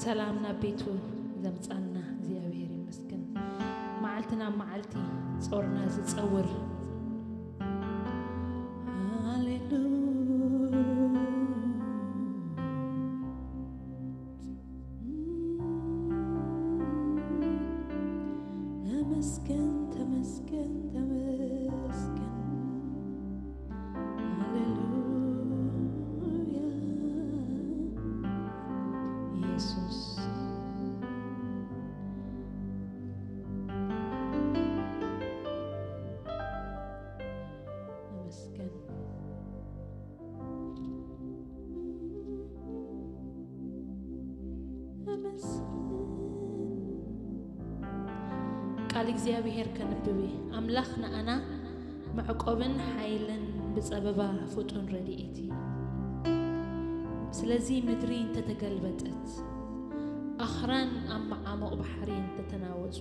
ሰላም ናብ ቤቱ ዘምጻና እግዚኣብሔር ይመስገን። መዓልቲ ናብ መዓልቲ ጾርና ዝጸውር። ሃሌሉያ። ተመስገን፣ ተመስገን፣ ተመስገን። ሃሌሉያ። ኢየሱስ። ተመስገን። ቃል እግዚኣብሔር ከንብብ። ኣምላኽ ንኣና መዕቆብን ሓይልን ብጸበባ ፍጡን ረድኤት እዩ። ስለዚ ምድሪ እንተተገልበጠት፣ ኣኽራን ኣብ መዓሙቕ ባሕሪ እንተተናወጹ፣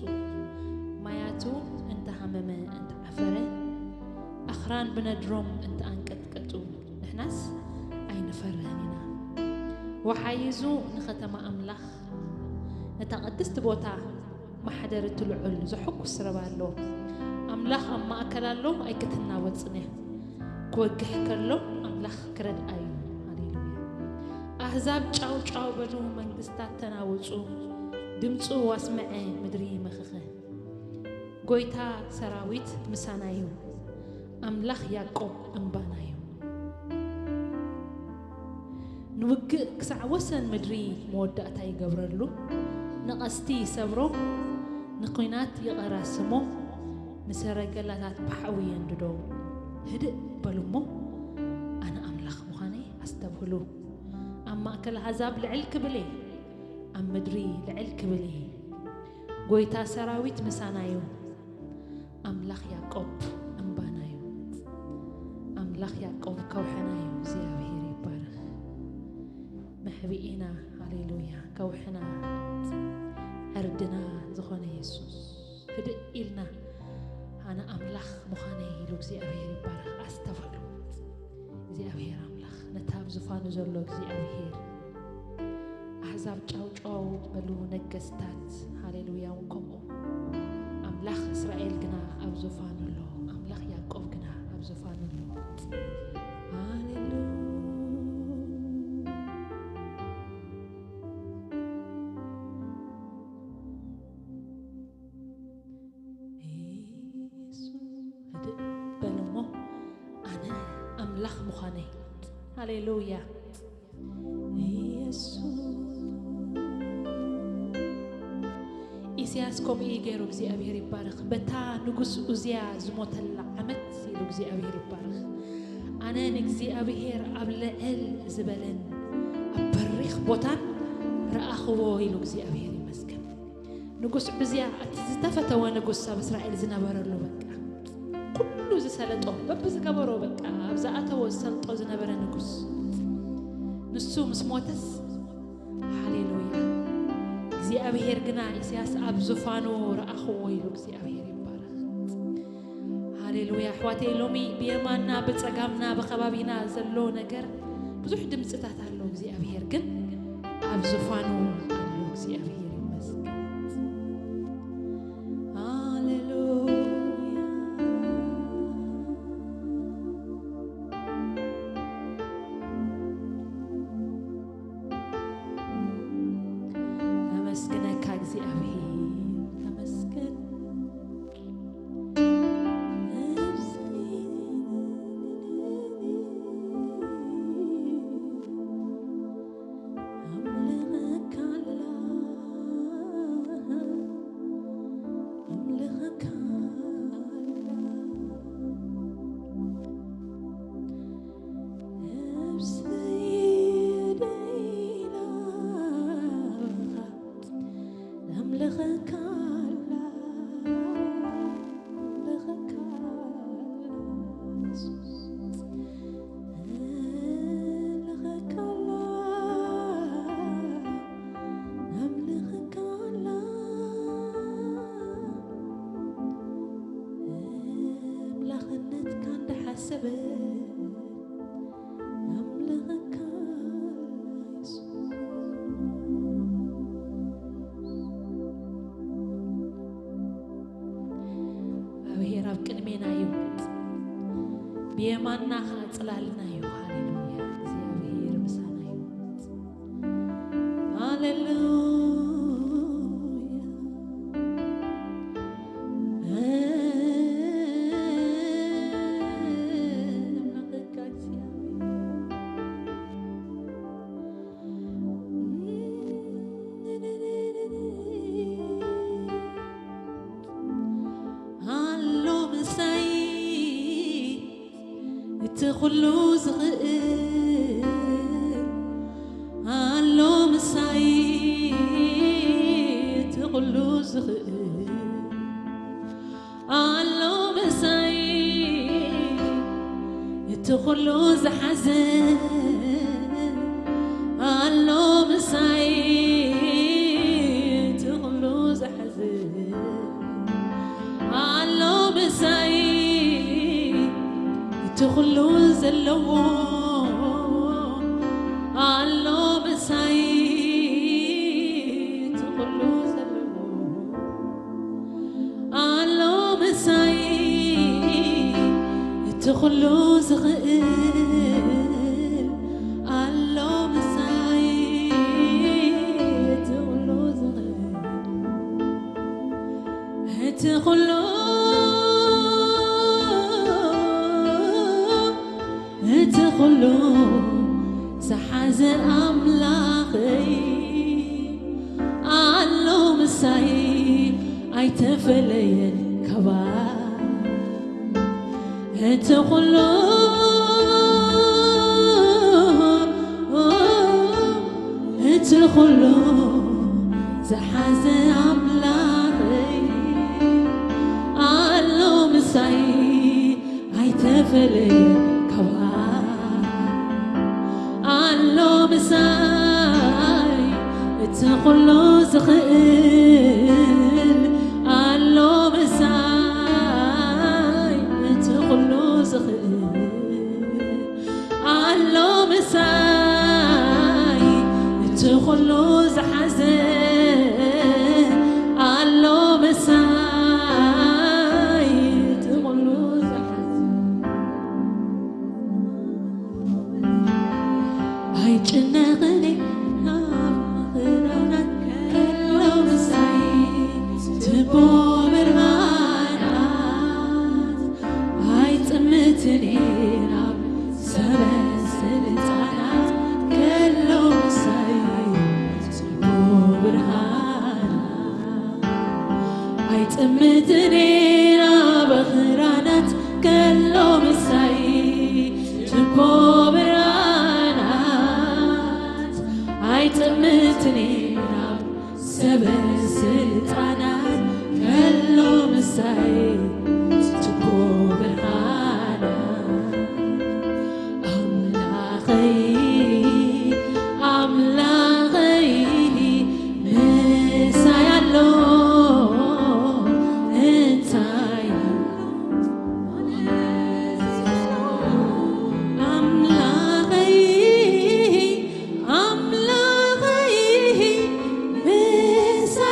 ማያቱ እንተሃመመ እንተዓፈረ፣ ኣኽራን ብነድሮም እንተኣንቀጥቀጡ፣ ንሕናስ ኣይንፈርህን ኢና። ወሓይዙ ንኸተማ ኣምላኽ፣ ነታ ቅድስቲ ቦታ ማሕደር እቲ ልዑል ዘሐጉስ ረባ ኣሎ። ኣምላኽ ኣብ ማእከል ኣሎ፣ ኣይክትናወጽን እያ። ክወግሕ ከሎ ኣምላኽ ክረድኣ እዩ። ሃሌሉያ። ኣህዛብ ጫው ጫው በሉ፣ መንግስታት ተናወጹ፣ ድምጹ ኣስምዐ፣ ምድሪ መኸኸ። ጎይታ ሰራዊት ምሳና እዩ፣ ኣምላኽ ያዕቆብ እምባና እዩ። ንውግእ ክሳዕ ወሰን ምድሪ መወዳእታ ይገብረሉ፣ ንቐስቲ ይሰብሮ፣ ንኲናት ይቐራስሞ፣ ንሰረገላታት ብሓዊ የንድዶ። ህድእ በሉ እሞ ኣነ ኣምላኽ ምዃነይ ኣስተብህሉ። ኣብ ማእከል ኣህዛብ ልዕል ክብል እየ፣ ኣብ ምድሪ ልዕል ክብል እየ። ጎይታ ሰራዊት ምሳና እዩ፣ ኣምላኽ ያዕቆብ እምባና እዩ። ኣምላኽ ያዕቆብ ከውሕና እዩ። እግዚኣብሔር ይባረኽ። መሕብኢና፣ ሃሌሉያ፣ ከውሕና፣ ዕርድና ዝኾነ የሱስ፣ ህድእ ኢልና ኣነ ኣምላኽ ምዃነይ ኢሉ እግዚኣብሔር ይባረኽ። ኣስተውዕሉ። እግዚኣብሔር ኣምላኽ፣ ነቲ ኣብ ዝፋኑ ዘሎ እግዚኣብሔር፣ ኣህዛብ ጫው ጫው በሉ፣ ነገስታት፣ ሃሌሉያ፣ እውን ከምኡ። ኣምላኽ እስራኤል ግና ኣብ ዙፋኑ ኣሎ፣ ኣምላኽ ያዕቆብ ግና ኣብ ዙፋኑ ኣሎ። ሃሌሉያ። ኢየሱስ፣ ህድእ በል እሞ ኣነ ኣምላኽ ምዃነይ። ሃሌሉያ። ኢየሱስ። ኢሳያስ ከምኡ እዩ ገይሩ፣ እግዚኣብሔር ይባረኽ። በታ ንጉስ ኡዝያ ዝሞተላ ዓመት ኢሉ እግዚኣብሔር ይባረኽ። ኣነ ንእግዚኣብሔር ኣብ ልዕል ዝበለን ኣብ በሪኽ ቦታን ረኣኽዎ ኢሉ እግዚኣብሔር ይመስገን። ንጉስ ዑዝያ እቲ ዝተፈተወ ንጉስ ኣብ እስራኤል ዝነበረሉ፣ በቃ ኩሉ ዝሰለጦ በብዝገበሮ፣ በቃ ኣብ ዝኣተዎ ዝሰልጦ ዝነበረ ንጉስ፣ ንሱ ምስ ሞተስ፣ ሃሌሉያ፣ እግዚኣብሔር ግና ኢሳያስ ኣብ ዙፋኑ ረኣኽዎ ኢሉ እግዚኣብሔር ይባረኽ። ሃሌሉያ። ኣሕዋተይ፣ ሎሚ ብየማንና ብጸጋምና ብኸባቢና ዘሎ ነገር ብዙሕ ድምፅታት ኣሎ። እግዚኣብሔር ግን ኣብ ዙፋኑ ኣሎ። እግዚኣብሔር ይመስገን። ሃሌሉያ። ነመስግነካ እግዚኣብሔር፣ ተመስገን። ኣምላኽነትካ እንዳሓሰበ ኣምልኸካ ኢየሱስ። ቅድሜና እዩ፣ ብየማንና ኸዓ ጽላልና እዩ። ሃሌሉያ፣ እግዚኣብሔር ምሳና እዩ። ሃሌሉያ። ኣሎ ምሳይ እቲ ኩሉ ዝኽእል፣ ኣሎ ምሳይ እቲ ኩሉ ዝኽእል፣ ኣሎ ምሳይ እቲ ኩሉ ዝሓዘ፣ ኣሎ ምሳይ እቲ ኩሉ ዝሓዘ፣ ኣሎ ምሳይ እቲ ኩሉ ዘለዎ፣ ኣሎ ምሳይ እቲ ኩሉ ዘለዎ፣ ኣሎ ምሳይ እቲ ኩሉ ዝኽእል፣ ኣሎ ምሳይ እቲ ኩሉ ዝኽእል፣ እቲ ኩሉ እቲ ኩሉ ዝሓዘ ኣምላኸይ ኣሎ ምሳይ ኣይተፈለየን ካባይ። እቲ ኩሉ እቲ ኩሉ ዝሓዘ ኣምላኸይ ኣሎ ምሳይ ኣይተፈለየ ካባይ። ኣሎ ምሳይ እቲ ኩሉ ዝኽእል፣ ኣሎ ምሳይ እቲ ኩሉ ዝኽእል፣ ኣሎ ምሳይ እቲ ኩሉ ዝሓዘ፣ ኣሎ ምሳይ እቲ ኩሉ ዝሓዘ። ኣይጭነቕን ኣብ መኸራና ከሎ ምሳይ ትቦ ብርሃናት፣ ኣይጥምትን ናብ ሰበ ስልጣናት ከሎ ምሳይ ትቦ ብርሃናት፣ ኣይጥምትን ናብ ኽራናት ከሎ ምሳይ ትቦ ብርሃናት፣ ኣይጥምትን ናብ ሰበ ስልጣናት ከሎ ምሳይ ትቦ ብርሃናት። ኣምላኸይ ኣምላኸይ ምሳይ ኣሎ እንታይ ኣምላኸይ ኣምላኸይ ምሳይ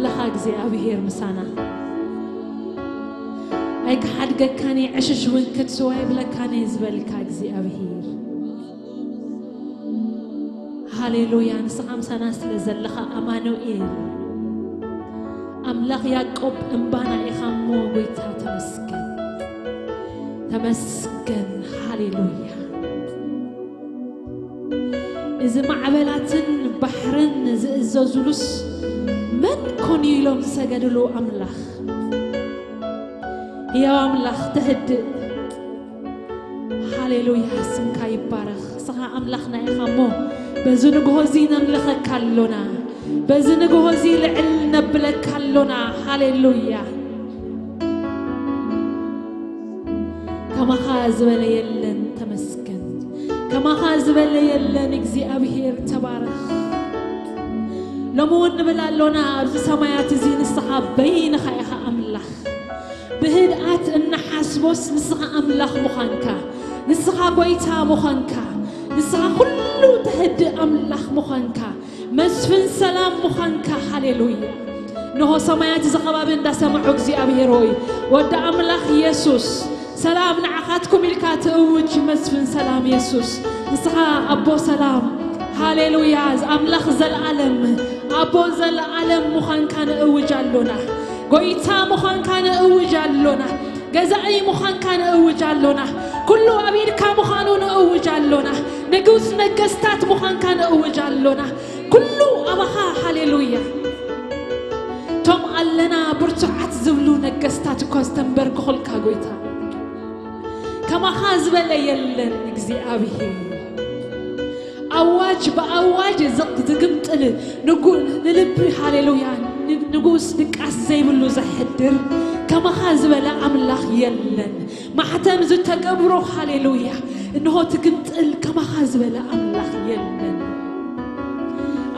ኣለኻ እግዚኣብሔር ምሳና። ኣይክሓድገካን እየ፣ ዕሽሽ እውን ክትስዋ ይብለካን እየ ዝበልካ እግዚኣብሔር። ሃሌሉያ፣ ንስኻ ምሳና ስለ ዘለኻ ኣማኑኤል፣ ኣምላኽ ያዕቆብ እምባና ኢኻ እሞ ጎይታ ተመስገን፣ ተመስገን። ሃሌሉያ። እዚ ማዕበላትን ባሕርን ዝእዘዙሉስ መን ኮን እዩ ኢሎም ዝሰገድሉ ኣምላኽ፣ ህያው ኣምላኽ ተህድእ። ሃሌሉያ፣ ስምካ ይባረኽ። ንስኻ ኣምላኽና ኢኻ እሞ በዚ ንግሆ እዚ ነምልኸካ ኣሎና፣ በዚ ንግሆ እዚ ልዕል ነብለካ ኣሎና። ሃሌሉያ። ከማኻ ዝበለ የለን፣ ተመስገን። ከማኻ ዝበለ የለን እግዚኣብሔር፣ ተባረኽ። ሎሚ እውን ንብል ኣሎና፣ ኣብዚ ሰማያት እዚ ንስኻ በይንኻ ኢኻ ኣምላኽ። ብህድኣት እንሓስቦስ ንስኻ ኣምላኽ ምዃንካ፣ ንስኻ ጎይታ ምዃንካ፣ ንስኻ ኩሉ ተህድእ ኣምላኽ ምዃንካ፣ መስፍን ሰላም ምዃንካ። ሃሌሉያ። እንሆ ሰማያት እዚ ከባቢ እንዳሰምዑ እግዚኣብሔር ሆይ፣ ወዲ ኣምላኽ የሱስ፣ ሰላም ንዓኻትኩም ኢልካ ትእውጅ መስፍን ሰላም የሱስ፣ ንስኻ ኣቦ ሰላም። ሃሌሉያ። ኣምላኽ ዘለኣለም፣ ኣቦ ዘለኣለም ምዃንካ ንእውጅ ኣሎና። ጎይታ ምዃንካ ንእውጅ ኣሎና። ገዛኢ ምዃንካ ንእውጅ ኣሎና። ኩሉ ኣብ ኢድካ ምዃኑ ንእውጅ ኣሎና። ንጉስ ነገስታት ምዃንካ ንእውጅ ኣሎና። ኩሉ ኣባኻ። ሃሌሉያ። እቶም ኣለና ብርቱዓት ዝብሉ ነገስታት እኳ ዝተንበርክኹልካ ጎይታ፣ ከማኻ ዝበለ የለን እግዚኣብሔር። ኣዋጅ ብኣዋጅ ዝግ- ዝግምጥል ንጉ- ንልቢ፣ ሃሌሉያ፣ ን- ንጉስ ድቃስ ዘይብሉ ዘሕድር ከማኻ ዝበለ ኣምላኽ የለን። ማሕተም ዝተገብሮ፣ ሃሌሉያ፣ እንሆ ትግምጥል ከማኻ ዝበለ ኣምላኽ የለን።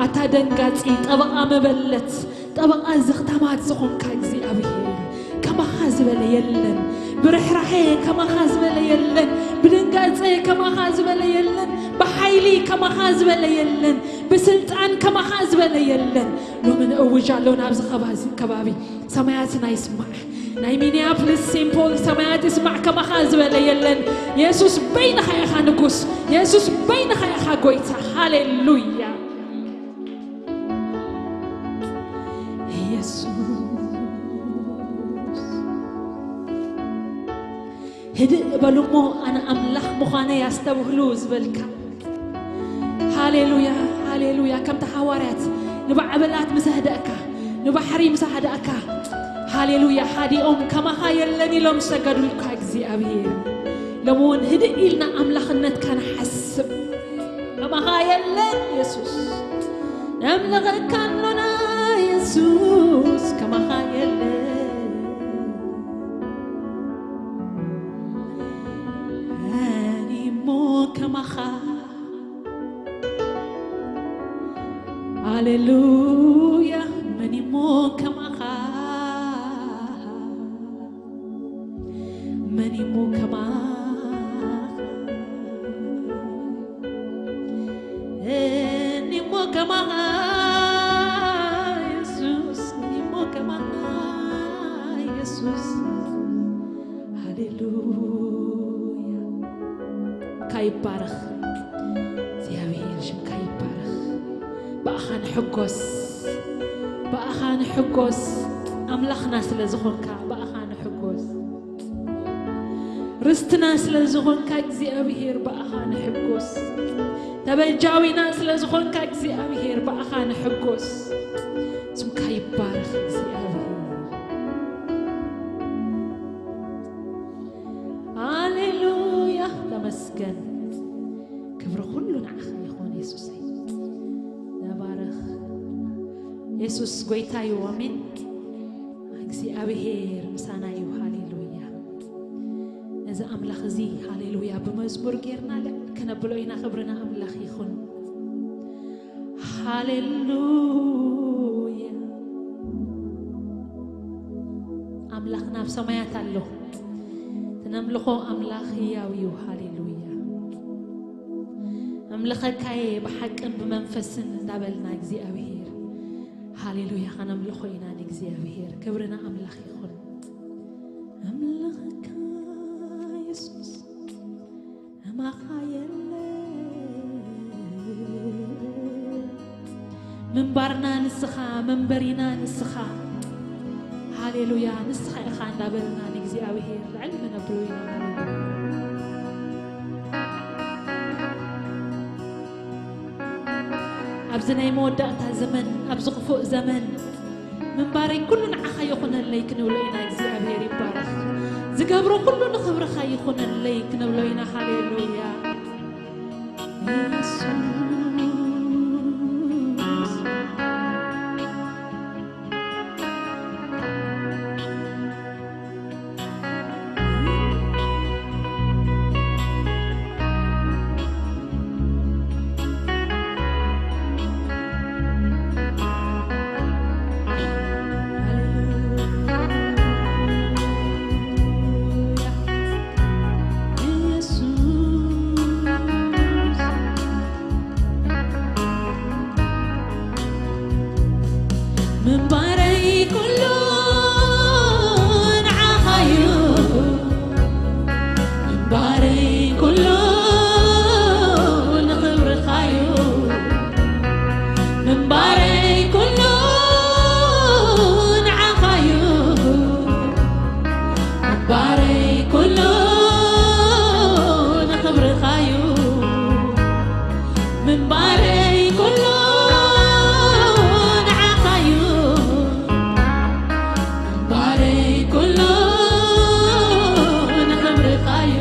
ኣታ ደንጋጺ፣ ጠበቓ መበለት፣ ጠበቓ ዘኽታማት ዝኾንካ እግዚኣብሔር፣ ከማኻ ዝበለ የለን። ብርሕራሐ ከማኻ ዝበለ የለን። ብድንጋጸ ከማኻ ዝበለ የለን። ብሓይሊ ከማኻ ዝበለ የለን። ብስልጣን ከማኻ ዝበለ የለን። ሎሚ ንእውጅ ኣሎና ኣብዚ ከባዚ- ከባቢ ሰማያትና ይስማዕ። ናይ ሚኒያፖሊስ ሴንት ፖል ሰማያት ይስማዕ፣ ከማኻ ዝበለ የለን። የሱስ በይንኻ ኢኻ ንጉስ፣ የሱስ በይንኻ ኢኻ ጎይታ። ሃሌሉያ። የሱስ፣ ህድእ በሉ እሞ ኣነ ኣምላኽ ምዃነይ ኣስተብህሉ ዝበልካ። ሃሌሉያ፣ ሃሌሉያ። ከምቲ ሃዋርያት ንማዕበላት ምስ ኣህደእካ፣ ንባሕሪ ምስ ኣህደእካ፣ ሃሌሉያ፣ ሓዲኦም ከማኻ የለን ኢሎም ሰገዱልካ እግዚኣብሔር። ሎሚ እውን ህድእ ኢልና ኣምላኽነትካ ንሓስብ። ከማኻ የለን የሱስ፣ ነምልኸካ ኣሎና የሱስ፣ ከማኻ የለን። መን እሞ ከማኻ፣ ሃሌሉያ፣ መን እሞ ከማኻ፣ መን እሞ ከማኻ፣ መን እሞ ከማኻ የሱስ፣ መን እሞ ከማኻ የሱስ። ሃሌሉያ። ሽምካ ይባረኽ እግዚኣብሔር፣ ሽምካ ይባረኽ። ብኣኻ ንሕጎስ፣ ብኣኻ ንሕጎስ። ኣምላኽና ስለ ዝኾንካ ብኣኻ ንሕጎስ። ርስትና ስለ ዝኾንካ እግዚኣብሔር ብኣኻ ንሕጎስ። ተበጃዊና ስለ ዝኾንካ እግዚኣብሔር ብኣኻ ንሕጎስ። ስምካ ይባረኽ እግዚኣብሔር። ሃሌሉያ፣ ተመስገን። ክብሪ ኩሉ ንዓኻ ይኹን የሱሰይ። ተባረኽ። የሱስ ጎይታ እዩ። ኣሜን። እግዚኣብሔር ምሳና እዩ። ሃሌሉያ። ነዚ ኣምላኽ እዚ ሃሌሉያ ብመዝሙር ጌርና ልዕል ከነብሎ ኢና። ክብሪ ንኣምላኽ ይኹን። ሃሌሉያ። ኣምላኽና ኣብ ሰማያት ኣሎ። እቲ ነምልኾ ኣምላኽ ህያው እዩ። ሃሌሉያ። ኣምልኸካየ ብሓቅን ብመንፈስን እንዳበልና እግዚኣብሔር ሃሌሉያ፣ ከነምልኾ ኢና ንእግዚኣብሔር። ክብሪ ንኣምላኽ ይኹን። ኣምልኸካ የሱስ፣ ከማኻ የለ። ምንባርና ንስኻ፣ መንበሪና ንስኻ። ሃሌሉያ፣ ንስኻ ኢኻ እንዳበልና ንእግዚኣብሔር ልዕል መነብሮ ኢና። ኣብዚ ናይ መወዳእታ ዘመን፣ ኣብዚ ክፉእ ዘመን ምንባረይ ኩሉ ንዓኻ ይኹነለይ ክንብሎ ኢና። እግዚኣብሔር ይባረኽ። ዝገብሮ ኩሉ ንኽብርኻ ይኹነለይ ክንብሎ ኢና። ሃሌሉያ። ኢየሱስ። ምንባረይ ኩሉ ንዓኻዩ፣ ምንባረይ ኩሉ ንኽብርኻዩ፣ ምንባረይ ኩሉ ንዓኻዩ፣ ምንባረይ ኩሉ ንኽብርኻዩ። ምንባረይ ኩሉ ንዓኻዩ፣ ምንባረይ ኩሉ ንኽብርኻዩ፣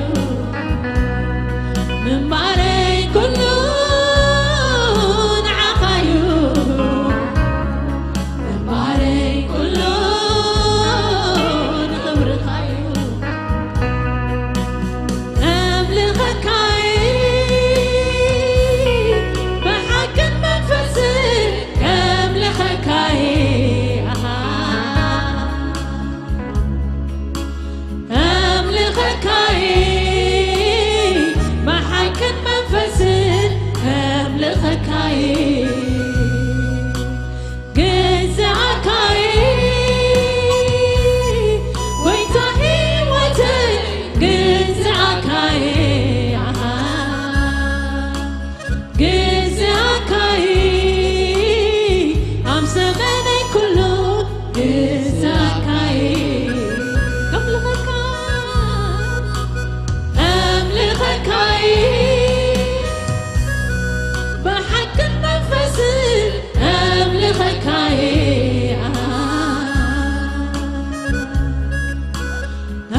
ምንባረይ ኩሉ ንዓኻዩ፣ ምንባረይ ኩሉ ንኽብርኻዩ። እምልኸካይ ብሓቅን መንፈስን እምልኸካይ፣ ኣሃ። እምልኸካይ ብሓቅን መንፈስን እምልኸካይ። ግዛእካይ ጎይታ ህይወተይ፣ ግዛእካይ፣ ኣሃ፣ ግዛእካይ ኣብ ዘመነይ ኩሉ፣ ግዛእካይ ከምልኸካ፣ እምልኸካይ ብሓቅን መንፈስን እምልኸካይ፣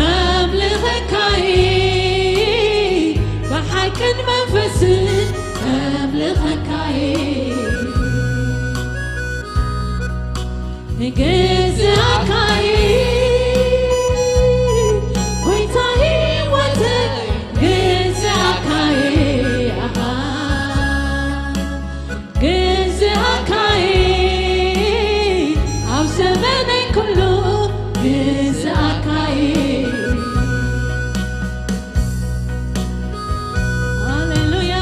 ኣምልኸካይ ብሓቅን መንፈስን እምልኸካይ፣ ግዛእካይ ጎይታ ህይወተይ፣ ግዛእካይ፣ ኣሃ። ግዛእካይ ኣብ ዘመነይ ኩሉ፣ ግዛእካይ። ሃሌሉያ።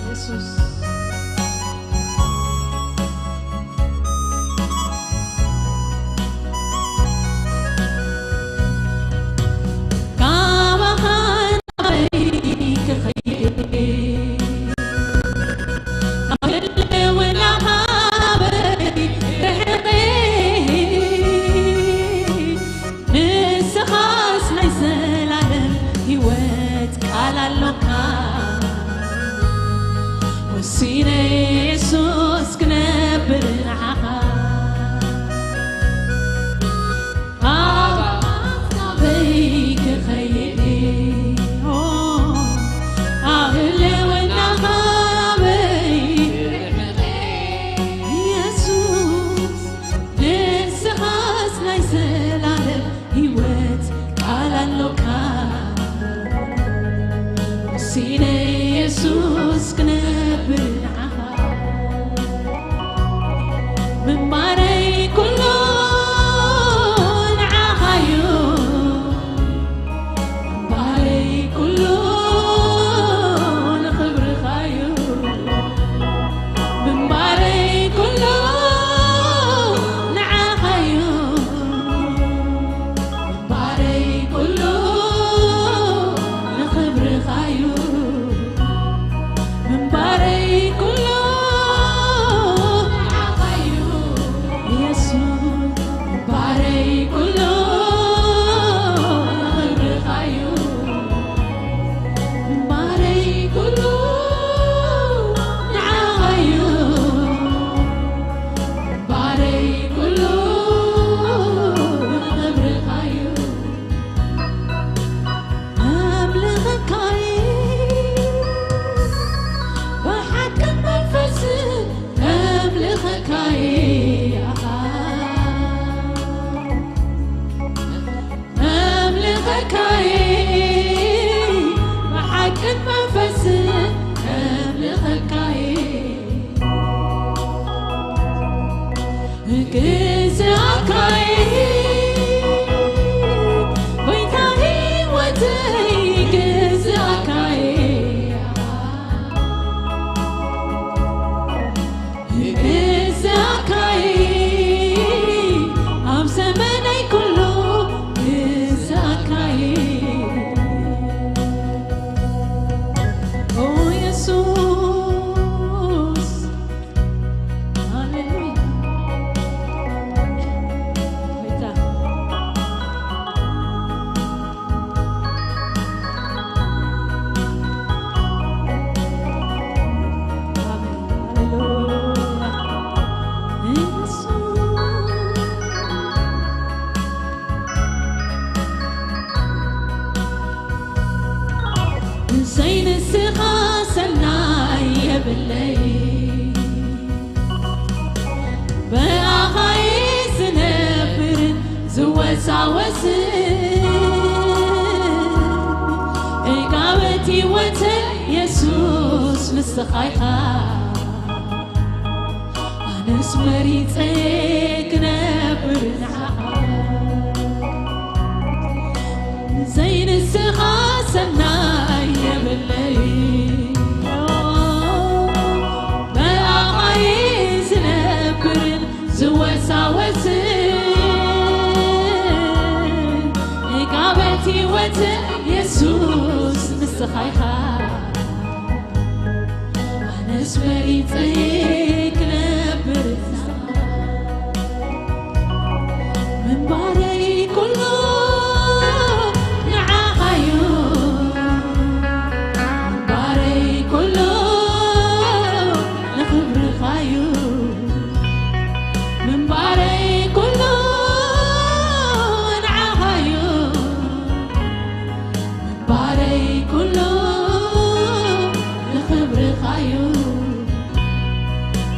የሱስ። ካባኻ ናበይ ክኸይድ? ካብ ህልውናኻ ኣበይ ርሒቐ? ንስኻስ ናይ ዘላለም ህይወት ቃል ኣሎካ። ወሲነ የሱስ ክነብር ንዓኻ። ኣበይ ክኸይድ? ኣብ ህልውናኻ ኣበይ? የሱስ ንስኻስ ናይ ዘላለም ህይወት ቃል ኣሎካ። ወሲነ የሱስ ክነብር ንዓኻ። ምንባረይ ኩሉ ንዓኻዩ። ምንባረይ ዘይንስኻ ሰናይ የብለይ። ብኣኻ ዝነብርን ዝወሳወስን፣ ዕቃበት ህይወት የሱስ ንስኻ ኢኻ። ኣነስ መሪጸ ክነብር ንዓኻ። ዘይንስኻ ሰናይ የብለይ። ብኣኻ ዝነብርን ዝወሳወስን፣ ዕቃበት ህይወት የሱስ ንስኻ ኢኻ። ኣነስ መሪጸ ክነብር ምንባረይ ኩሉ ንዓኻዩ። ምንባረይ ኩሉ ንኽብርኻዩ። ምንባረይ ኩሉ ንዓኻዩ። ምንባረይ ኩሉ ንኽብርኻዩ።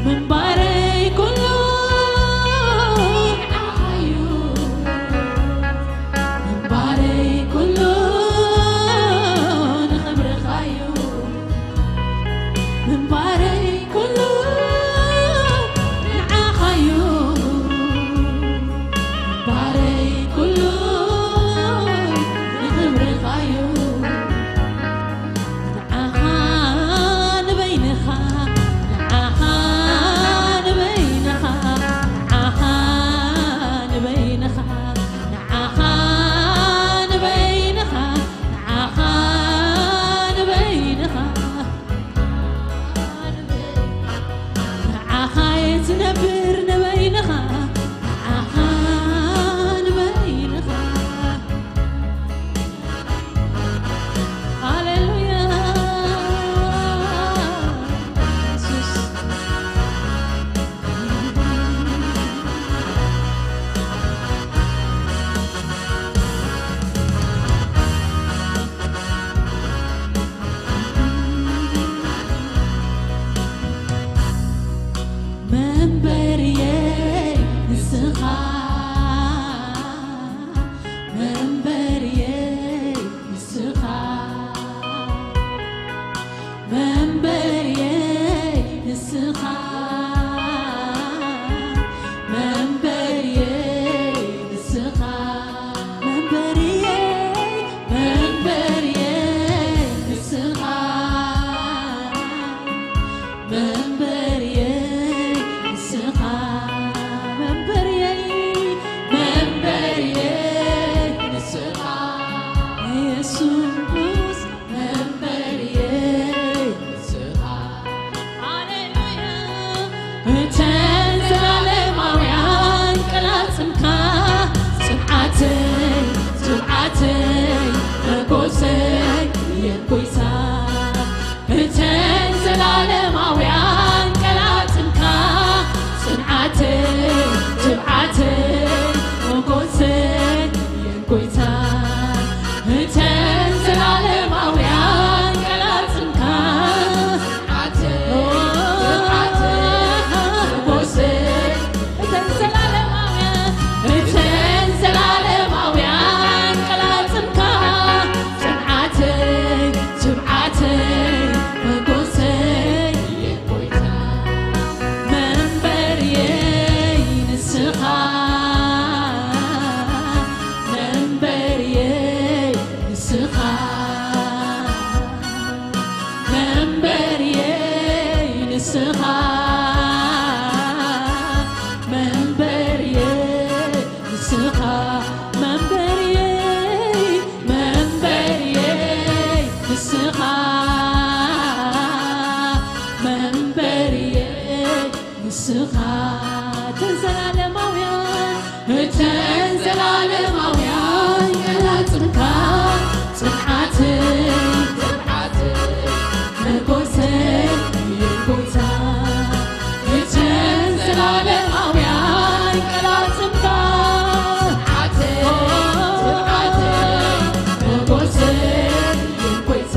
ምንባረይ ኩሉ ንዓኻዩ። ምንባረይ ኩሉ ንኽብርኻዩ። ምንባረይ ኩሉ ንዓኻዩ። ምንባረይ ኩሉ ንኽብርኻዩ። ንዓኻ ንበይንኻ፣ ንዓኻ ንበይንኻ፣ ንዓኻ ንበይንኻ፣ ንዓኻ ንበይንኻ፣ ንዓኻ ንበይንኻ፣ ንዓኻ እየ ዝነብር ንበይንኻ፣ ንዓኻ ንበይንኻ። ሃሌሉያ። የሱስ። መንበርየይ ንስኻ፣ መንበርየይ ንስኻ፣ መንበርየይ ንስኻ፣ መንበርየይ ንስኻ፣ መንበርየይ፣ መንበርየይ ንስኻ። መንበርየይ ንስኻ፣ መንበርየይ፣ መንበርየይ ንስኻ፣ የሱስ መንበርየይ ንስኻ። ሃሌሉያ። እተን ዘላለማውያን ቀላጽምካ፣ ጽንዓተይ፣ ትብዓተይ፣ መጎሰይ እየን ጎይታ። እተን ዘላለማውያን ቀላጽምካ፣ ጽንዓተይ፣ ትብዓተይ፣ መጎሰይ እየን ጎይታ። እተን ዘላለማውያን ቀላጽምካ፣ ጽንዓተይ፣ ትብዓተይ፣ መጎሰይ እተን ዘላለማውያን፣ እተን ዘላለማውያን ቀላጽምካ፣ ጽንዓተይ፣ ትብዓተይ፣ መጎሰይ እየን ጎይታ። መንበርየይ ንስኻ፣ መንበርየይ ንስኻ፣ መንበርየይ ንስኻ፣ መንበርየይ ንስኻ፣ መንበርየይ፣ መንበርየይ ንስኻ፣ መንበርየይ ንስኻ። እተን ዘላለማውያን፣ እተን ዘላለማውያን ቀላጽምካ፣ ጽንዓተይ፣ ትብዓተይ፣ መጎሰይ እየን ጎይታ። እተን ዘላለማውያን ቀላጽምካ፣ ጽንዓተይ፣ ትብዓተይ፣ መጎሰይ እየን ጎይታ።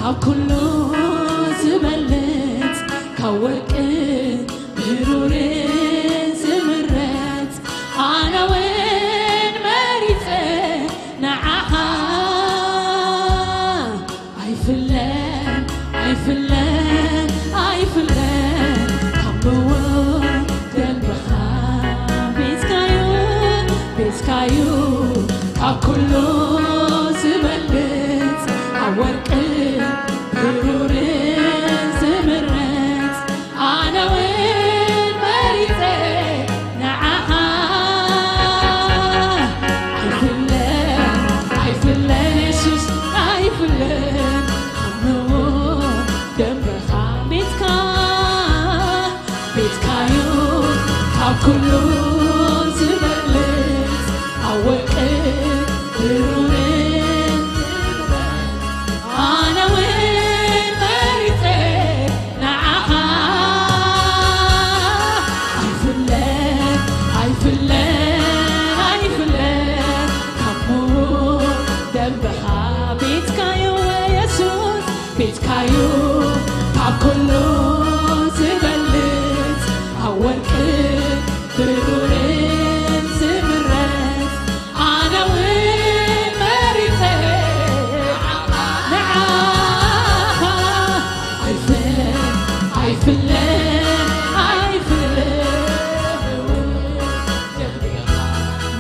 ኣብ ኩሉ ዝበልጽ ካብ ወርቅን ብሩርን ዝምረጽ ኣነ እውን መሪጸ ንዓኻ ኣይፍለን ኣይፍለን ኣይፍለን ካብ ምውት ደምኻ ቤዝካዩ ቤዝካዩ ካብ ኩሉ ዝበልጽ ካብ ወርቂ ብሩር ዝምረጽ ኣነ እውን መሪጸ ንዓኻ ኣይፍለን ኣይፍለን የሱስ ኣይፍለን ካብ ምውት ደምኻ ቤትካ ቤትካዩ ካብ ኩሉ ዝበልጽ ኣብ ወርቅን ብሩርን ኣነ እውን መሪጸ ንዓኻ ኣይፍለን ኣይፍለን ኣይፍለን ካብ ምውት ደምኻ ቤትካዩ የሱስ ቤትካዩ ካብ ኩሉ ዝበልጽ ኣብ ወርቅን ብሩርን ዝምረጽ ኣነ እውን መሪጸ ንዓኻ ኣይፍለን ኣይፍለን ኣይፍለን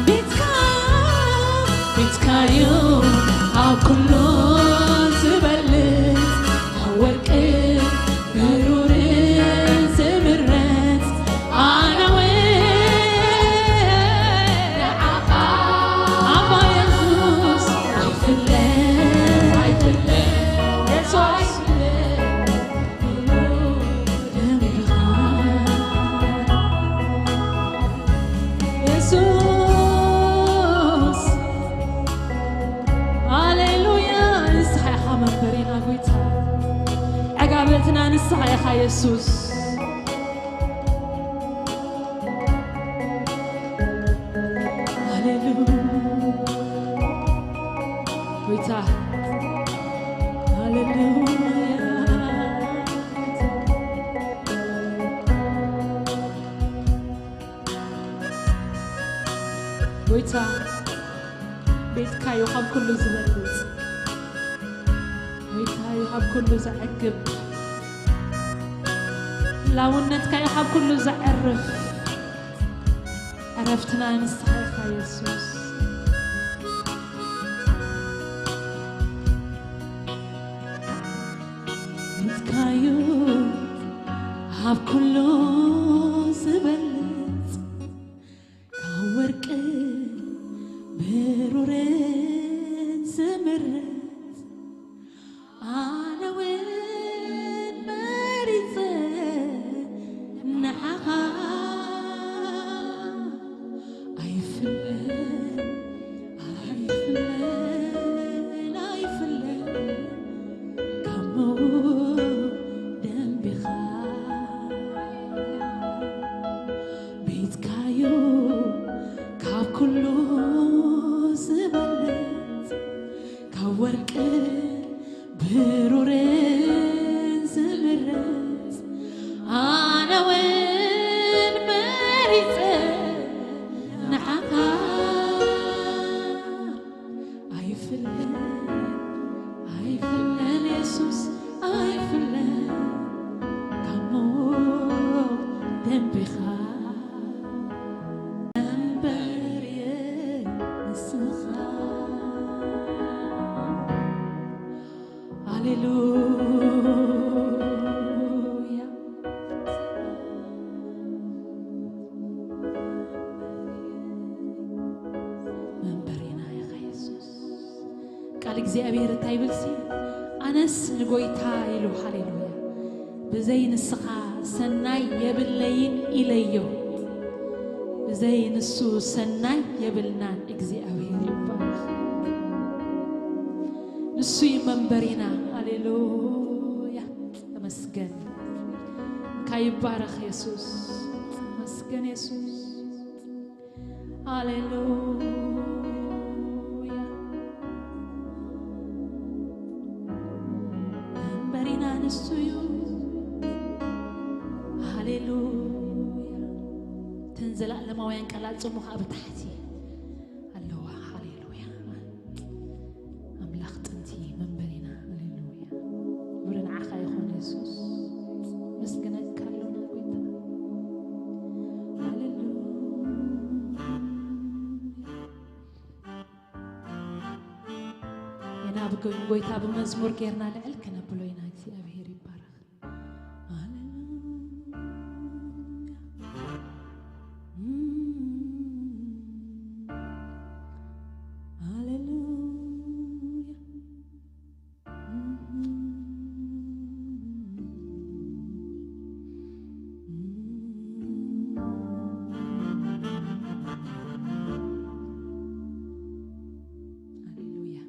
ቤትካ ቤትካዩ ኣብ ኩሉ ዝበልጽ ኣብ ወርቅን ብሩርን ዝምረጽ ኣነ እውን ንዓኻ ኣባ የሱስ ኣይፍለን ኣይፍለን የሱስ የሱስ ሃሌሉያ ንስኻ ኢኻ መንበሪና ጎይታ ዕጋበትና ንስኻ ኢኻ የሱስ ሃሌሉያ ጎይታ ሃሌሉያ ጎይታ ቤትካዩ ካብ ኩሉ ዝበልጽ ጎይታዩ ካብ ኩሉ ዘዕግብ ላውነትካዩ ካብ ኩሉ ዘዕርፍ ዕረፍትና ንስኻ ኢኻ የሱስ ቤትካዩ ካብ ኩሉ ዝበልጽ ካብ ወርቅን ብሩርን ዝምረጽ ኣነ እውን መሪጸ ንዓኻ ኣይፍለን ኣይፍለን ኣይፍለን ካብ ምውት ደምኻ ቤትካዩ ካብ ኩሉ ዝበልጽ ካብ ወርቅን ብሩርን ዝምረጽ ኣነ እውን መሪጸ ንዓኻ ኣይፍለን ኣይፍለን የሱስ ኣይፍለን ካብ ሞት ደምቢኻ እምበር ንስኻ ሃሌሉያ መንበሪና ኢኻ የሱስ ቃል እግዚኣብሔር እንታይ ይብል ሲ ኣነስ ንጎይታ ኢሉ ሃሌሉያ ብዘይ ንስኻ ሰናይ የብለይን ኢለዮ ብዘይ ንሱ ሰናይ የብልናን እግዚኣብሔር ይባረኽ ንሱ እዩ መንበሪና ሃሌሉያ ተመስገን ካይባረኽ የሱስ ተመስገን የሱስ ሃሌሉያ ንሱ እዩ። ሃሌሉያ። እተን ዘለኣለማውያን ቃላት ጽሙ ከኣ ብታሕቲ ኣለዋ። ሃሌሉያ። ኣምላኽ ጥንቲ መንበሪና። ሃሌሉያ። ክብሪ ንዓኻ ይኹን የሱስ። መስግነካ ኣለና ጎይታ። ሃሌሉያ። ኢና ብጎ-፣ ጎይታ ብመዝሙር ጌርና ልዕል ክነብሎ ኢና። እግዚኣብሔር ይባረኽ። ሃሌሉያ። ሃሌሉያ። ሃሌሉያ።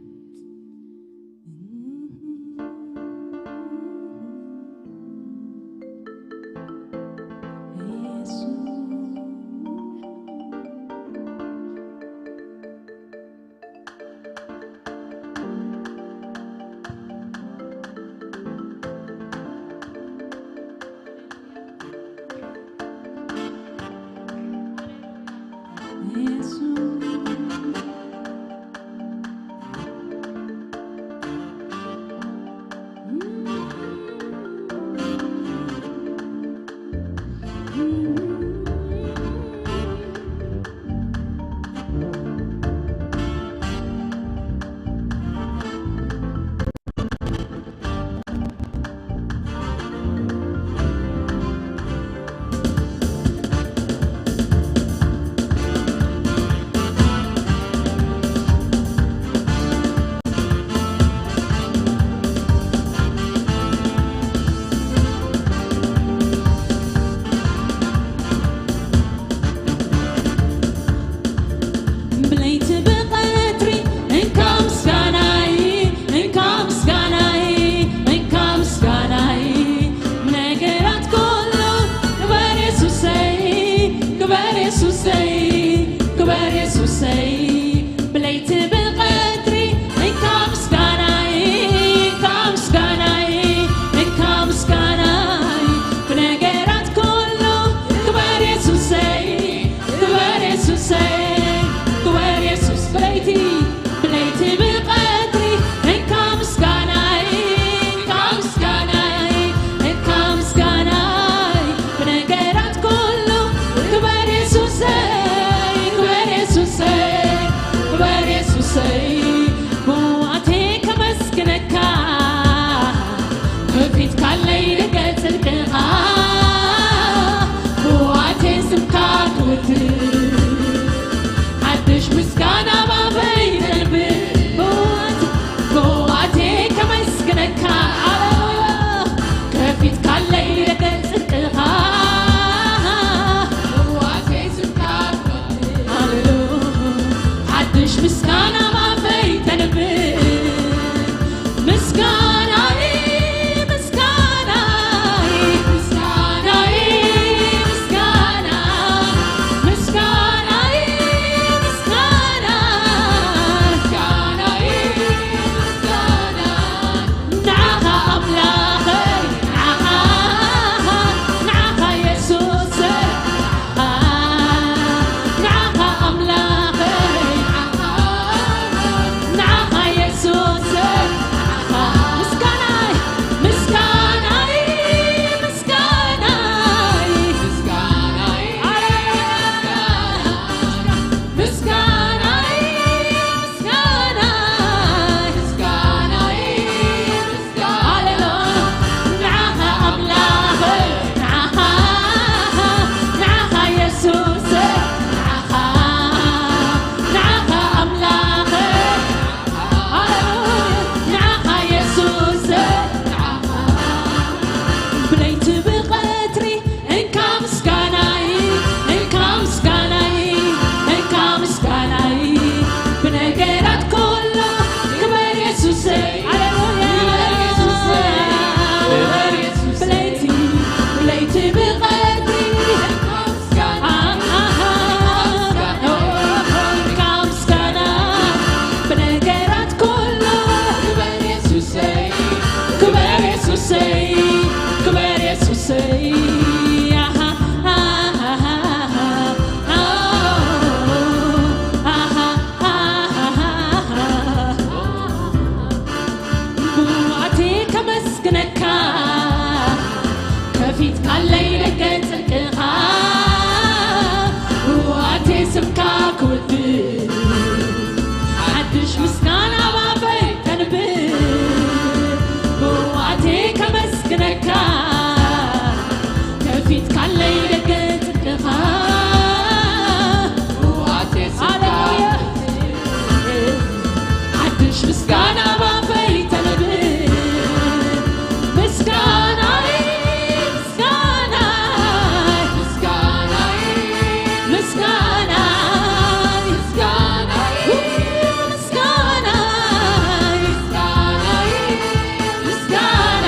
ምስጋና ባፈይ ተነብእ ምስጋናይ ምስጋናይ ምስጋናይ ምስጋናይ ምስጋናይ ምስጋናይ ምስጋናይ ምስጋና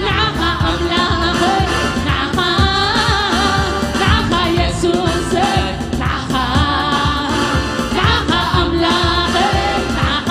ንዓኻ ኣምላኸይ ንዓኻ ንዓኻ የሱሰይ ንዓኻ ንዓኻ ኣምላኸይ ንዓኻ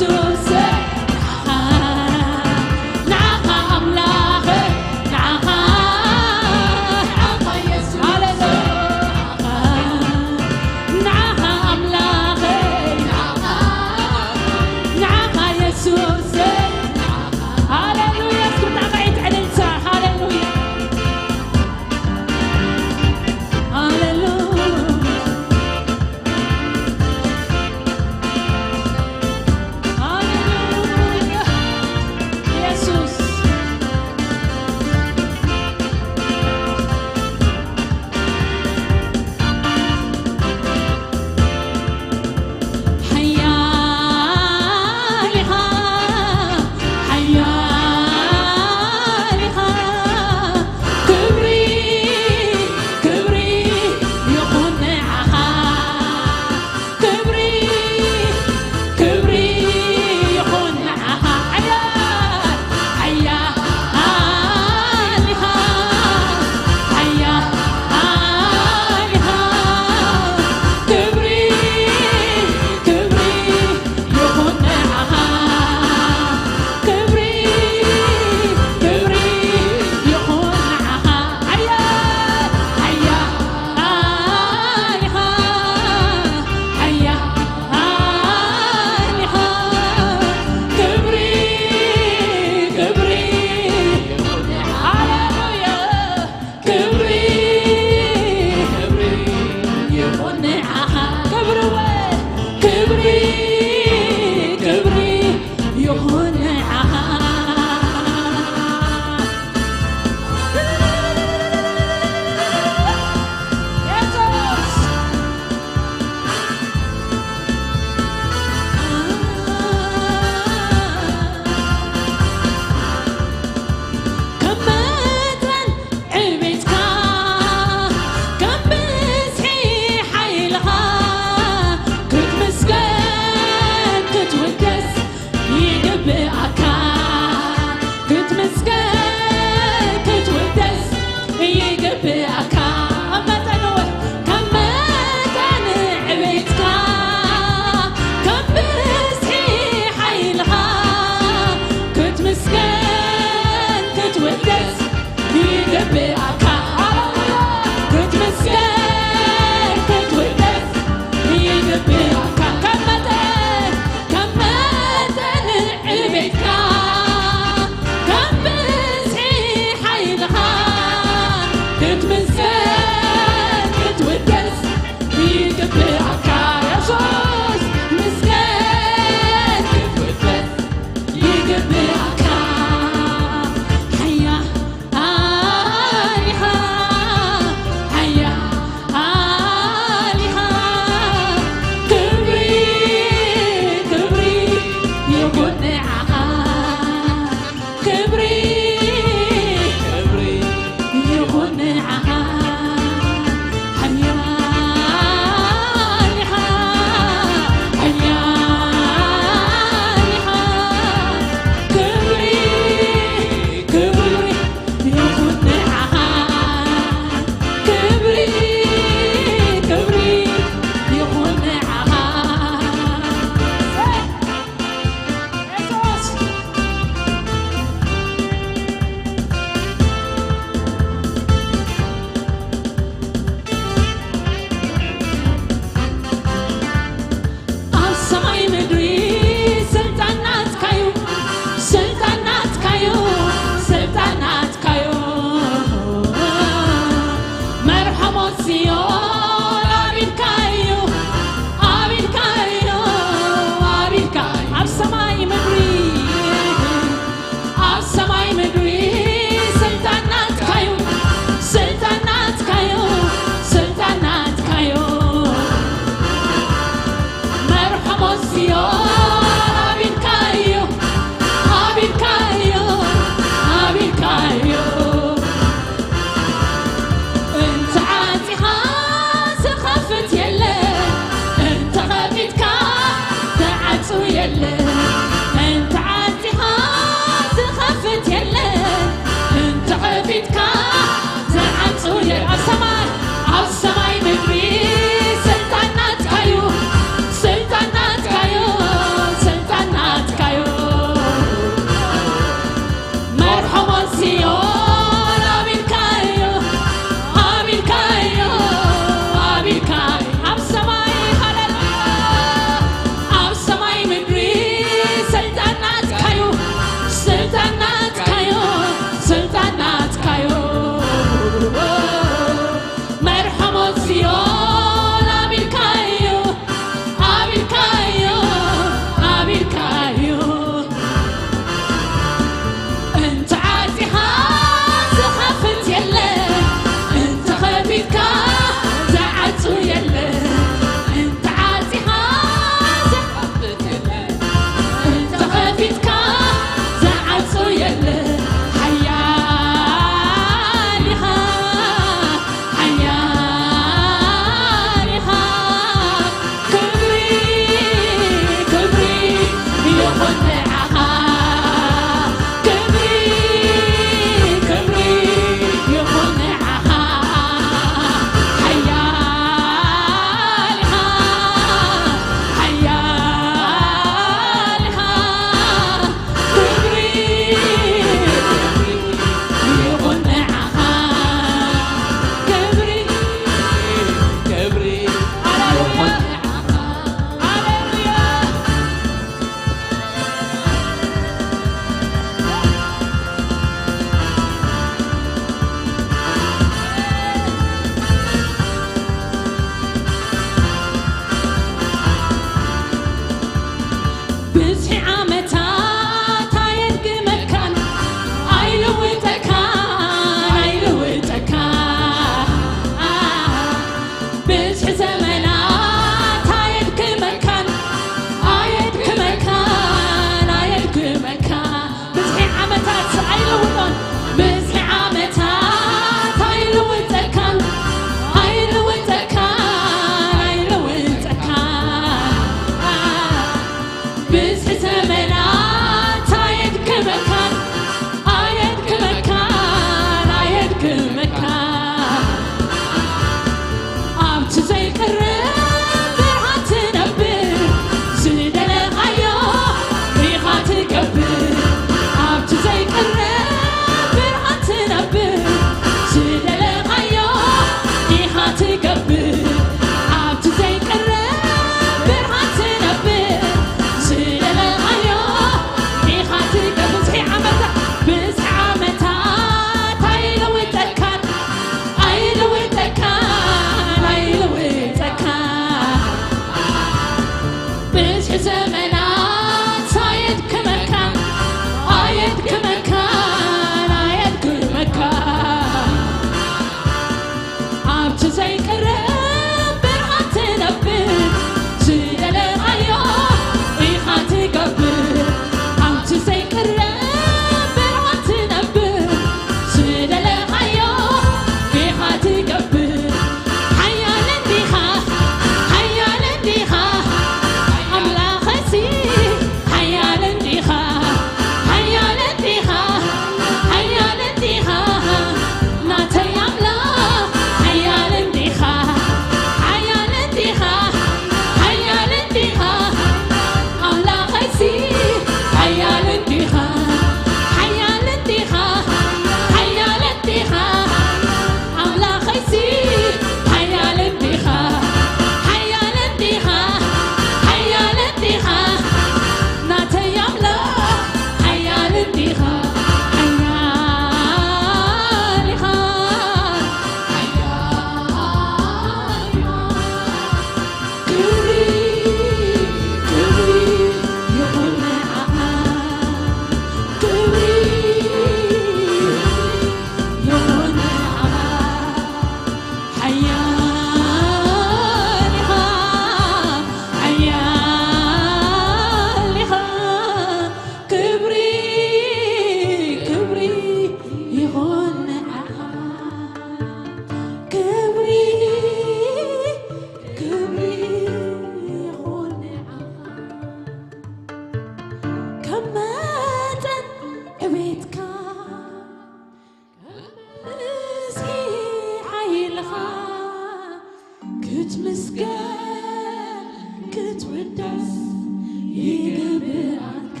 ይግብኣካ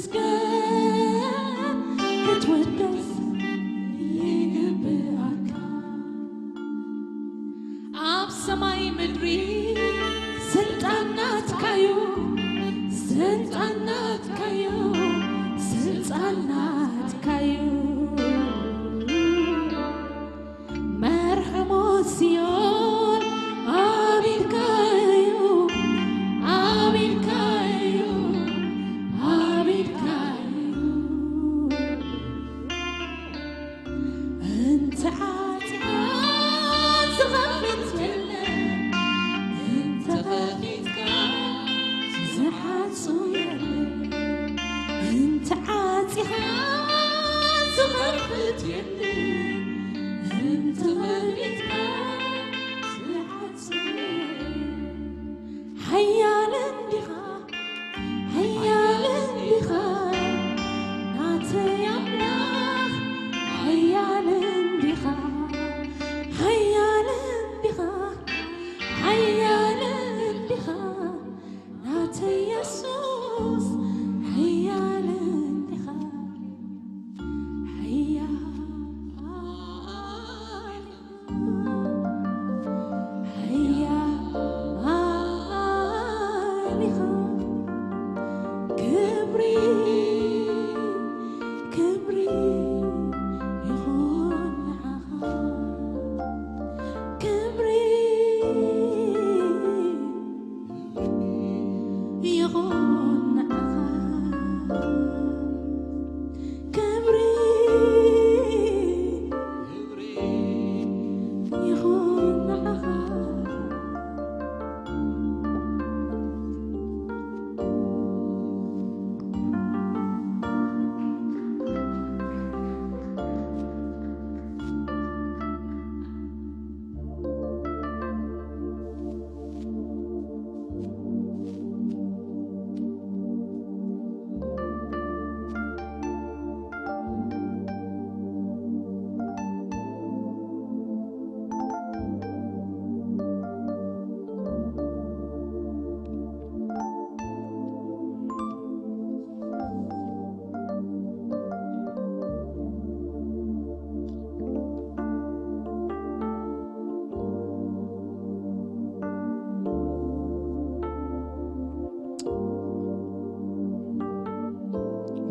ክትምስገን ክትውደስ ይግብኣካ። ኣብ ሰማይ ምድሪ ስልጣን ናትካዩ፣ ስልጣን ናትካዩ፣ ስልጣን ናትካዩ። መርሐሞ ሲኦል ኣብ ኢድካዩ፣ ኣብ ኢድካዩ፣ ኣብ ኢድካዩ። እንተ ዓጽኻ ዝኸፍት የለን፣ እንተ ከፊትካ ዝሓጹ የለን። እንተ ዓጺኻ ዝኸፍት የለን፣ እንተ ከፊትካ ዝሓጹ የለን። ሓያል እንዲኻ፣ ሓያል እንዲኻ፣ ናተይ ኣምላኽ፣ ሓያል እንዲኻ፣ ሓያል እንዲኻ፣ ሓያል እንዲኻ፣ ናተይ የሱስ፣ ሓያል እንዲኻ፣ ሓያል ክብሪ፣ ክብሪ ይኹን ንዓኻ። ክብሪ ይኹን ንዓኻ። ክብሪ ይኹን ንዓኻ።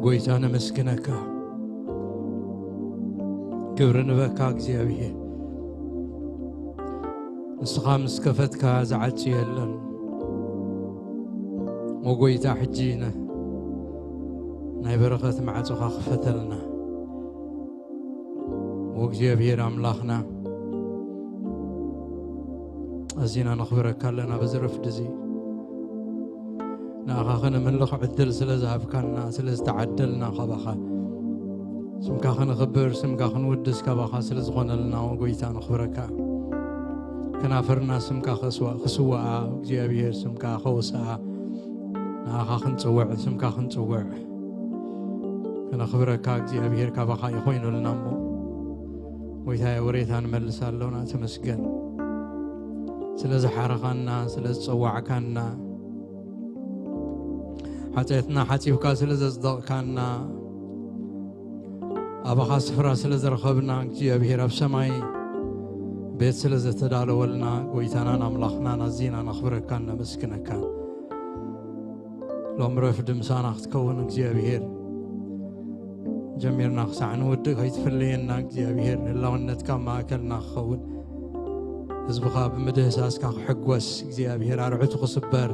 ጎይታ ነመስግነካ፣ ክብሪ ንበካ እግዚኣብሔር። ንስኻ ምስ ከፈትካ ዝዓጽ የለን። ሞጎይታ ሕጂ ነ-፣ ናይ በረኸት ማዕጾኻ ክፈተልና። ወእግዚኣብሔር ኣምላኽና፣ ኣዚና ነኽብረካ ኣለና። በዚ ረፍዲ እዚ ንኣኻ ከነምልኽ ዕድል ስለ ዝሃብካና፣ ስለ ዝተዓደልና ካባኻ፣ ስምካ ከነኽብር፣ ስምካ ክንውድስ ካባኻ ስለ ዝኾነልና፣ ወጎይታ ነኽብረካ። ከናፍርና ስምካ ከስዋ-፣ ክስዋኣ፣ እግዚኣብሔር ስምካ ከወስኣ፣ ንኣኻ ክንጽውዕ፣ ስምካ ክንጽውዕ፣ ከነኽብረካ እግዚኣብሔር ካባኻ እዩ ኮይኑልና እሞ፣ ጎይታየ፣ ወሬታ ንመልስ ኣሎና። ተመስገን ስለ ዝሓረኻና፣ ስለ ዝጸዋዕካና፣ ሓጢኣትና ሓጺብካ ስለ ዘጽደቕካና፣ ኣባኻ ስፍራ ስለ ዝረኸብና፣ እግዚኣብሔር ኣብ ሰማይ ቤት ስለ ዘተዳለወልና፣ ጎይታናን ኣምላኽናን ኣዚና ነኽብረካን ነመስግነካን። ሎም ረፍዲ ምሳና ክትከውን እግዚኣብሔር፣ ጀሚርና ክሳዕ ንውድእ ከይትፍለየና እግዚኣብሔር፣ ህላውነትካ ኣብ ማእከልና ክኸውን፣ ህዝብኻ ብምድህሳስካ ክሕጎስ እግዚኣብሔር፣ ኣርዕቱ ክስበር፣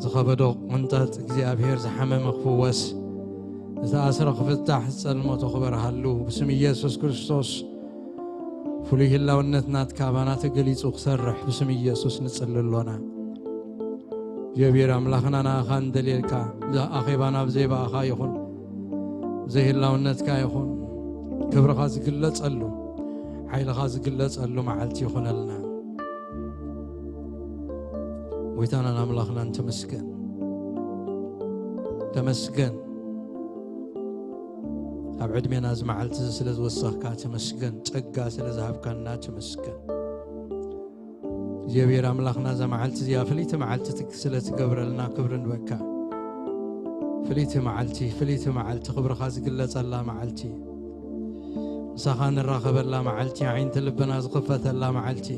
ዝኸበዶ ቅንጠጥ እግዚኣብሔር፣ ዝሓመመ ክፍወስ፣ ዝተኣስረ ክፍታሕ፣ ዝጸልመቶ ክበርሃሉ፣ ብስም ኢየሱስ ክርስቶስ ፍሉይ ህላውነት ናትካ ኣባና ተገሊጹ ክሰርሕ ብስም ኢየሱስ ንጽሊ ኣሎና። እግዚኣብሔር ኣምላኽና፣ ንኣኻ እንደልየልካ፣ ኣኼባና ብዘይ ብኣኻ ይኹን፣ ብዘይ ህላውነትካ ይኹን፣ ክብርኻ ዝግለጸሉ፣ ሓይልኻ ዝግለጸሉ መዓልቲ ይኹነልና። ጎይታናን ኣምላኽናን ተመስገን፣ ተመስገን። ኣብ ዕድሜና እዚ መዓልቲ እዚ ስለ ዝወሰኽካ ተመስገን። ጸጋ ስለ ዝሃብካና ተመስገን። እግዚኣብሔር ኣምላኽና፣ እዛ መዓልቲ እዚኣ ፍልይቲ መዓልቲ ትግ-፣ ስለ ትገብረልና ክብሪ ንበካ። ፍልይቲ መዓልቲ፣ ፍልይቲ መዓልቲ፣ ክብርኻ ዝግለጸላ መዓልቲ፣ ምሳኻ ንራኸበላ መዓልቲ፣ ዓይንቲ ልብና ዝኽፈተላ መዓልቲ፣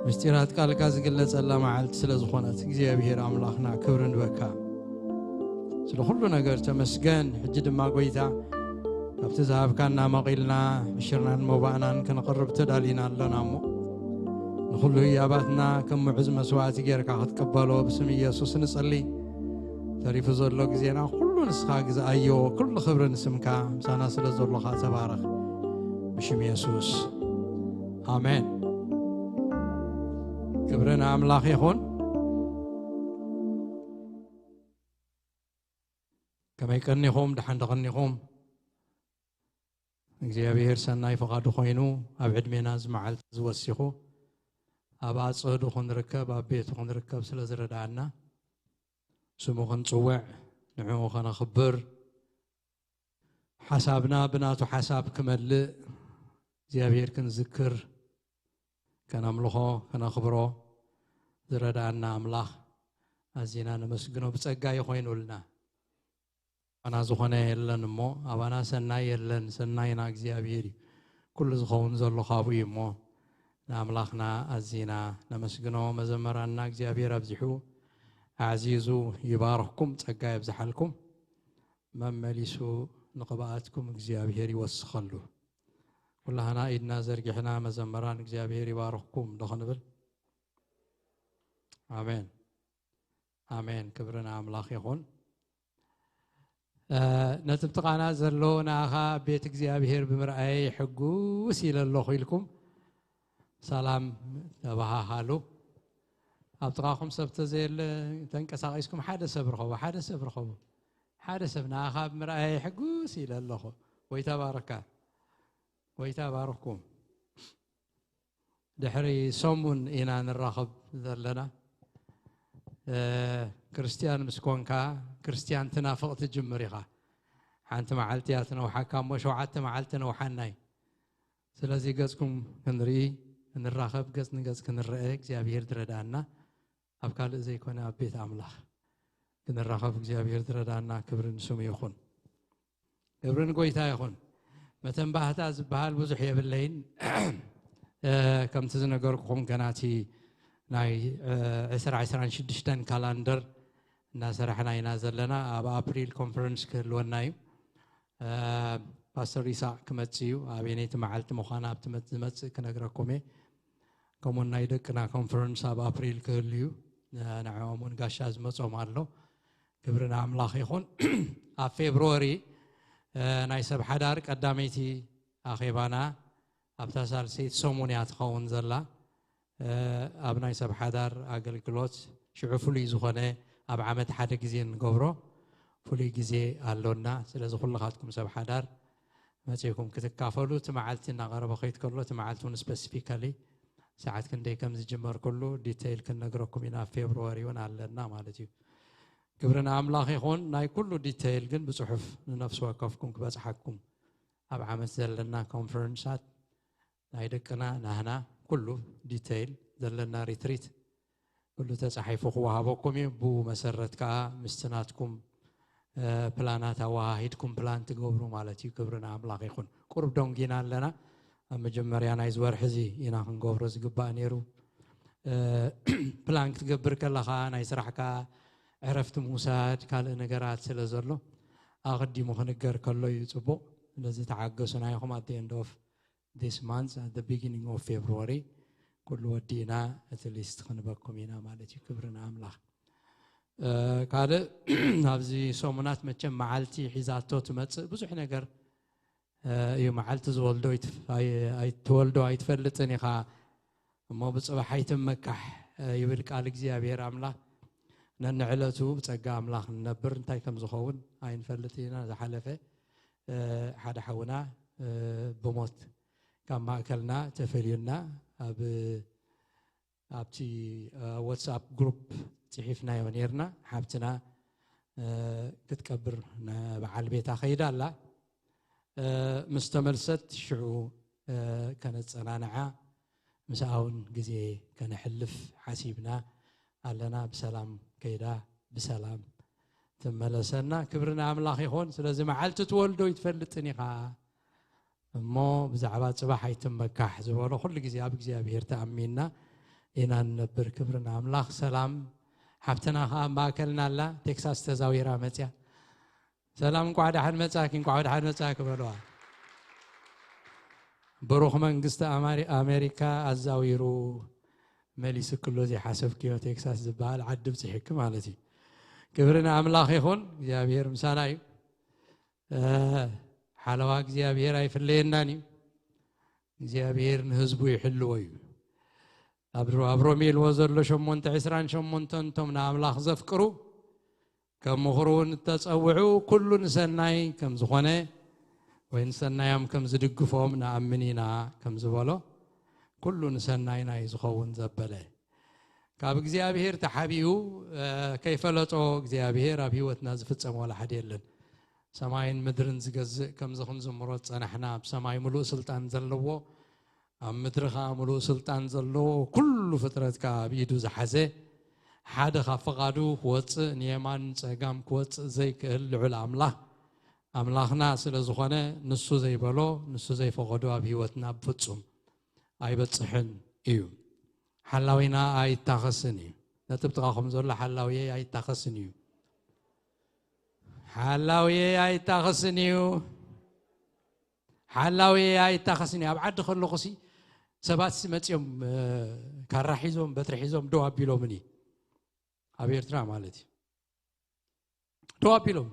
ምስጢራት ቃልካ ዝግለጸላ መዓልቲ ስለ ዝኾነት እግዚኣብሔር ኣምላኽና ክብሪ ንበካ። ስለ ኩሉ ነገር ተመስገን። ሕጂ ድማ ጎይታ፣ ካብቲ ዝሃብካና መቒልና ዕሽርናን መባእናን ክንቕርብ ተዳሊና ኣሎና እሞ፣ ንኹሉ ህያባትና ከም ምዑዝ መስዋዕቲ ጌርካ ክትቅበሎ ብስም ኢየሱስ ንጸሊ። ተሪፉ ዘሎ ግዜና ኩሉ ንስኻ ግዝኣዮ። ኩሉ ክብሪ ንስምካ፣ ምሳና ስለ ዘሎኻ ተባረኽ። ብሽም የሱስ፣ ኣሜን። ክብሪ ንኣምላኽ ይኹን። ከመይ ቀኒኹም? ደሓን ዶ ቀኒኹም? እግዚኣብሔር ሰናይ ፍቓዱ ኮይኑ ኣብ ዕድሜና እዚ መዓልቲ እዚ ወሲኹ ኣብ ኣጽህዱ ክንርከብ፣ ኣብ ቤቱ ክንርከብ ስለ ዝረድኣና፣ ስሙ ክንጽውዕ፣ ንዕኡ ከነኽብር፣ ሓሳብና ብናቱ ሓሳብ ክመልእ እግዚኣብሔር ክንዝክር፣ ከነምልኾ፣ ከነኽብሮ ዝረድኣና ኣምላኽ ኣዚና ነመስግኖ። ብጸጋ እዩ ኮይኑልና። ኣባና ዝኾነ የለን እሞ፣ ኣባና ሰናይ የለን፣ ሰናይና እግዚኣብሔር እዩ። ኩሉ ዝኸውን ዘሎ ካብኡ እዩ እሞ፣ ንኣምላኽና ኣዚና ነመስግኖ። መዘመራንና እግዚኣብሔር ኣብዚሑ ኣዕዚዙ ይባርኽኩም፣ ጸጋ የብዝሓልኩም። መመሊሱ ንቕብኣትኩም እግዚኣብሔር ይወስኸሉ። ኩላህና ኢድና ዘርጊሕና፣ መዘመራን እግዚኣብሔር ይባርኽኩም ዶ ክንብል? ኣሜን። ኣሜን። ክብሪ ንኣምላኽ ይኹን። እ፣ ነቲ ብጥቓና ዘሎ ንኣኻ ቤት እግዚኣብሔር ብምርኣየይ ሕጉስ ኢለ ኣለኹ ኢልኩም ሰላም ተበሃሃሉ። ኣብ ጥቓኹም ሰብ ተዘየለ ተንቀሳቒስኩም ሓደ ሰብ ርኸቡ፣ ሓደ ሰብ ርኸቡ። ሓደ ሰብ ንኣኻ ብምርኣየይ ሕጉስ ኢለ ኣለኹ። ጎይታ ባርካ። ጎይታ ባርኩም። ድሕሪ ሰሙን ኢና ንራኸብ ዘለና። እ፣ ክርስትያን ምስ ኮንካ፣ ክርስትያን ትናፍቕ ትጅምር ኢኻ። ሓንቲ መዓልቲ እያ ትነውሓካ እሞ፣ ሸውዓተ መዓልቲ ነውሓናይ። ስለዚ ገጽኩም ክንርኢ፣ ክንራኸብ፣ ገጽ ንገጽ ክንረአ እግዚኣብሔር ዝረድኣና፣ ኣብ ካልእ ዘይኮነ ኣብ ቤት ኣምላኽ ክንራኸብ እግዚኣብሔር ዝረድኣና፣ ክብሪ ንስሙ ይኹን። ክብሪ ንጎይታ ይኹን። መተንባህታ ዝበሃል ብዙሕ የብለይን። እ፣ ከምቲ ዝነገርኩኹም፣ ገና እቲ ናይ፣ እ፣ ዕስራ ዕስራን ሽዱሽተን ካላንደር እናሰራሕና ኢና ዘለና። ኣብ ኣፕሪል ኮንፈረንስ ክህልወና እዩ። እ፣ ፓስተር ይስሐቅ ክመጽእ እዩ። ኣበየነይቲ መዓልቲ ምዃና ኣብቲ መጽ-፣ ዝመጽእ ክነግረኩም እየ። ከምኡውን ናይ ደቅና ኮንፈረንስ ኣብ ኣፕሪል ክህሉ እዩ። እ፣ ንዕኦም እውን ጋሻ ዝመጾም ኣሎ። ክብሪ ንኣምላኽ ይኹን። ኣብ ፌብሩዋሪ፣ እ፣ ናይ ሰብ ሓዳር ቀዳመይቲ ኣኼባና ኣብታ ሳልሰይቲ ሰሙን እያ ትኸውን ዘላ። እ፣ ኣብ ናይ ሰብ ሓዳር ኣገልግሎት ሽዑ ፍሉይ ዝኾነ ኣብ ዓመት ሓደ ግዜ እንገብሮ ፍሉይ ግዜ ኣሎና። ስለዚ ኩልኻትኩም ሰብ ሓዳር መጺእኩም ክትካፈሉ፣ እቲ መዓልቲ እናቐረበ ከይድ ከሎ፣ እቲ መዓልቲ እውን ስፐሲፊካሊ ሰዓት ክንደይ ከም ዝጅመር ኩሉ ዲቴይል ክንነግረኩም ኢና። ኣብ ፌብሩዋሪ እውን ኣለና ማለት እዩ። ክብሪ ንኣምላኽ ይኹን። ናይ ኩሉ ዲቴይል ግን ብጽሑፍ ንነፍሲ ወከፍኩም ክበጽሓኩም፣ ኣብ ዓመት ዘለና ኮንፈረንሳት ናይ ደቅና ናህና ኩሉ ዲቴይል ዘለና ሪትሪት ኩሉ ተጻሒፉ ክወሃበኩም እዩ። ብኡ መሰረት ከኣ ምስቲ ናትኩም፣ እ፣ ፕላናት ኣወሃሂድኩም ፕላን ትገብሩ ማለት እዩ። ክብሪ ንኣምላኽ ይኹን። ቁሩብ ደንጊና ኣለና። ኣብ መጀመርያ ናይዚ ወርሒ እዚ ኢና ክንገብሮ ዝግባእ ነይሩ። እ፣ ፕላን ክትገብር ከለኻ ናይ ስራሕካ ዕረፍቲ ምውሳድ፣ ካልእ ነገራት ስለ ዘሎ ኣቐዲሙ ክንገር ከሎ እዩ ጽቡቕ። ስለዚ ተዓገሱና ኢኹም። At the end of this month, at the beginning of February ኩሉ ወዲእና እቲ ሊስት ክንበኩም ኢና ማለት እዩ። ክብሪ ንኣምላኽ። እ፣ ካልእ ኣብዚ ሰሙናት መቸም መዓልቲ ሒዛቶ ትመጽእ ብዙሕ ነገር፣ እ፣ እዩ። መዓልቲ ዝወልዶ ኣይትፍ-፣ ኣይ-፣ ኣይትወልዶ ኣይትፈልጥን ኢኻ፣ እሞ ብጽባሕ ኣይትመካሕ፣ እ፣ ይብል ቃል እግዚኣብሔር ኣምላኽ። ነንዕለቱ ብጸጋ ኣምላኽ ንነብር፣ እንታይ ከም ዝኸውን ኣይንፈልጥ ኢና። ዝሓለፈ፣ እ፣ ሓደ ሓውና፣ እ፣ ብሞት ካብ ማእከልና ተፈልዩና ኣብ፣ ኣብቲ፣ እ፣ ዋትስኣፕ ግሩፕ ጽሒፍናዮ ኔርና። ሓብትና፣ እ፣ ክትቀብር ንበዓል ቤታ ከይዳ ኣላ። እ፣ ምስ ተመልሰት ሽዑ፣ እ፣ ከነጸናንዓ ምስኣውን ግዜ ከነሕልፍ ሓሲብና ኣለና። ብሰላም ከይዳ ብሰላም ትመለሰና። ክብሪ ንኣምላኽ ይኹን። ስለዚ መዓልቲ ትወልዶ ይትፈልጥን ኢኻ እሞ ብዛዕባ ጽባሕ ኣይትመካሕ ዝበሎ ኩሉ ግዜ ኣብ እግዚኣብሔር ተኣሚንና ኢና ንነብር። ክብሪ ንኣምላኽ። ሰላም ሓብትና ከኣ ኣብ ማእከልና ኣላ፣ ቴክሳስ ተዛዊራ መጽያ። ሰላም፣ እንቋዕ ደሓን መጻኪ፣ እንቋዕ ደሓን መጻኪ በለዋ። ብሩኽ መንግስቲ ኣማሪ-፣ ኣሜሪካ ኣዛዊሩ መሊስክሎ ዘይሓሰብክዮ ቴክሳስ ዝበሃል ዓዲ ብጽሒኪ ማለት እዩ። ክብሪ ንኣምላኽ ይኹን፣ እግዚኣብሔር ምሳና እዩ። እ፣ ሓለዋ እግዚኣብሔር ኣይፍለየናን እዩ። እግዚኣብሔር ንህዝቡ ይሕልዎ እዩ። ኣብ ሮ-፣ ኣብ ሮሜ ኢልዎ ዘሎ ሸሞንተ ዕስራን ሸሞንተን እቶም ንኣምላኽ ዘፍቅሩ ከም ምኽሩ እውን እተጸውዑ ኩሉ ንሰናይ ከም ዝኾነ ወይ ንሰናዮም ከም ዝድግፎም ንኣምን ኢና ከም ዝበሎ ኩሉ ንሰናይና እዩ ዝኸውን ዘበለ። ካብ እግዚኣብሔር ተሓቢኡ፣ እ፣ ከይፈለጦ እግዚኣብሔር ኣብ ህይወትና ዝፍጸም ዋላ ሓደ የለን። ሰማይን ምድርን ዝገዝእ ከምዚ ክንዝምሮ ዝጸናሕና ኣብ ሰማይ ምሉእ ስልጣን ዘለዎ ኣብ ምድሪ ኸኣ ምሉእ ስልጣን ዘለዎ ኩሉ ፍጥረት ከኣ ኣብ ኢዱ ዝሓዘ ሓደ ካብ ፍቓዱ ክወጽእ ንየማን ንጸጋም ክወጽእ ዘይክእል ልዑል ኣምላኽ ኣምላኽና ስለ ዝኾነ ንሱ ዘይበሎ ንሱ ዘይፈቐዶ ኣብ ህይወትና ብፍጹም ኣይበጽሕን እዩ። ሓላዊና ኣይታኸስን እዩ። ነጥብ ጥቓኹም ዘሎ ሓላውየይ ኣይታኸስን እዩ። ሓላውየይ ኣይታኸስን እዩ። ሓላውየይ ኣይታኸስን እዩ። ኣብ ዓዲ ከለኹሲ ሰባትሲ መጺኦም፣ እ፣ ካራ ሒዞም በትሪ ሒዞም ደው ኣቢሎምኒ። ኣብ ኤርትራ ማለት እዩ። ደው ኣቢሎም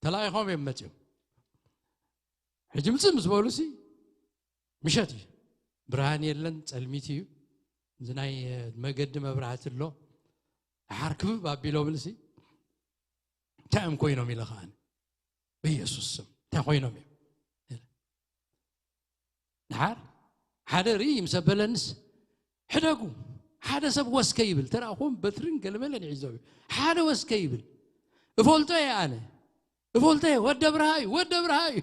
ተላኢኾም እዮም መጺኦም። ሕጂ ምጽእ ምስ በሉሲ ምሸት እዩ። ብርሃን የለን፣ ጸልሚት እዩ። እዚ ናይ፣ እ፣ መገዲ መብራህቲ ኣሎ። ደሓር ክብብ ኣቢሎምንሲ እንታይ እዮም ኮይኖም ኢለ ከኣ ብኢየሱስ ስም እንታይ ኮይኖም እዮም? ደሓር ሓደ ርኢ ምስ ኣበለንስ ሕደጉ። ሓደ ሰብ ወስከ ይብል። ተራእኹም በትርን ገለመለን ይሒዞ እዩ። ሓደ ወስከ ይብል። እፈልጦ እየ ኣነ። እፈልጦ እየ። ወደ ብርሃ እዩ። ወደ ብርሃ እዩ።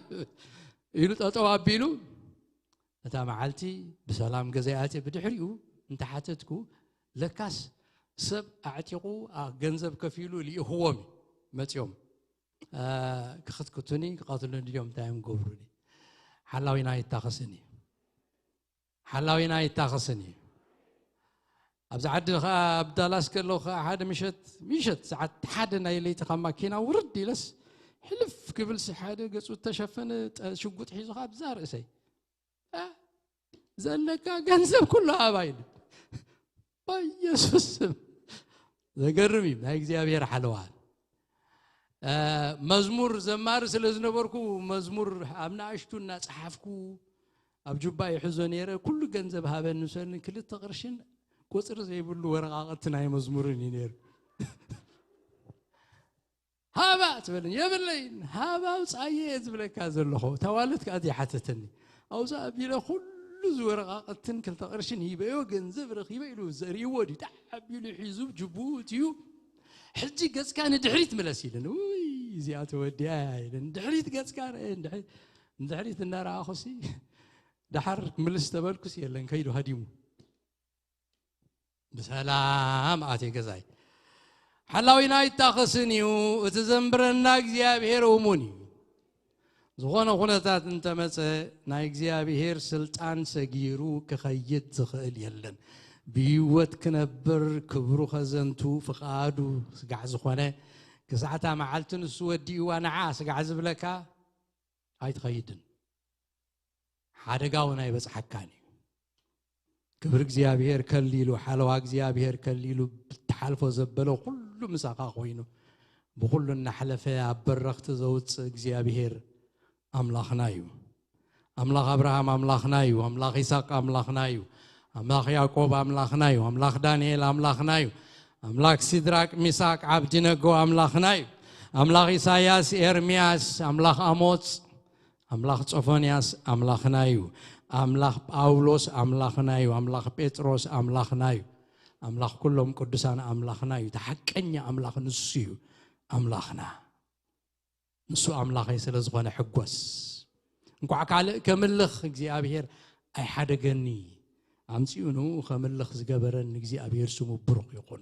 ኢሉ ጠጠው ኣቢሉ እታ መዓልቲ ብሰላም ገዛይ ኣትየ። ብድሕሪኡ እንተሓተትኩ ለካስ ሰብ ኣዕጢቑ፣ ኣ፣ ገንዘብ ከፊሉ ልኢኽዎም እዩ መጺኦም። እ፣ ክኽትክቱኒ፣ ክቐትሉኒ ድዮም፣ እንታይ እዮም ክገብሩኒ? ሓላዊና ኣይታኸስን እዩ። ሓላዊና ኣይታኸስን እዩ። ኣብዚ ዓዲ ኸዓ፣ ኣብ ዳላስ ከለኹ ኸዓ ሓደ ምሸት፣ ምሸት ሰዓት ሓደ ናይ ለይቲ ካብ ማኪና ውርድ ኢለስ፣ ሕልፍ ክብልሲ ሓደ ገጹ ዝተሸፈነ ጠ-፣ ሽጉጥ ሒዙ ኸዓ ኣብዛ ርእሰይ። እ፣ ዘለካ ገንዘብ ኩሉ ሃባ ኢሉ። በኢየሱስ ስም። ዘገርም እዩ ናይ እግዚኣብሔር ሓለዋ። እ፣ መዝሙር ዘማሪ ስለ ዝነበርኩ መዝሙር ኣብ ንኣሽቱ እናጸሓፍኩ ኣብ ጁባ ይሕዞ ነይረ። ኩሉ ገንዘብ ሃበኒ፣ ውሰድኒ፣ ክልተ ቅርሽን ቁጽሪ ዘይብሉ ወረቓቕቲ ናይ መዝሙርን እዩ ነይሩ። ሃባ ትበለኒ፣ የብለይን፣ ሃባ ኣውጻየ እየ ዝብለካ ዘለኹ። እታ ዋለት ከኣ ዘይሓተተኒ። ኣውጻእ ኣቢለ ኩሉ ዝወረቓቕትን ክልተ ቅርሽን ሂበዮ፣ ገንዘብ ረኺበ ኢሉ ዘርእይዎ ድዩ? ጣዕ ኣቢሉ ሒዙ ጅቡኡ እትዩ። ሕጂ ገጽካ ንድሕሪት ምለስ ኢልን። ውይ፣ እዚኣ ተወዲኣ ኢልን። ድሕሪት ገጽካ ርአ፣ ንድሕሪት፣ ንድሕሪት እናረኣኹሲ፣ ደሓር ምልስ ተበልኩስ የለን፣ ከይዱ ሃዲሙ። ብሰላም ኣትየ ገዛይ። ሓላዊና ኣይታኸስን እዩ፣ እቲ ዘንብረና እግዚኣብሔር እሙን እዩ። ዝኾነ ኩነታት እንተመጸ፣ ናይ እግዚኣብሔር ስልጣን ሰጊሩ ክኸይድ ዝኽእል የለን። ብህይወት ክነብር፣ ክብሩ ከዘንቱ፣ ፍቓዱ ስጋዕ ዝኾነ፣ ክሳዕታ መዓልቲ ንሱ ወዲእዋ ንዓ ስጋዕ ዝብለካ ኣይትኸይድን። ሓደጋ እውን ኣይበጽሓካን እዩ። ክብሪ እግዚኣብሔር ከሊሉ፣ ሓለዋ እግዚኣብሔር ከሊሉ፣ ብትሓልፎ ዘበለ ኩሉ ምሳኻ ኮይኑ፣ ብኹሉ እናሕለፈ ኣብ በረኽቲ ዘውጽእ እግዚኣብሔር ኣምላኽና እዩ። ኣምላኽ ኣብርሃም ኣምላኽና እዩ። ኣምላኽ ይስሐቅ ኣምላኽና እዩ። ኣምላኽ ያዕቆብ ኣምላኽና እዩ። ኣምላኽ ዳንኤል ኣምላኽና እዩ። ኣምላኽ ሲድራቅ፣ ሚሳቅ፣ ዓብዲነጎ ኣምላኽና እዩ። ኣምላኽ ኢሳያስ፣ ኤርምያስ፣ ኣምላኽ ኣሞጽ፣ ኣምላኽ ጾፎንያስ ኣምላኽና እዩ። ኣምላኽ ጳውሎስ ኣምላኽና እዩ። ኣምላኽ ጴጥሮስ ኣምላኽና እዩ። ኣምላኽ ኩሎም ቅዱሳን ኣምላኽና እዩ። እቲ ሓቀኛ ኣምላኽ ንሱ እዩ ኣምላኽና። ንሱ ኣምላኸይ ስለ ዝኾነ ሕጎስ። እንቋዕ ካልእ ከምልኽ እግዚኣብሔር ኣይሓደገኒ። ኣምጺኡ ንኡ ከምልኽ ዝገበረን እግዚኣብሔር ስሙ ብሩኽ ይኹን።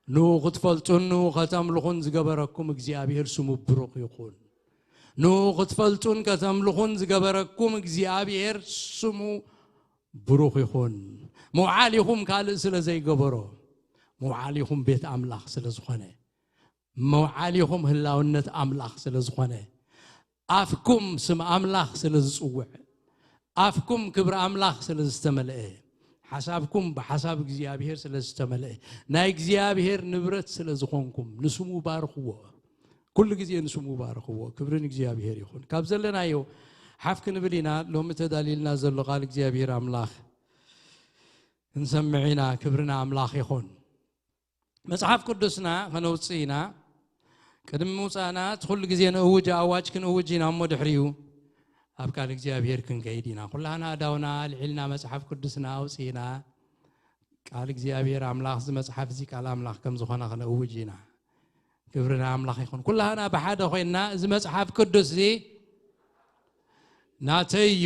ንኡ ክትፈልጡን ንኡ ከተምልኹን ዝገበረኩም እግዚኣብሔር ስሙ ብሩኽ ይኹን። ንኡ ክትፈልጡን ከተምልኹን ዝገበረኩም እግዚኣብሔር ስሙ ብሩኽ ይኹን። ምውዓል ኢኹም ካልእ ስለ ዘይገበሮ፣ ምውዓል ኢኹም ቤት ኣምላኽ ስለ ዝኾነ፣ ምውዓል ኢኹም ህላውነት ኣምላኽ ስለ ዝኾነ፣ ኣፍኩም ስም ኣምላኽ ስለ ዝጽውዕ፣ ኣፍኩም ክብሪ ኣምላኽ ስለ ዝተመልአ፣ ሓሳብኩም ብሓሳብ እግዚኣብሔር ስለ ዝተመልአ፣ ናይ እግዚኣብሔር ንብረት ስለ ዝኾንኩም፣ ንስሙ ባርኽዎ። ኩሉ ግዜ ንስሙ ባርኽዎ። ክብሪ ንእግዚኣብሔር ይኹን። ካብ ዘለናዮ ሓፍ ክንብል ኢና። ሎሚ ተዳልዩልና ዘሎ ቃል እግዚኣብሔር ኣምላኽ ክንሰምዕ ኢና። ክብሪ ንኣምላኽ ይኹን። መጽሓፍ ቅዱስና ከነውጽእ ኢና። ቅድሚ ምውጻእና እቲ ኩሉ ግዜ ንእውጅ ኣዋጅ ክንእውጅ ኢና እሞ ድሕሪኡ ኣብ ቃል እግዚኣብሔር ክንከይድ ኢና። ኩላህና ኣእዳውና ኣልዒልና መጽሓፍ ቅዱስና ኣውጺእና ቃል እግዚኣብሔር ኣምላኽ እዚ መጽሓፍ እዚ ቃል ኣምላኽ ከም ዝኾነ ክነእውጅ ኢና። ክብሪ ንኣምላኽ ይኹን። ኩላህና ብሓደ ኮይንና እዚ መጽሓፍ ቅዱስ እዚ ናተይ እዩ።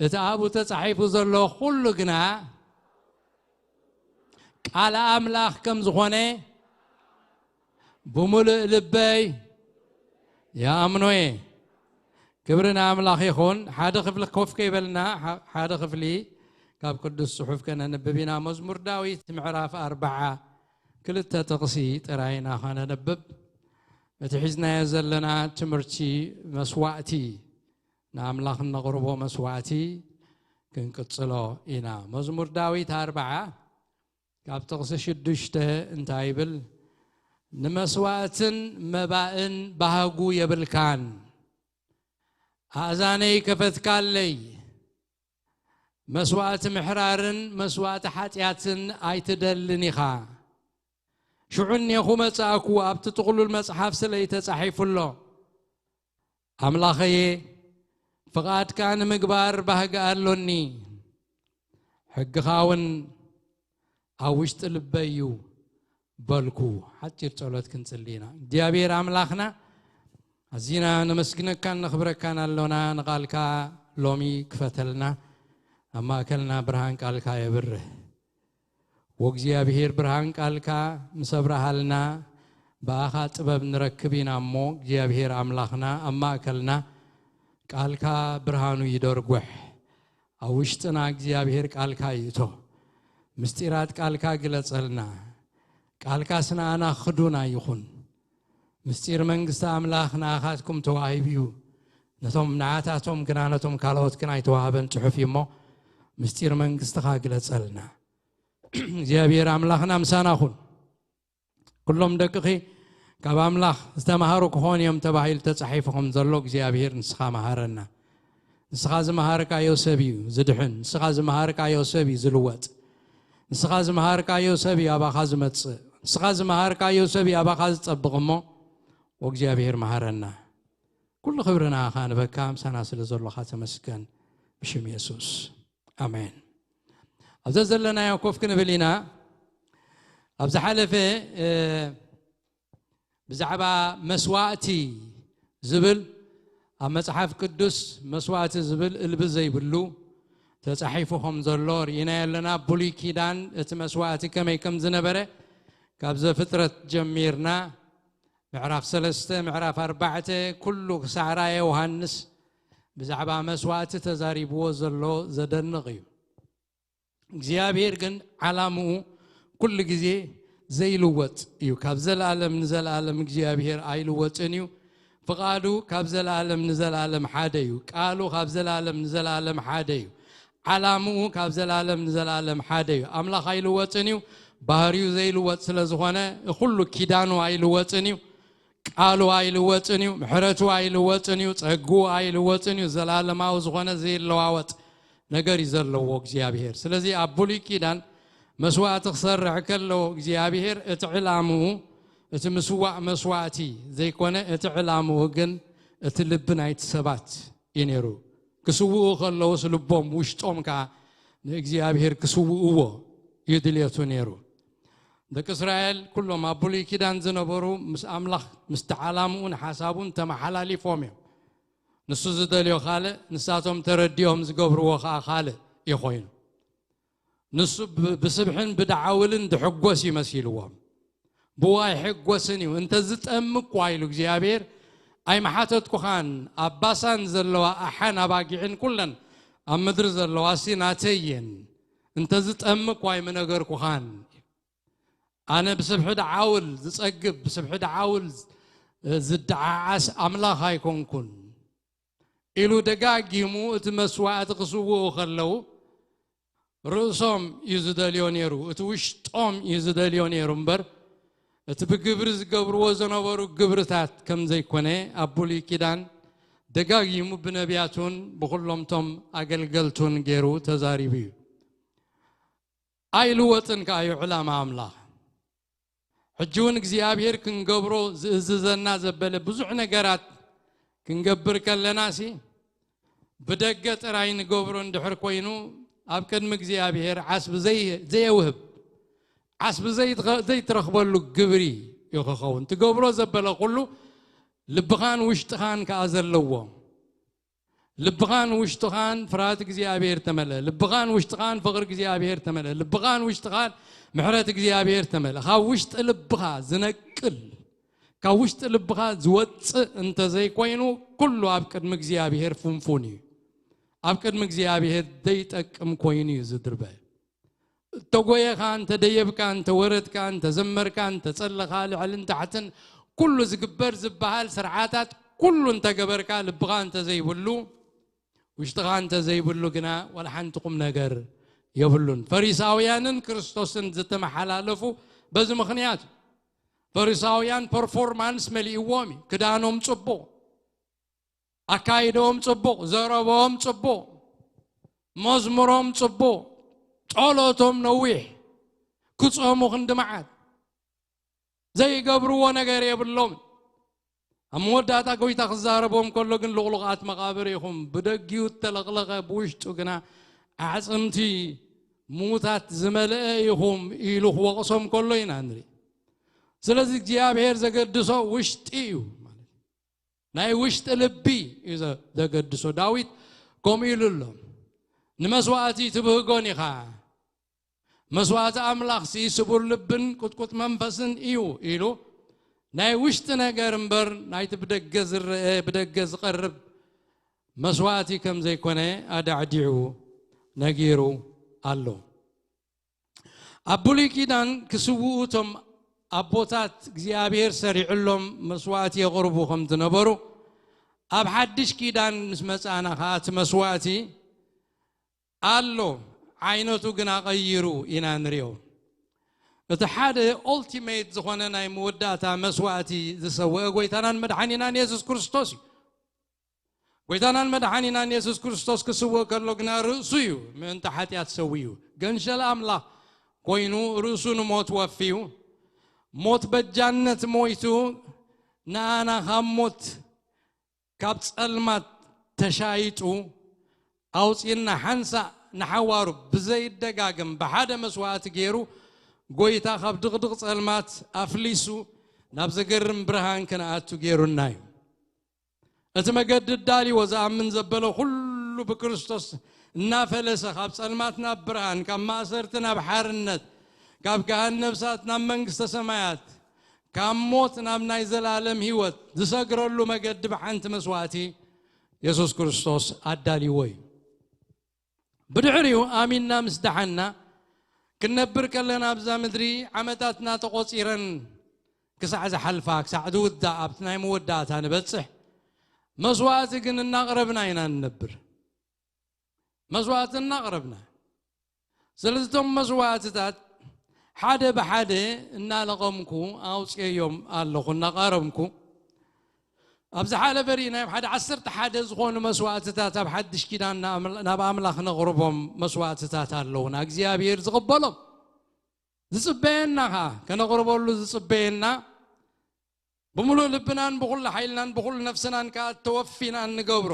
እቲ ኣብኡ ተጻሒፉ ዘሎ ኩሉ ግና ቃል ኣምላኽ ከም ዝኾነ ብምሉእ ልበይ ይኣምኖ እየ። ክብሪ ንኣምላኽ ይኹን። ሓደ ክፍሊ ኮፍ ከይበልና፣ ሓ-፣ ሓደ ክፍሊ ካብ ቅዱስ ጽሑፍ ከነንብብ ኢና። መዝሙር ዳዊት ምዕራፍ ኣርብዓ ክልተ ጥቕሲ ጥራይ ኢና ከነንብብ። እቲ ሒዝናዮ ዘለና ትምህርቲ መስዋእቲ፣ ንኣምላኽ እነቕርቦ መስዋእቲ ክንቅጽሎ ኢና። መዝሙር ዳዊት ኣርብዓ ካብ ጥቕሲ ሽዱሽተ እንታይ ይብል? "ንመስዋእትን መባእን ባህጉ የብልካን፣ ኣእዛነይ ከፈትካለይ። መስዋእቲ ምሕራርን መስዋእቲ ሓጢኣትን ኣይትደልን ኢኻ። ሽዑ እኔኹ መጻእኩ፣ ኣብቲ ጥቕሉል መጽሓፍ ስለይ ተጻሒፉ ኣሎ። ኣምላኸየ፣ ፍቓድካ ንምግባር ባህጊ ኣሎኒ፣ ሕግኻ እውን ኣብ ውሽጢ ልበይ እዩ" በልኩ። ሓጺር ጸሎት ክንጽሊ ኢና። እግዚኣብሔር ኣምላኽና፣ ኣዚና ነመስግነካን ነኽብረካን ኣሎና። ንቓልካ ሎሚ ክፈተልና፣ ኣብ ማእከልና ብርሃን ቃልካ የብርህ። ወእግዚኣብሔር ብርሃን ቃልካ ምስ ኣብርሃልና፣ ብኣኻ ጥበብ ንረክብ ኢና እሞ፣ እግዚኣብሔር ኣምላኽና፣ ኣብ ማእከልና ቃልካ ብርሃኑ ይደርጉሕ። ኣብ ውሽጥና እግዚኣብሔር ቃልካ ይእቶ። ምስጢራት ቃልካ ግለጸልና። ቃልካስ ንኣና ክዱና ይኹን። ምስጢር መንግስቲ ኣምላኽ ንኣኻትኩም ተዋሂቡ እዩ። ነቶም ንዓታቶም ግና ነቶም ካልኦት ግን ኣይተዋህበን ጽሑፍ እዩ እሞ፣ ምስጢር መንግስትኻ ግለጸልና። እግዚኣብሔር ኣምላኽና ምሳና ኹን። ኩሎም ደቅኺ ካብ ኣምላኽ ዝተማሃሩ ክኾኑ እዮም ተባሂሉ ተጻሒፉ ከም ዘሎ እግዚኣብሔር ንስኻ መሃረና። ንስኻ ዝመሃርካዮ ሰብ እዩ ዝድሕን። ንስኻ ዝመሃርካዮ ሰብ እዩ ዝልወጥ። ንስኻ ዝመሃርካዮ ሰብ እዩ ኣባኻ ዝመጽእ። ንስኻ ዝመሃርካዮ ሰብ እዩ ኣባኻ ዝጸብቕ እሞ፣ ወእግዚኣብሔር መሃረና። ኩሉ ክብሪ ንኣኻ ንበካ፣ ምሳና ስለ ዘሎኻ ተመስገን። ብሽም የሱስ። ኣሜን። ኣብዛ ዘለናዮ ኮፍ ክንብል ኢና። ኣብ ዝሓለፈ፣ እ፣ ብዛዕባ መስዋእቲ ዝብል ኣብ መጽሓፍ ቅዱስ መስዋእቲ ዝብል እልቢ ዘይብሉ ተጻሒፉ ከም ዘሎ ርኢና ኣለና። ብሉይ ኪዳን እቲ መስዋእቲ ከመይ ከም ዝነበረ ካብ ዘፍጥረት ጀሚርና ምዕራፍ ሰለስተ፣ ምዕራፍ ኣርባዕተ፣ ኩሉ ክሳዕ ራእየ ዮሃንስ ብዛዕባ መስዋእቲ ተዛሪብዎ ዘሎ ዘደንቕ እዩ። እግዚኣብሔር ግን ዓላምኡ ኩሉ ግዜ ዘይልወጥ እዩ። ካብ ዘለኣለም ንዘለኣለም እግዚኣብሔር ኣይልወጥን እዩ። ፍቓዱ ካብ ዘለኣለም ንዘለኣለም ሓደ እዩ። ቃሉ ካብ ዘለኣለም ንዘለኣለም ሓደ እዩ። ዓላምኡ ካብ ዘለኣለም ንዘለኣለም ሓደ እዩ። ኣምላኽ ኣይልወጥን እዩ። ባህሪኡ ዘይልወጥ ስለ ዝኾነ፣ ኩሉ ኪዳኑ ኣይልወጥን እዩ። ቃሉ ኣይልወጥን እዩ። ምሕረቱ ኣይልወጥን እዩ። ጸግኡ ኣይልወጥን እዩ። ዘላለማዊ ዝኾነ ዘይለዋወጥ ነገር እዩ ዘለዎ እግዚኣብሔር። ስለዚ ኣብ ብሉይ ኪዳን መስዋእቲ ክሰርሕ ከሎ እግዚኣብሔር እቲ ዕላምኡ እቲ ምስዋእ መስዋእቲ ዘይኮነ፣ እቲ ዕላምኡ ግን እቲ ልቢ ናይቲ ሰባት እዩ ነይሩ። ክስውኡ ከለውስ ልቦም ውሽጦም ከኣ ንእግዚኣብሔር ክስውእዎ እዩ ድልየቱ ነይሩ። ደቂ እስራኤል ኩሎም ኣብ ብሉይ ኪዳን ዝነበሩ ምስ ኣምላኽ ምስቲ ዓላምኡን ሓሳቡን ተመሓላሊፎም እዮም። ንሱ ዝደልዮ ካልእ፣ ንሳቶም ተረዲኦም ዝገብርዎ ከኣ ካልእ እዩ ኮይኑ። ንሱ ብ- ብስብሕን ብደዓውልን ድሕጎስ እዩ መሲልዎም። ብኡ ኣይሕጎስን እዩ። እንተ ዝጠሚ እኳ ኢሉ እግዚኣብሔር ኣይመሓተትኩኻን። ኣብ ባሳን ዘለዋ ኣሓን ኣባጊዕን ኩለን ኣብ ምድሪ ዘለዋ ሲ ናተይ እየን። እንተ ዝጠሚ እኳ ኣይምነገርኩኻን። ኣነ ብስብሒ ደዓውል ዝጸግብ፣ ብስብሒ ደዓውል ዝደዓዓስ ኣምላኽ ኣይኮንኩን ኢሉ ደጋጊሙ እቲ መስዋእቲ ክስውኡ ከለዉ ርእሶም እዩ ዝደልዮ ነይሩ፣ እቲ ውሽጦም እዩ ዝደልዮ ነይሩ እምበር እቲ ብግብሪ ዝገብርዎ ዝነበሩ ግብርታት ከም ዘይኮነ ኣብ ብሉይ ኪዳን ደጋጊሙ ብነቢያቱን ብኹሎምቶም ኣገልገልቱን ገይሩ ተዛሪቡ እዩ። ኣይልወጥን ከኣ እዩ ዕላማ ኣምላኽ። ሕጂ እውን እግዚኣብሔር ክንገብሮ ዝእዝዘና ዘበለ ብዙሕ ነገራት ክንገብር ከለና ሲ ብደገ ጥራይ ንገብሮ እንድሕር ኮይኑ ኣብ ቅድሚ እግዚኣብሔር ዓስቢ ዘይ- ዘየውህብ ዓስቢ ዘይትኸ- ዘይትረኽበሉ ግብሪ እዩ ክኸውን። ትገብሮ ዘበለ ኩሉ ልብኻን ውሽጥኻን ከኣ ዘለዎ ልብኻን ውሽጥኻን ፍርሃት እግዚኣብሔር ተመልአ። ልብኻን ውሽጥኻን ፍቕሪ እግዚኣብሔር ተመልአ። ልብኻን ውሽጥኻን ምሕረት እግዚኣብሔር ተመልአ። ካብ ውሽጢ ልብኻ ዝነቅል ካብ ውሽጢ ልብኻ ዝወፅእ እንተዘይኮይኑ ኩሉ ኣብ ቅድሚ እግዚኣብሔር ፍንፉን እዩ። ኣብ ቅድሚ እግዚኣብሔር ዘይጠቅም ኮይኑ እዩ ዝድርበ። እተጎየኻ፣ እንተደየብካ፣ እንተወረድካ፣ እንተዘመርካ፣ እንተጸለኻ፣ ልዕልን ታሕትን ኩሉ ዝግበር ዝበሃል ስርዓታት ኩሉ እንተገበርካ ልብኻ እንተዘይብሉ ውሽጥኻ እንተዘይብሉ ግና ዋላ ሓንቲ ቁም ነገር የብሉን። ፈሪሳውያንን ክርስቶስን ዝተመሓላለፉ በዚ ምኽንያት እዩ። ፈሪሳውያን ፐርፎርማንስ መሊእዎም እዩ። ክዳኖም ጽቡቕ፣ ኣካይዶም ጽቡቕ፣ ዘረቦም ጽቡቕ፣ መዝሙሮም ጽቡቕ፣ ጸሎቶም ነዊሕ፣ ክጾሙ ክንዲ መዓት ዘይገብርዎ ነገር የብሎም። ኣብ መወዳእታ ጎይታ ክዛረቦም ከሎ ግን ልቕሉቓት መቓብር ኢኹም፣ ብደጊኡ እተለቕለቐ ብውሽጡ ግና ኣዕፅምቲ ምዉታት ዝመልአ ኢኹም ኢሉ ክወቕሶም ከሎ ኢና ንርኢ። ስለዚ እግዚኣብሔር ዘገድሶ ውሽጢ እዩ ማለት እዩ። ናይ ውሽጢ ልቢ እዩ ዘ- ዘገድሶ። ዳዊት ከምኡ ኢሉ ኣሎ፣ ንመስዋእቲ ትብህጎን ኢኻ፣ መስዋእቲ ኣምላኽሲ ስቡር ልብን ቁጥቁጥ መንፈስን እዩ ኢሉ ናይ ውሽጢ ነገር እምበር ናይቲ ብደገ ዝረአ ብደገ ዝቐርብ መስዋእቲ ከም ዘይኮነ ኣዳዕዲዑ ነጊሩ ኣሎ። ኣብ ብሉይ ኪዳን ክስውኡ እቶም ኣቦታት እግዚኣብሔር ሰሪዕሎም መስዋእቲ የቕርቡ ከም ዝነበሩ ኣብ ሓድሽ ኪዳን ምስ መጻእና ኸዓ እቲ መስዋእቲ ኣሎ፣ ዓይነቱ ግና ቀይሩ ኢና ንሪኦ። እቲ ሓደ ኦልቲሜት ዝኾነ ናይ መወዳእታ መስዋእቲ ዝሰወአ ጎይታናን መድሓኒናን የሱስ ክርስቶስ እዩ። ጎይታናን መድሓኒናን የሱስ ክርስቶስ ክስውእ ከሎ ግና ርእሱ እዩ ምእንቲ ሓጢኣት ሰዊኡ። ገንሸል ኣምላኽ ኮይኑ ርእሱ ንሞት ወፍዩ፣ ሞት በጃነት ሞይቱ ንኣና ካብ ሞት ካብ ጸልማት ተሻይጡ ኣውፅና ሓንሳእ ንሓዋሩ ብዘይደጋግም ብሓደ መስዋእቲ ገይሩ ጎይታ ካብ ድቕድቕ ጸልማት ኣፍሊሱ ናብ ዘገርም ብርሃን ክንኣቱ ገይሩና እዩ። እቲ መገዲ ዳልዎ ዝኣምን ዘበለ ኩሉ ብክርስቶስ እናፈለሰ ካብ ጸልማት ናብ ብርሃን ካብ ማእሰርቲ ናብ ሓርነት ካብ ገሃነብ እሳት ናብ መንግስተ ሰማያት ካብ ሞት ናብ ናይ ዘላለም ህይወት ዝሰግረሉ መገዲ ብሓንቲ መስዋእቲ የሱስ ክርስቶስ ኣዳልይዎ እዩ። ብድሕሪኡ ኣሚንና ምስ ደሓንና ክንነብር ከለና ኣብዛ ምድሪ ዓመታትና ተቖጺረን ክሳዕ ዝሓልፋ ክሳዕ ዝውዳእ ኣብቲ ናይ መወዳእታ ንበጽሕ መስዋእቲ ግን እናቕረብና ኢና ንነብር። መስዋእቲ እናቕረብና ስለዚ እቶም መስዋእትታት ሓደ ብሓደ እናለቐምኩ ኣውፅየዮም ኣለኹ እናቐረምኩ ኣብ ዝሓለፈ ርኢና እዮም ሓደ ዓሰርተ ሓደ ዝኾኑ መስዋእትታት ኣብ ሓድሽ ኪዳን ናብ ኣምላኽ ነቕርቦም መስዋእትታት ኣለዉና እግዚኣብሔር ዝቕበሎም ዝፅበየና ኸዓ ከነቕርበሉ ዝፅበየና ብምሉእ ልብናን ብኹሉ ሓይልናን ብኹሉ ነፍስናን ከዓ ተወፊና እንገብሮ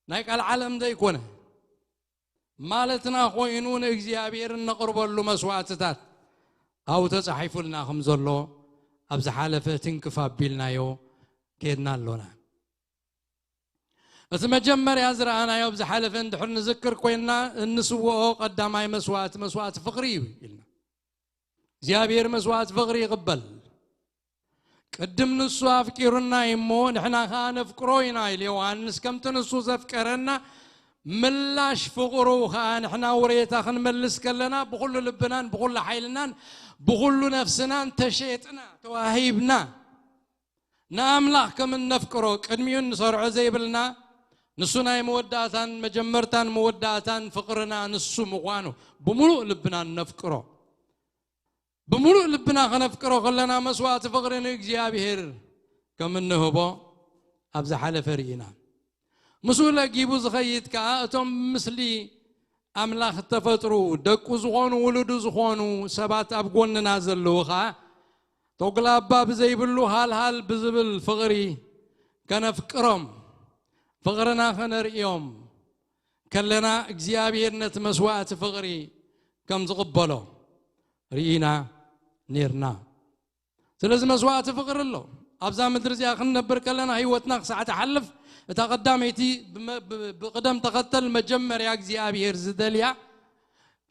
ናይ ቃል ዓለም ዘይኮነ ማለትና ኮይኑ ንእግዚኣብሔር እነቕርበሉ መስዋእትታት ኣብኡ ተጻሒፉልና ከም ዘሎ ኣብ ዝሓለፈ ትንክፍ ኣቢልናዮ ከድና ኣሎና። እቲ መጀመርያ ዝረኣናዮ ኣብ ዝሓለፈ እንድሕር ንዝክር ኮይንና፣ እንስውኦ ቀዳማይ መስዋእቲ፣ መስዋእቲ ፍቕሪ እዩ ኢልና። እግዚኣብሔር መስዋእቲ ፍቕሪ ይቕበል። ቅድም ንሱ ኣፍቂሩና እዩ እሞ፣ ንሕና ኸኣ ነፍቅሮ ኢና ኢሉ ዮሃንስ። ከምቲ ንሱ ዘፍቀረና ምላሽ ፍቕሩ ኸኣ ንሕና ውሬታ ክንመልስ ከለና፣ ብኹሉ ልብናን ብኹሉ ሓይልናን ብኹሉ ነፍስናን ተሸጥና፣ ተዋሂብና። ንኣምላኽ ከም እነፍቅሮ፣ ቅድሚኡ እንሰርዖ ዘይብልና፣ ንሱ ናይ መወዳእታን መጀመርታን መወዳእታን ፍቕርና ንሱ ምዃኑ ብምሉእ ልብና እነፍቅሮ። ብምሉእ ልብና ከነፍቅሮ ከለና፣ መስዋእቲ ፍቕሪ ንእግዚኣብሔር ከም እንህቦ ኣብ ዝሓለፈ ርኢና። ምስኡ ለጊቡ ዝኸይድ ከኣ፣ እቶም ምስሊ ኣምላኽ እተፈጥሩ፣ ደቁ ዝኾኑ፣ ውሉዱ ዝኾኑ ሰባት ኣብ ጎንና ዘለዉ ከኣ፣ ቶግላ ኣባ ብዘይብሉ ሃልሃል ብዝብል ፍቕሪ ከነፍቅሮም፣ ፍቕርና ከነርእዮም ከለና፣ እግዚኣብሔር ነቲ መስዋእቲ ፍቕሪ ከም ዝቕበሎ ርኢና ኔርና። ስለዚ መስዋእቲ ፍቕሪ ኣሎ። ኣብዛ ምድሪ እዚኣ ክንነብር ከለና፣ ህይወትና ክሳዕ ትሓልፍ፣ እታ ቀዳመይቲ ብመ-፣ ብ-፣ ብቕደም ተኸተል መጀመርያ እግዚኣብሔር ዝደልያ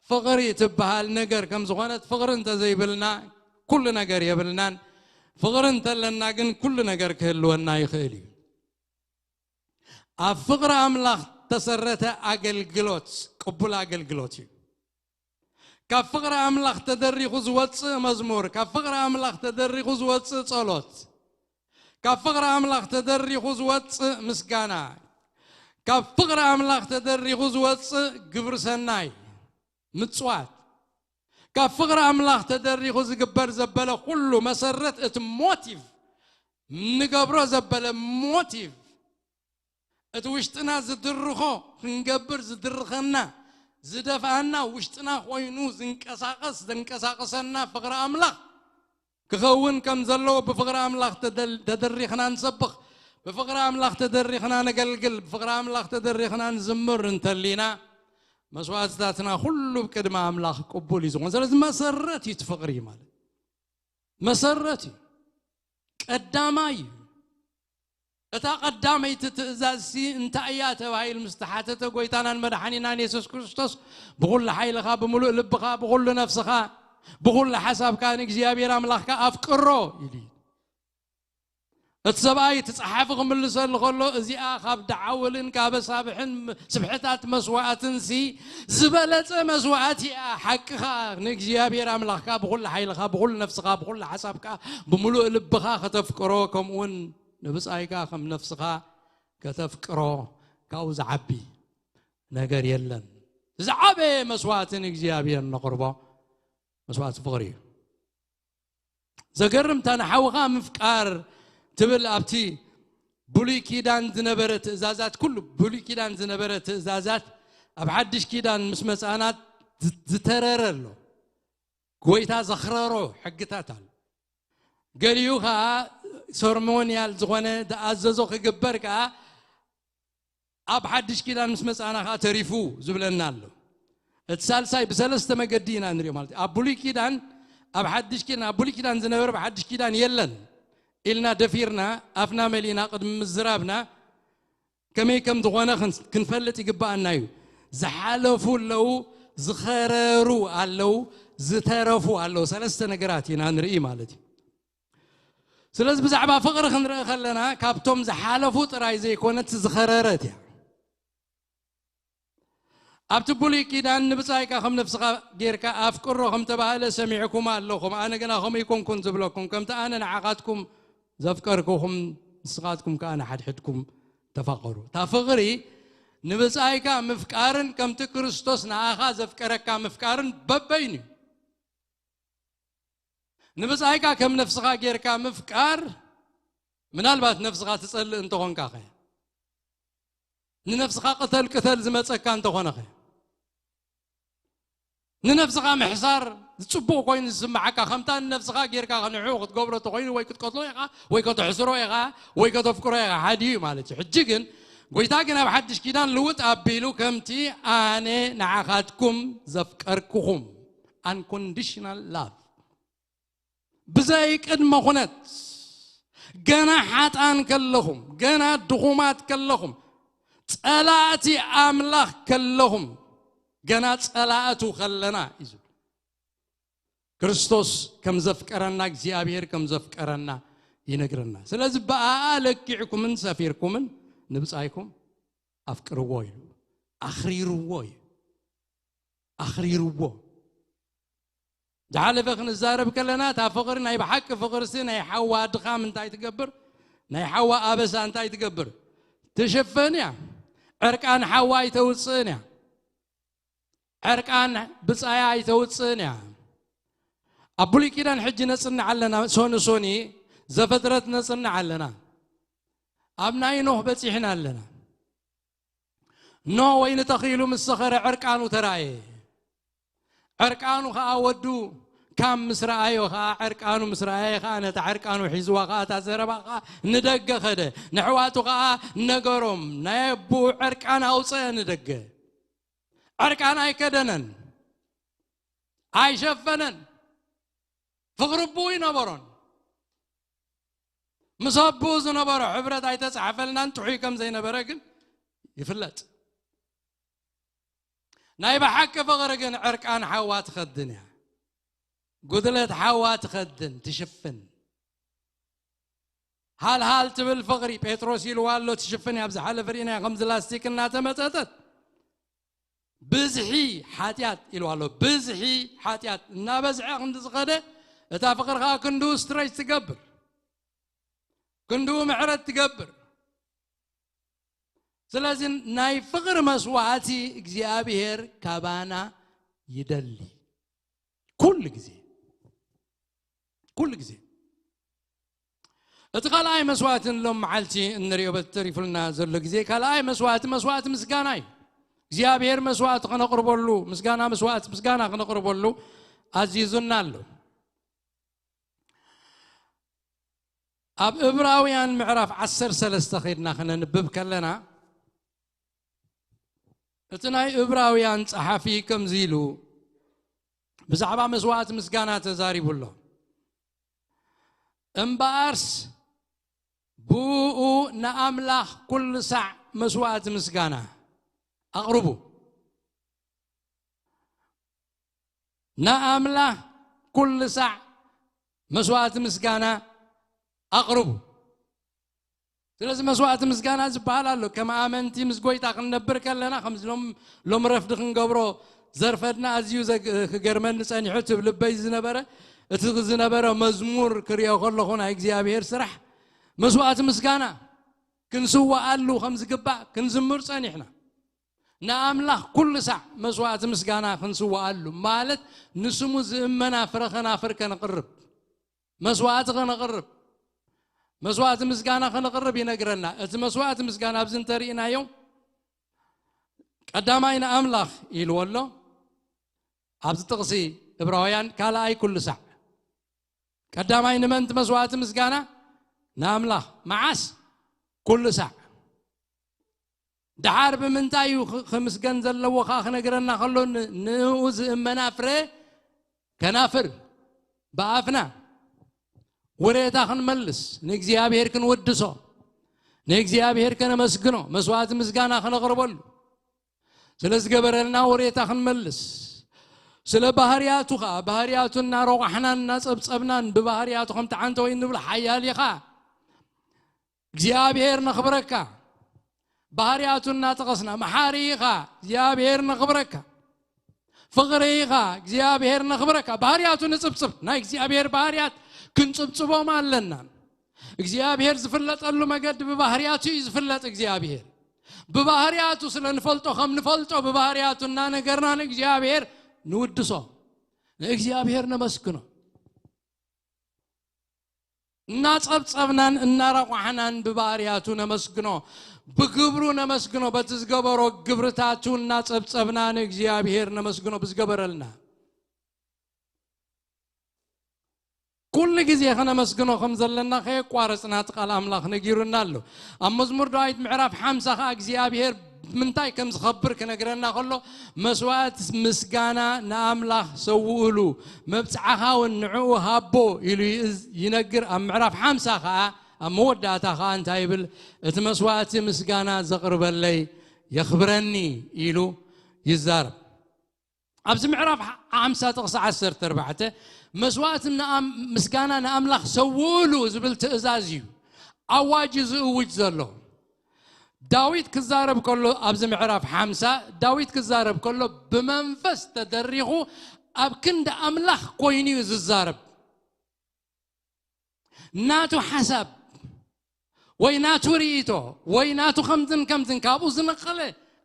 ፍቕሪ ትበሃል ነገር ከም ዝኾነት፣ ፍቕሪ እንተዘይብልና ኩሉ ነገር የብልናን። ፍቕሪ እንተለና ግን ኩሉ ነገር ክህልወና ይኽእል እዩ። ኣብ ፍቕሪ ኣምላኽ ተሰረተ ኣገልግሎት ቅቡል ኣገልግሎት እዩ። ካብ ፍቕሪ ኣምላኽ ተደሪኹ ዝወጽእ መዝሙር፣ ካብ ፍቕሪ ኣምላኽ ተደሪኹ ዝወጽእ ጸሎት፣ ካብ ፍቕሪ ኣምላኽ ተደሪኹ ዝወጽእ ምስጋና፣ ካብ ፍቕሪ ኣምላኽ ተደሪኹ ዝወጽእ ግብሪ ሰናይ፣ ምጽዋት፣ ካብ ፍቕሪ ኣምላኽ ተደሪኹ ዝግበር ዘበለ ኩሉ መሰረት፣ እቲ ሞቲቭ፣ ንገብሮ ዘበለ ሞቲቭ፣ እቲ ውሽጥና ዝድርኾ፣ ክንገብር ዝድርኸና፣ ዝደፍኣና፣ ውሽጥና ኮይኑ ዝንቀሳቐስ፣ ዘንቀሳቕሰና ፍቕሪ ኣምላኽ ክኸውን ከም ዘለዎ፣ ብፍቕሪ ኣምላኽ ተደል-፣ ተደሪኽና ንሰብኽ፣ ብፍቕሪ ኣምላኽ ተደሪኽና ነገልግል፣ ብፍቕሪ ኣምላኽ ተደሪኽና ንዝምር እንተሊና፣ መስዋእትታትና ኩሉ ቅድሚ ኣምላኽ ቅቡል እዩ ዝኾን። ስለዚ መሰረት እዩ እቲ ፍቕሪ ማለት። መሰረት እዩ። ቀዳማይ እዩ። እታ ቀዳመይቲ ትእዛዝሲ እንታይ እያ ተባሂሉ ምስ ተሓተተ፣ ጎይታናን መድሓኒናን የሱስ ክርስቶስ፣ "ብኹሉ ሓይልኻ፣ ብምሉእ ልብኻ፣ ብኹሉ ነፍስኻ፣ ብኹሉ ሓሳብካ ንእግዚኣብሔር ኣምላኽካ ኣፍቅሮ" ኢሉ እዩ። እቲ ሰብኣይ እቲ ጸሓፊ ክምልሰሉ ከሎ፣ እዚኣ ካብ ደዓውልን ካብ ኣሳብሕን ስብሕታት መስዋእትንሲ ዝበለጸ መስዋእቲ እያ። ሓቅኻ፣ ንእግዚኣብሔር ኣምላኽካ ብኹሉ ሓይልኻ፣ ብኹሉ ነፍስኻ፣ ብኹሉ ሓሳብካ፣ ብምሉእ ልብኻ ከተፍቅሮ፣ ከምኡውን ንብጻይካ ከም ነፍስኻ ከተፍቅሮ፣ ካብኡ ዝዓቢ ነገር የለን። ዝዓበየ መስዋእቲ ንእግዚኣብሔር ነቕርቦ መስዋእቲ ፍቕሪ እዩ። ዘገርም፣ እታ ንሓውኻ ምፍቃር ትብል ኣብቲ ብሉይ ኪዳን ዝነበረ ትእዛዛት፣ ኩሉ ብሉይ ኪዳን ዝነበረ ትእዛዛት ኣብ ሓድሽ ኪዳን ምስ መጻና ዝ-፣ ዝተረረ ኣሎ። ጎይታ ዘኽረሮ ሕግታት ኣሎ። ገሊኡ ኸኣ ሰርሞንያል ዝኾነ ዝኣዘዞ ክግበር ከኣ ኣብ ሓድሽ ኪዳን ምስ መጻና ከኣ ተሪፉ ዝብለና ኣሎ። እቲ ሳልሳይ ብሰለስተ መገዲ ኢና ንሪኦ ማለት እዩ። ኣብ ብሉይ ኪዳን፣ ኣብ ሓድሽ ኪዳን፣ ኣብ ብሉይ ኪዳን ዝነበረ ብሓድሽ ኪዳን የለን ኢልና ደፊርና፣ ኣፍና መሊእና ቅድሚ ምዝራብና፣ ከመይ ከም ዝኾነ ክን-፣ ክንፈልጥ ይግብኣና እዩ። ዝሓለፉ ኣለዉ፣ ዝኸረሩ ኣለዉ፣ ዝተረፉ ኣለዉ። ሰለስተ ነገራት ኢና ንርኢ ማለት እዩ። ስለዚ ብዛዕባ ፍቕሪ ክንርኢ ከለና፣ ካብቶም ዝሓለፉ ጥራይ ዘይኮነት ዝኸረረት እያ። ኣብቲ ብሉይ ኪዳን፣ "ንብጻይካ ከም ነፍስኻ ጌርካ ኣፍቅሮ" ከም ተባህለ ሰሚዕኩም ኣለኹም፣ ኣነ ግና ከምኡ ኣይኮንኩን ዝብለኩም፣ ከምቲ ኣነ ንዓኻትኩም ዘፍቀርኩኹም፣ ንስኻትኩም ከኣ ንሓድሕድኩም ተፋቐሩ። እታ ፍቕሪ ንብጻይካ ምፍቃርን ከምቲ ክርስቶስ ንኣኻ ዘፍቀረካ ምፍቃርን በበይኑ እዩ። ንብጻይካ ከም ነፍስኻ ጌርካ ምፍቃር፣ ምናልባት ነፍስኻ ትጸልእ እንተኾንካ ኸ? ንነፍስኻ ቅተል ቅተል ዝመጸካ እንተኾነ ኸ? ንነፍስኻ ምሕሳር ጽቡቕ ኮይኑ ዝስምዓካ፣ ከምታ ንነፍስኻ ጌርካ ንዕኡ ክትገብሮ እንተኾይኑ፣ ወይ ክትቀትሎ ኢኻ፣ ወይ ከተሕስሮ ኢኻ፣ ወይ ከተፍቅሮ ኢኻ፣ ሓዲኡ ማለት እዩ። ሕጂ ግን፣ ጎይታ ግን ኣብ ሓድሽ ኪዳን ልውጥ ኣቢሉ፣ ከምቲ ኣነ ንዓኻትኩም ዘፍቀርኩኹም፣ unconditional love፣ ብዘይ ቅድመ ኩነት፣ ገና ሓጣን ከለኹም፣ ገና ድኹማት ከለኹም፣ ጸላእቲ ኣምላኽ ከለኹም፣ ገና ጸላእቱ ከለና እዩ ዝብል። ክርስቶስ ከም ዘፍቀረና፣ እግዚኣብሔር ከም ዘፍቀረና ይነግረና። ስለዚ ብኣኣ ለኪዕኩምን ሰፊርኩምን ንብጻይኩም ኣፍቅርዎ ኢሉ። ኣኽሪርዎ እዩ። ኣኽሪርዎ። ዝሓለፈ ክንዛረብ ከለና፣ እታ ፍቕሪ፣ ናይ ብሓቂ ፍቕርሲ ናይ ሓዋ ድኻም እንታይ ትገብር? ናይ ሓዋ ኣበሳ እንታይ ትገብር? ትሽፍን እያ። ዕርቃን ሓዋ ኣይተውጽእን እያ። ዕርቃን ብጻያ ኣይተውጽእን እያ። ኣብ ብሉይ ኪዳን ሕጂ ነጽንዕ ኣለና። ሶኒ ሶኒ ዘፍጥረት ነጽንዕ ኣለና። ኣብ ናይ ኖህ በጺሕና ኣለና። ኖህ ወይኒ ተኺሉ ምስ ሰኸረ ዕርቃኑ ተራእየ። ዕርቃኑ ኸኣ ወዱ ካም ምስ ረኣዮ ኸኣ፣ ዕርቃኑ ምስ ረኣየ ኸኣ፣ ነታ ዕርቃኑ ሒዝዋ ኸኣ፣ እታ ዘረባ ኸኣ ንደገ ኸደ። ንሕዋቱ ኸኣ ነገሮም። ናይ ኣቦኡ ዕርቃን ኣውጸአ ንደገ። ዕርቃን ኣይከደነን፣ ኣይሸፈነን። ፍቕሪ ኣቦኡ ይነበሮን። ምስ ኣቦኡ ዝነበሮ ሕብረት ኣይተጻሕፈልናን፣ ጥሑይ ከም ዘይነበረ ግን ይፍለጥ። ናይ ብሓቂ ፍቕሪ ግን ዕርቃን ሓዋ ትኸድን እያ። ጉድለት ሓዋ ትኸድን፣ ትሽፍን። ሃልሃል ትብል ፍቕሪ፣ ጴጥሮስ ኢልዋ ኣሎ፣ ትሽፍን እያ። ኣብ ዝሓለፈ ርኢናያ፣ ከምዚ ላስቲክ እናተመጠጠት። ብዝሒ ሓጢኣት ኢልዋ ኣሎ። ብዝሒ ሓጢኣት እናበዝሐ ክንዲ ዝኸደ፣ እታ ፍቕሪ ኸኣ ክንድኡ ስትሬች ትገብር፣ ክንድኡ ምሕረት ትገብር። ስለዚ ናይ ፍቕሪ መስዋዕቲ እግዚኣብሔር ካባና ይደሊ። ኩሉ ግዜ፣ ኩሉ ግዜ። እቲ ካልኣይ መስዋዕቲ ንሎም መዓልቲ እንሪኦ፣ በቲ ተሪፉልና ዘሎ ግዜ፣ ካልኣይ መስዋዕቲ፣ መስዋዕቲ ምስጋና እዩ። እግዚኣብሔር መስዋዕቲ ከነቕርበሉ፣ ምስጋና፣ መስዋዕቲ ምስጋና ከነቕርበሉ ኣዚዙና ኣሎ። ኣብ እብራውያን ምዕራፍ ዓሰርተ ሰለስተ ኸይድና ከነንብብ ከለና፣ እቲ ናይ እብራውያን ጸሓፊ ከምዚ ኢሉ ብዛዕባ መስዋዕቲ ምስጋና ተዛሪቡ ኣሎ። እምበኣርስ ብኡ ንኣምላኽ ኩሉ ሳዕ መስዋዕቲ ምስጋና ኣቕርቡ። ንኣምላኽ ኩሉ ሳዕ መስዋዕቲ ምስጋና ኣቕርቡ። ስለዚ መስዋዕቲ ምስጋና ዝበሃል ኣሎ። ከም ኣመንቲ ምስ ጎይታ ክንነብር ከለና፣ ከምዚ ሎም-፣ ሎም ረፍዲ ክንገብሮ ዘርፈድና፣ ኣዝዩ ዘግ-፣ ክገርመኒ ጸኒሑ፣ እቲ ኣብ ልበይ ዝነበረ፣ እቲ ዝነበረ መዝሙር ክሪኦ ከለኹ፣ ናይ እግዚኣብሔር ስራሕ፣ መስዋዕቲ ምስጋና ክንስዋኣሉ ከም ዝግባእ ክንዝምር ጸኒሕና። ንኣምላኽ ኩሉ ሳዕ መስዋዕቲ ምስጋና ክንስዋኣሉ፣ ማለት ንስሙ ዝእመና ፍረ ከናፍር ከነቕርብ፣ መስዋዕቲ ከነቕርብ፣ መስዋዕቲ ምስጋና ከነቕርብ ይነግረና። እቲ መስዋዕቲ ምስጋና ኣብዚ እንተሪእናዮ፣ ቀዳማይ ንኣምላኽ ኢልዎ ኣሎ። ኣብዚ ጥቕሲ እብራውያን፣ ካልኣይ ኩሉ ሳዕ። ቀዳማይ ንመን እቲ መስዋዕቲ ምስጋና? ንኣምላኽ። መዓስ? ኩሉ ሳዕ። ደሓር ብምንታይ እዩ ኽ-፣ ክምስገን ዘለዎ ከኣ ክነግረና ከሎ፣ ን-፣ ንኡ ዝእመና ፍረ ከናፍር፣ ብኣፍና ወሬታ ክንመልስ፣ ንእግዚኣብሔር ክንውድሶ፣ ንእግዚኣብሔር ከነመስግኖ፣ መስዋዕቲ ምስጋና ከነቕርበሉ፣ ስለ ዝገበረልና ወሬታ ክንመልስ፣ ስለ ባህርያቱ ኸኣ፣ ባህርያቱ እናረቋሕናን እናጸብጸብናን፣ ብባህርያቱ ከምቲ ዓንተ ወይ እንብሎ ሓያል ኢኻ፣ እግዚኣብሔር ነኽብረካ። ባህርያቱ እናጠቐስና፣ መሓሪ ኢኻ፣ እግዚኣብሔር ነኽብረካ። ፍቕሪ ኢኻ፣ እግዚኣብሔር ነኽብረካ። ባህርያቱ ንጽብጽብ። ናይ እግዚኣብሔር ባህርያት ክንጽብጽቦም ኣለና። እግዚኣብሔር ዝፍለጠሉ መገዲ ብባህርያቱ እዩ ዝፍለጥ። እግዚኣብሔር ብባህርያቱ ስለ ንፈልጦ፣ ከም ንፈልጦ ብባህርያቱ እናነገርና ንእግዚኣብሔር ንውድሶ፣ ንእግዚኣብሔር ነመስግኖ። እናጸብጸብናን እናራቋሕናን ብባህርያቱ ነመስግኖ፣ ብግብሩ ነመስግኖ፣ በቲ ዝገበሮ ግብርታቱ እናጸብጸብና ንእግዚኣብሔር ነመስግኖ ብዝገበረልና። ኩሉ ግዜ ከነመስግኖ ከም ዘለና ከየቋረጽና እቲ ቃል ኣምላኽ ነጊሩና ኣሎ። ኣብ መዝሙር ዳዊት ምዕራፍ ሓምሳ ኸኣ እግዚኣብሔር ብምንታይ ከም ዝኸብር ክነግረና ከሎ፣ "መስዋእቲ ምስጋና ንኣምላኽ ሰውኡሉ፣ መብጽዓኻ እውን ንዕኡ ሃቦ" ኢሉ ይእዝ-፣ ይነግር። ኣብ ምዕራፍ ሓምሳ ኸኣ፣ ኣብ መወዳእታ ኸኣ እንታይ ይብል? "እቲ መስዋእቲ ምስጋና ዘቕርበለይ የኽብረኒ ኢሉ ይዛረብ። ኣብዚ ምዕራፍ ሓምሳ ጥቕሲ ዓሰርተ ኣርባዕተ፣ መስዋእቲ ንኣም-፣ ምስጋና ንኣምላኽ ሰውእሉ ዝብል ትእዛዝ እዩ፣ ኣዋጅ እዩ ዝእውጅ ዘሎ። ዳዊት ክዛረብ ከሎ፣ ኣብዚ ምዕራፍ ሓምሳ ዳዊት ክዛረብ ከሎ ብመንፈስ ተደሪኹ ኣብ ክንዲ ኣምላኽ ኮይኑ እዩ ዝዛረብ። ናቱ ሓሳብ ወይ ናቱ ርእይቶ ወይ ናቱ ከምዝን ከምዝን ካብኡ ዝነቀለ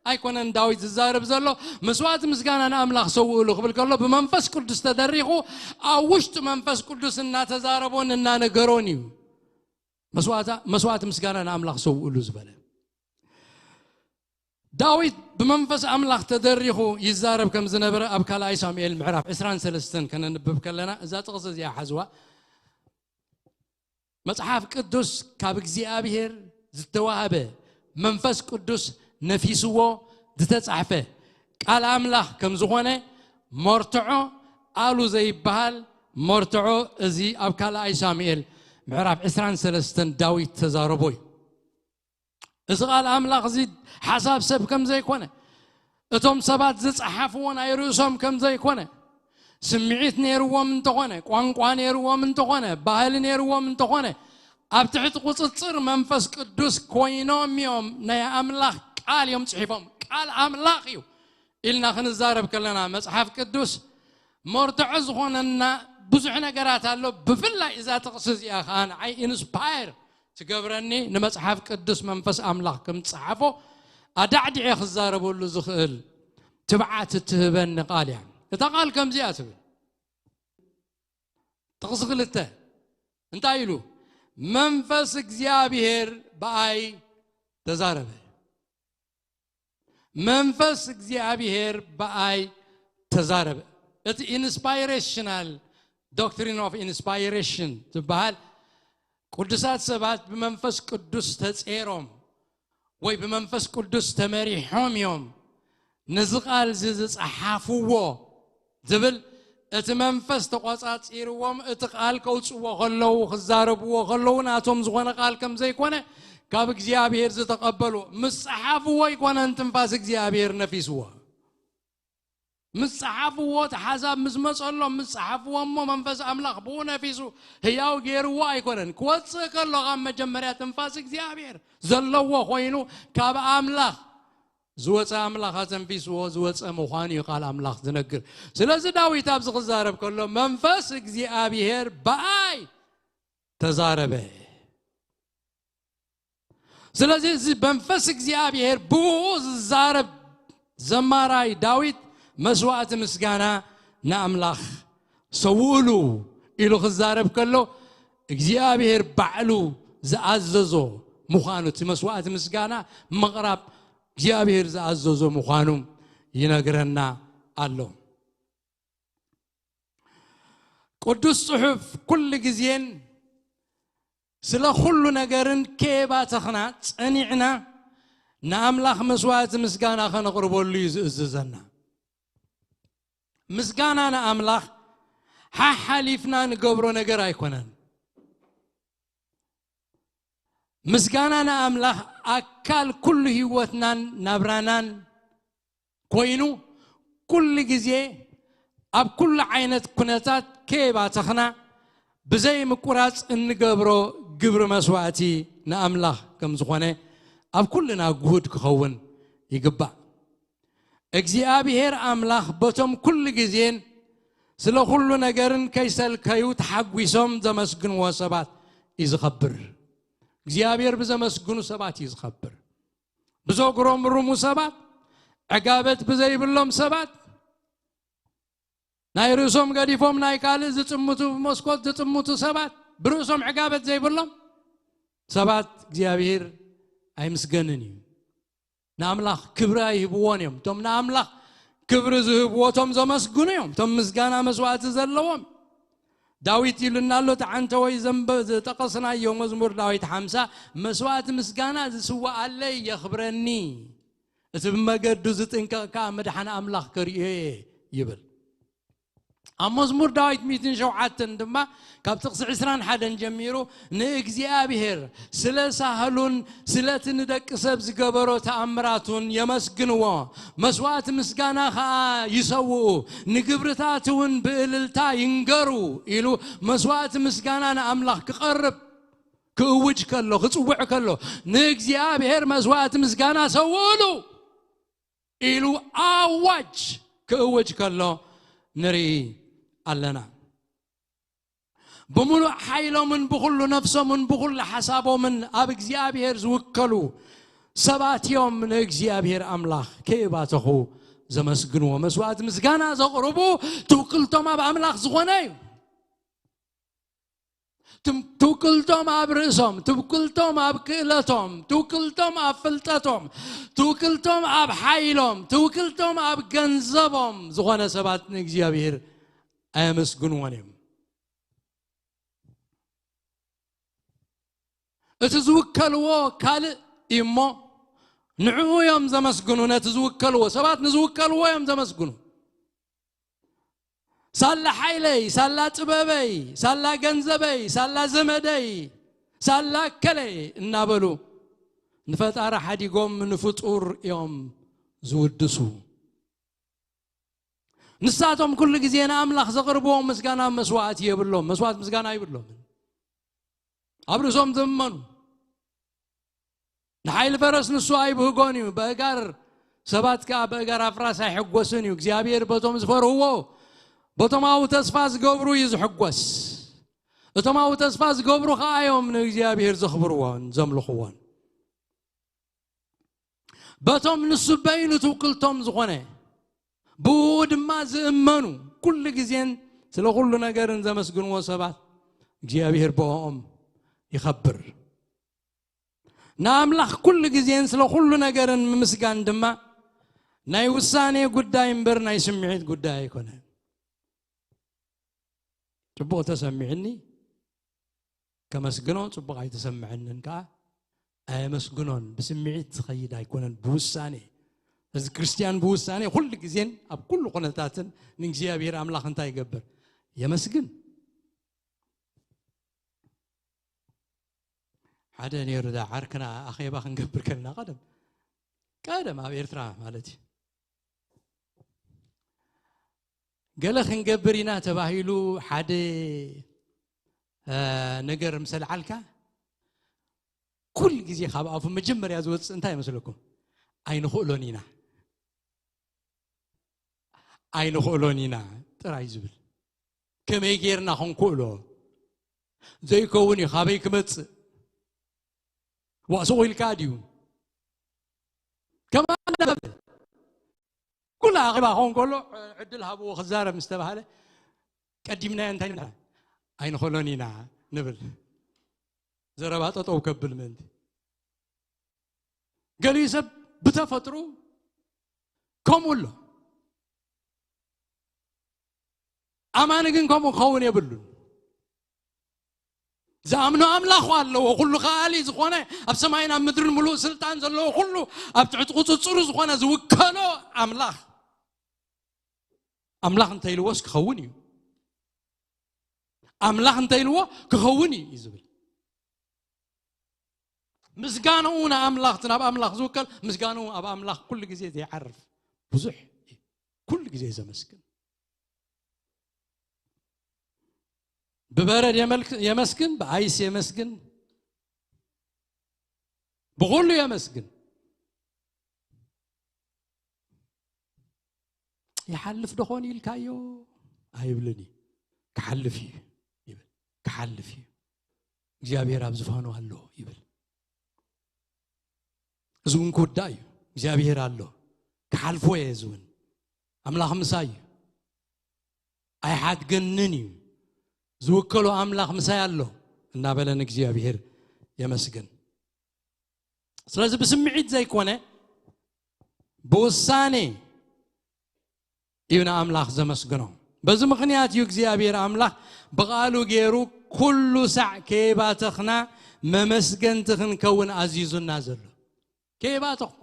ኣይኮነን ዳዊት ዝዛረብ ዘሎ። መስዋእቲ ምስጋና ንኣምላኽ ሰውእሉ ክብል ከሎ ብመንፈስ ቅዱስ ተደሪኹ ኣብ ውሽጡ መንፈስ ቅዱስ እናተዛረቦን እናነገሮን እዩ። መስዋእታ-፣ መስዋእቲ ምስጋና ንኣምላኽ ሰውእሉ ዝበለ። ዳዊት ብመንፈስ ኣምላኽ ተደሪኹ ይዛረብ ከም ዝነበረ ኣብ ካልኣይ ሳሙኤል ምዕራፍ ዕስራን ሰለስተን ከነንብብ ከለና፣ እዛ ጥቕሲ እዚኣ ሓዝዋ። መጽሓፍ ቅዱስ ካብ እግዚኣብሔር ዝተዋህበ፣ መንፈስ ቅዱስ ነፊስዎ ዝተጻሕፈ ቃል ኣምላኽ ከም ዝኾነ፣ መርትዖ ኣሉ ዘይበሃል መርትዖ፣ እዚ ኣብ ካልኣይ ሳሙኤል ምዕራፍ ዕስራን ሰለስተን ዳዊት ተዛረቦ እዩ። እዚ ቃል ኣምላኽ እዚ ሓሳብ ሰብ ከም ዘይኮነ፣ እቶም ሰባት ዝጸሓፍዎ ናይ ርእሶም ከም ዘይኮነ፣ ስምዒት ነይርዎም እንተኾነ፣ ቋንቋ ነይርዎም እንተኾነ፣ ባህሊ ነይርዎም እንተኾነ፣ ኣብ ትሕቲ ቁጽጽር መንፈስ ቅዱስ ኮይኖም እዮም ናይ ኣምላኽ ቃል እዮም ጽሒፎም። ቃል ኣምላኽ እዩ ኢልና ክንዛረብ ከለና፣ መጽሓፍ ቅዱስ መርትዖ ዝኾነና ብዙሕ ነገራት ኣሎ። ብፍላይ እዛ ጥቕሲ እዚኣ ኸዓ ንዓይ ኢንስፓየር ትገብረኒ፣ ንመጽሓፍ ቅዱስ መንፈስ ኣምላኽ ከም ዝጸሓፎ ኣዳዕዲዐ ክዛረበሉ ዝኽእል ትብዓት እትህበኒ ቃል እያ። እታ ቃል ከምዚኣ ትብል። ጥቕሲ ክልተ እንታይ ኢሉ? "መንፈስ እግዚኣብሔር ብኣይ ተዛረበ። መንፈስ እግዚኣብሔር ብኣይ ተዛረበ።" እቲ ኢንስፓይሬሽናል፣ ዶክትሪን ኦፍ ኢንስፓይሬሽን ዝበሃል፣ ቅዱሳት ሰባት ብመንፈስ ቅዱስ ተጼሮም ወይ ብመንፈስ ቅዱስ ተመሪሖም እዮም ነዚ ቃል እዚ ዝጸሓፍዎ ዝብል፣ እቲ መንፈስ ተቖጻጺርዎም፣ እቲ ቃል ከውጽዎ ከለዉ፣ ክዛረብዎ ከለዉ፣ ናቶም ዝኾነ ቃል ከም ዘይኮነ፣ ካብ እግዚኣብሔር ዝተቐበሉ፣ ምስ ጸሓፍዎ ኣይኮነን ትንፋስ እግዚኣብሔር ነፊስዎ። ምስ ጸሓፍዎ፣ እቲ ሓሳብ ምስ መጸሎም፣ ምስ ጸሓፍዎ እሞ፣ መንፈስ ኣምላኽ ብኡ ነፊሱ ህያው ገይርዎ ኣይኮነን። ክወጽእ ከሎ፣ ካብ መጀመርያ ትንፋስ እግዚኣብሔር ዘለዎ ኮይኑ፣ ካብ ኣምላኽ ዝወጸ፣ ኣምላኽ ኣተንፊስዎ ዝወጸ ምዃኑ እዩ ቃል ኣምላኽ ዝነግር። ስለዚ ዳዊት ኣብዚ ክዛረብ ከሎ፣ "መንፈስ እግዚኣብሔር ብኣይ ተዛረበ።" ስለዚ እዚ መንፈስ እግዚኣብሔር ብኡ ዝዛረብ ዘማራይ ዳዊት፣ "መስዋእቲ ምስጋና ንኣምላኽ ሰውእሉ" ኢሉ ክዛረብ ከሎ፣ እግዚኣብሔር ባዕሉ ዝኣዘዞ ምዃኑ፣ እቲ መስዋእቲ ምስጋና ምቕራብ እግዚኣብሔር ዝኣዘዞ ምዃኑ ይነግረና ኣሎ። ቅዱስ ጽሑፍ ኩሉ ግዜን ስለ ኩሉ ነገርን ከየባተኽና ጸኒዕና ንኣምላኽ መስዋእቲ ምስጋና ከነቕርበሉ እዩ ዝእዝዘና። ምስጋና ንኣምላኽ ሓሓሊፍና ንገብሮ ነገር ኣይኮነን። ምስጋና ንኣምላኽ ኣካል ኩሉ ህይወትናን ናብራናን ኮይኑ፣ ኩሉ ግዜ ኣብ ኩሉ ዓይነት ኩነታት ከየባተኽና ብዘይ ምቁራጽ እንገብሮ ግብሪ መስዋእቲ ንኣምላኽ ከም ዝኾነ ኣብ ኩልና ግሁድ ክኸውን ይግባእ። እግዚኣብሔር ኣምላኽ በቶም ኩሉ ግዜን ስለ ኩሉ ነገርን ከይሰልከዩ ተሓጒሶም ዘመስግንዎ ሰባት እዩ ዝኸብር። እግዚኣብሔር ብዘመስግኑ ሰባት እዩ ዝኸብር። ብዘጉረምርሙ ሰባት፣ ዕጋበት ብዘይብሎም ሰባት፣ ናይ ርእሶም ገዲፎም ናይ ካልእ ዝጥምቱ፣ ብመስኮት ዝጥምቱ ሰባት፣ ብርእሶም ዕጋበት ዘይብሎም ሰባት እግዚኣብሔር ኣይምስገንን እዩ። ንኣምላኽ ክብሪ ኣይህብዎን እዮም። እቶም ንኣምላኽ ክብሪ ዝህብዎ እቶም ዘመስግኑ እዮም፣ እቶም ምስጋና መስዋእቲ ዘለዎም። ዳዊት ኢሉና ኣሎ፣ እቲ ዓንተወይ ዘንበ-፣ ዝጠቐስናዮ መዝሙር ዳዊት ሓምሳ፣ "መስዋእቲ ምስጋና ዝስዋኣለይ የኽብረኒ፣ እቲ ብመገዱ ዝጥንቀቕ ከኣ መድሓን ኣምላኽ ከርእዮ እየ" ይብል። ኣብ መዝሙር ዳዊት ሚእትን ሸውዓተን ድማ ካብ ጥቕሲ ዕስራን ሓደን ጀሚሩ ንእግዚኣብሔር ስለ ሳህሉን ስለቲ ንደቂ ሰብ ዝገበሮ ተኣምራቱን የመስግንዎ፣ መስዋእቲ ምስጋና ኸኣ ይሰውኡ፣ ንግብርታት እውን ብእልልታ ይንገሩ ኢሉ መስዋእቲ ምስጋና ንኣምላኽ ክቐርብ ክእውጅ ከሎ፣ ክጽውዕ ከሎ፣ ንእግዚኣብሔር መስዋእቲ ምስጋና ሰውእሉ ኢሉ ኣዋጅ ክእውጅ ከሎ ንርኢ ኣለና። ብምሉእ ሓይሎምን ብኹሉ ነፍሶምን ብኹሉ ሓሳቦምን ኣብ እግዚኣብሔር ዝውከሉ ሰባት እዮም ንእግዚኣብሔር ኣምላኽ ከይባተኹ ዘመስግንዎ። መስዋዕቲ ምስጋና ዘቕርቡ ትውክልቶም ኣብ ኣምላኽ ዝኾነ እዩ። ትም-፣ ትውክልቶም ኣብ ርእሶም፣ ትውክልቶም ኣብ ክእለቶም፣ ትውክልቶም ኣብ ፍልጠቶም፣ ትውክልቶም ኣብ ሓይሎም፣ ትውክልቶም ኣብ ገንዘቦም ዝኾነ ሰባት ንእግዚኣብሔር ኣየመስግንዎን እዮም። እቲ ዝውከልዎ ካልእ እዩ እሞ፣ ንዕኡ እዮም ዘመስግኑ። ነቲ ዝውከልዎ ሰባት ንዝውከልዎ እዮም ዘመስግኑ። ሳላ ሓይለይ፣ ሳላ ጥበበይ፣ ሳላ ገንዘበይ፣ ሳላ ዘመደይ፣ ሳላ ከለይ እናበሉ ንፈጣሪ ሓዲጎም ንፍጡር እዮም ዝውድሱ። ንሳቶም ኩሉ ግዜ ንኣምላኽ ዘቕርብዎ ምስጋና መስዋዕቲ የብሎም። መስዋዕቲ ምስጋና ይብሎም። ኣብ ርእሶም ዝእመኑ። ንሓይሊ ፈረስ ንሱ ኣይብህጎን እዩ። በእጋር ሰባት ከኣ በእጋር ኣፍራስ ኣይሕጎስን እዩ። እግዚኣብሔር በቶም ዝፈርህዎ፣ በቶም ኣብኡ ተስፋ ዝገብሩ እዩ ዝሕጎስ። እቶም ኣብኡ ተስፋ ዝገብሩ ከኣ እዮም ንእግዚኣብሔር ዘኽብርዎን ዘምልኽዎን። በቶም ንሱ በይኑ ትውክልቶም ዝኾነ፣ ብኡ ድማ ዝእመኑ፣ ኩሉ ግዜን ስለ ኩሉ ነገርን ዘመስግንዎ ሰባት፣ እግዚኣብሔር ብኦም ይኸብር። ንኣምላኽ ኩሉ ግዜን ስለ ኩሉ ነገርን ምምስጋን ድማ ናይ ውሳኔ ጉዳይ እምበር ናይ ስምዒት ጉዳይ ኣይኮነን። ጽቡቕ ተሰሚዕኒ ከመስግኖ፣ ጽቡቕ ኣይተሰምዐንን ከኣ ኣየመስግኖን። ብስምዒት ዝኸይድ ኣይኮነን፣ ብውሳኔ። እዚ ክርስትያን ብውሳኔ ኩሉ ግዜን ኣብ ኩሉ ኩነታትን ንእግዚኣብሔር ኣምላኽ እንታይ ይገብር? የመስግን። ሓደ ነይሩ፣ እዛ ዓርክና ኣኼባ ክንገብር ከለና ቀደም፣ ቀደም ኣብ ኤርትራ ማለት እዩ። ገለ ክንገብር ኢና ተባሂሉ ሓደ፣ እ፣ ነገር ምስ ኣልዓልካ፣ ኩል ግዜ ካብ ኣፉ መጀመርያ ዝወጽእ እንታይ ይመስለኩም? ኣይንኽእሎን ኢና። ኣይንኽእሎን ኢና ጥራይ ዝብል። ከመይ ጌርና ክንክእሎ? ዘይከውን እዩ፣ ካበይ ክመጽእ? ዋእ፣ ስቕ ኢልካ ድዩ? ከማን እንዳበለ ኩሉ ኣኼባ ክኸውን ከሎ ዕድል ሃብዎ ክዛረብ ምስ ተባህለ ቀዲምናዮ እንታይ ንብላ? ኣይንኽእሎን ኢና ንብል። ዘረባ ጠጠው ከብል ምእንቲ። ገሊኡ ሰብ ብተፈጥሩ ከምኡ ኣሎ። ኣማኒ ግን ከምኡ ክኸውን የብሉን። ዝኣምኖ ኣምላኽ ኣለዎ፣ ኩሉ ከኣሊ ዝኾነ፣ ኣብ ሰማይን ኣብ ምድርን ምሉእ ስልጣን ዘለዎ፣ ኩሉ ኣብ ትሕቲ ቁጽጽሩ ዝኾነ ዝውከሎ ኣምላኽ። ኣምላኽ እንተ ኢልዎስ ክኸውን እዩ። ኣምላኽ እንተ ኢልዎ ክኸውን እዩ እዩ ዝብል። ምስጋንኡ ንኣምላኽ፣ እቲ ናብ ኣምላኽ ዝውከል ምስጋንኡ ኣብ ኣምላኽ ኩሉ ግዜ ዘይዓርፍ ብዙሕ እዩ። ኩሉ ግዜ ዘመስግን። ብበረድ የመልክ-፣ የመስግን፣ ብኣይስ የመስግን፣ ብኹሉ የመስግን። ይሓልፍ ደኾን ኢልካዮ? ኣይብልን እዩ። ክሓልፍ እዩ ይብል። ክሓልፍ እዩ። እግዚኣብሔር ኣብ ዝፋኑ ኣሎ ይብል። እዚ እውን ክውዳእ እዩ። እግዚኣብሔር ኣሎ። ክሓልፎ እየ እዚ እውን። ኣምላኽ ምሳይ እዩ። ኣይሓድገንን እዩ። ዝውከሎ ኣምላኽ ምሳይ ኣሎ እናበለ ንእግዚኣብሔር የመስግን። ስለዚ ብስምዒት ዘይኮነ ብውሳኔ እዩ ንኣምላኽ ዘመስግኖ። በዚ ምኽንያት እዩ እግዚኣብሔር ኣምላኽ ብቓሉ ገይሩ ኩሉ ሳዕ ከየባተኽና መመስገንቲ ክንከውን ኣዚዙና ዘሎ። ከየባተኽኩ።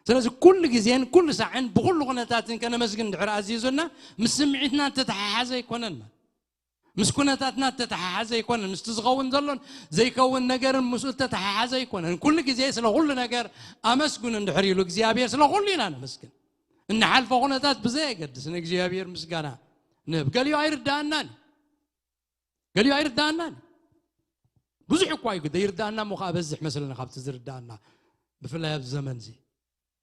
ስለዚ ኩሉ ግዜን ኩሉ ሳዕን ብኩሉ ኩነታትን ከነመስግን ድሕር ኣዚዙና፣ ምስ ስምዒትና እተተሓሓዘ ኣይኮነን ማለት፣ ምስ ኩነታትና እተተሓሓዘ ኣይኮነን። ምስቲ ዝኸውን ዘሎን ዘይከውን ነገርን ምስኡ እተተሓሓዘ ኣይኮነን። ኩሉ ግዜ ስለ ኩሉ ነገር ኣመስግኑ እንድሕር ኢሉ እግዚኣብሔር፣ ስለ ኩሉ ኢና ነመስግን። እንሓልፎ ኩነታት ብዘየገድስ ንእግዚኣብሔር ምስጋና ንህብ። ገሊኡ ኣይርዳኣናን፣ ገሊኡ ኣይርዳኣናን። ብዙሕ እኳ እዩ ዘይርዳኣና፣ እሞ ከዓ በዝሕ መስለና ካብቲ ዝርዳኣና፣ ብፍላይ ኣብዚ ዘመን እዚ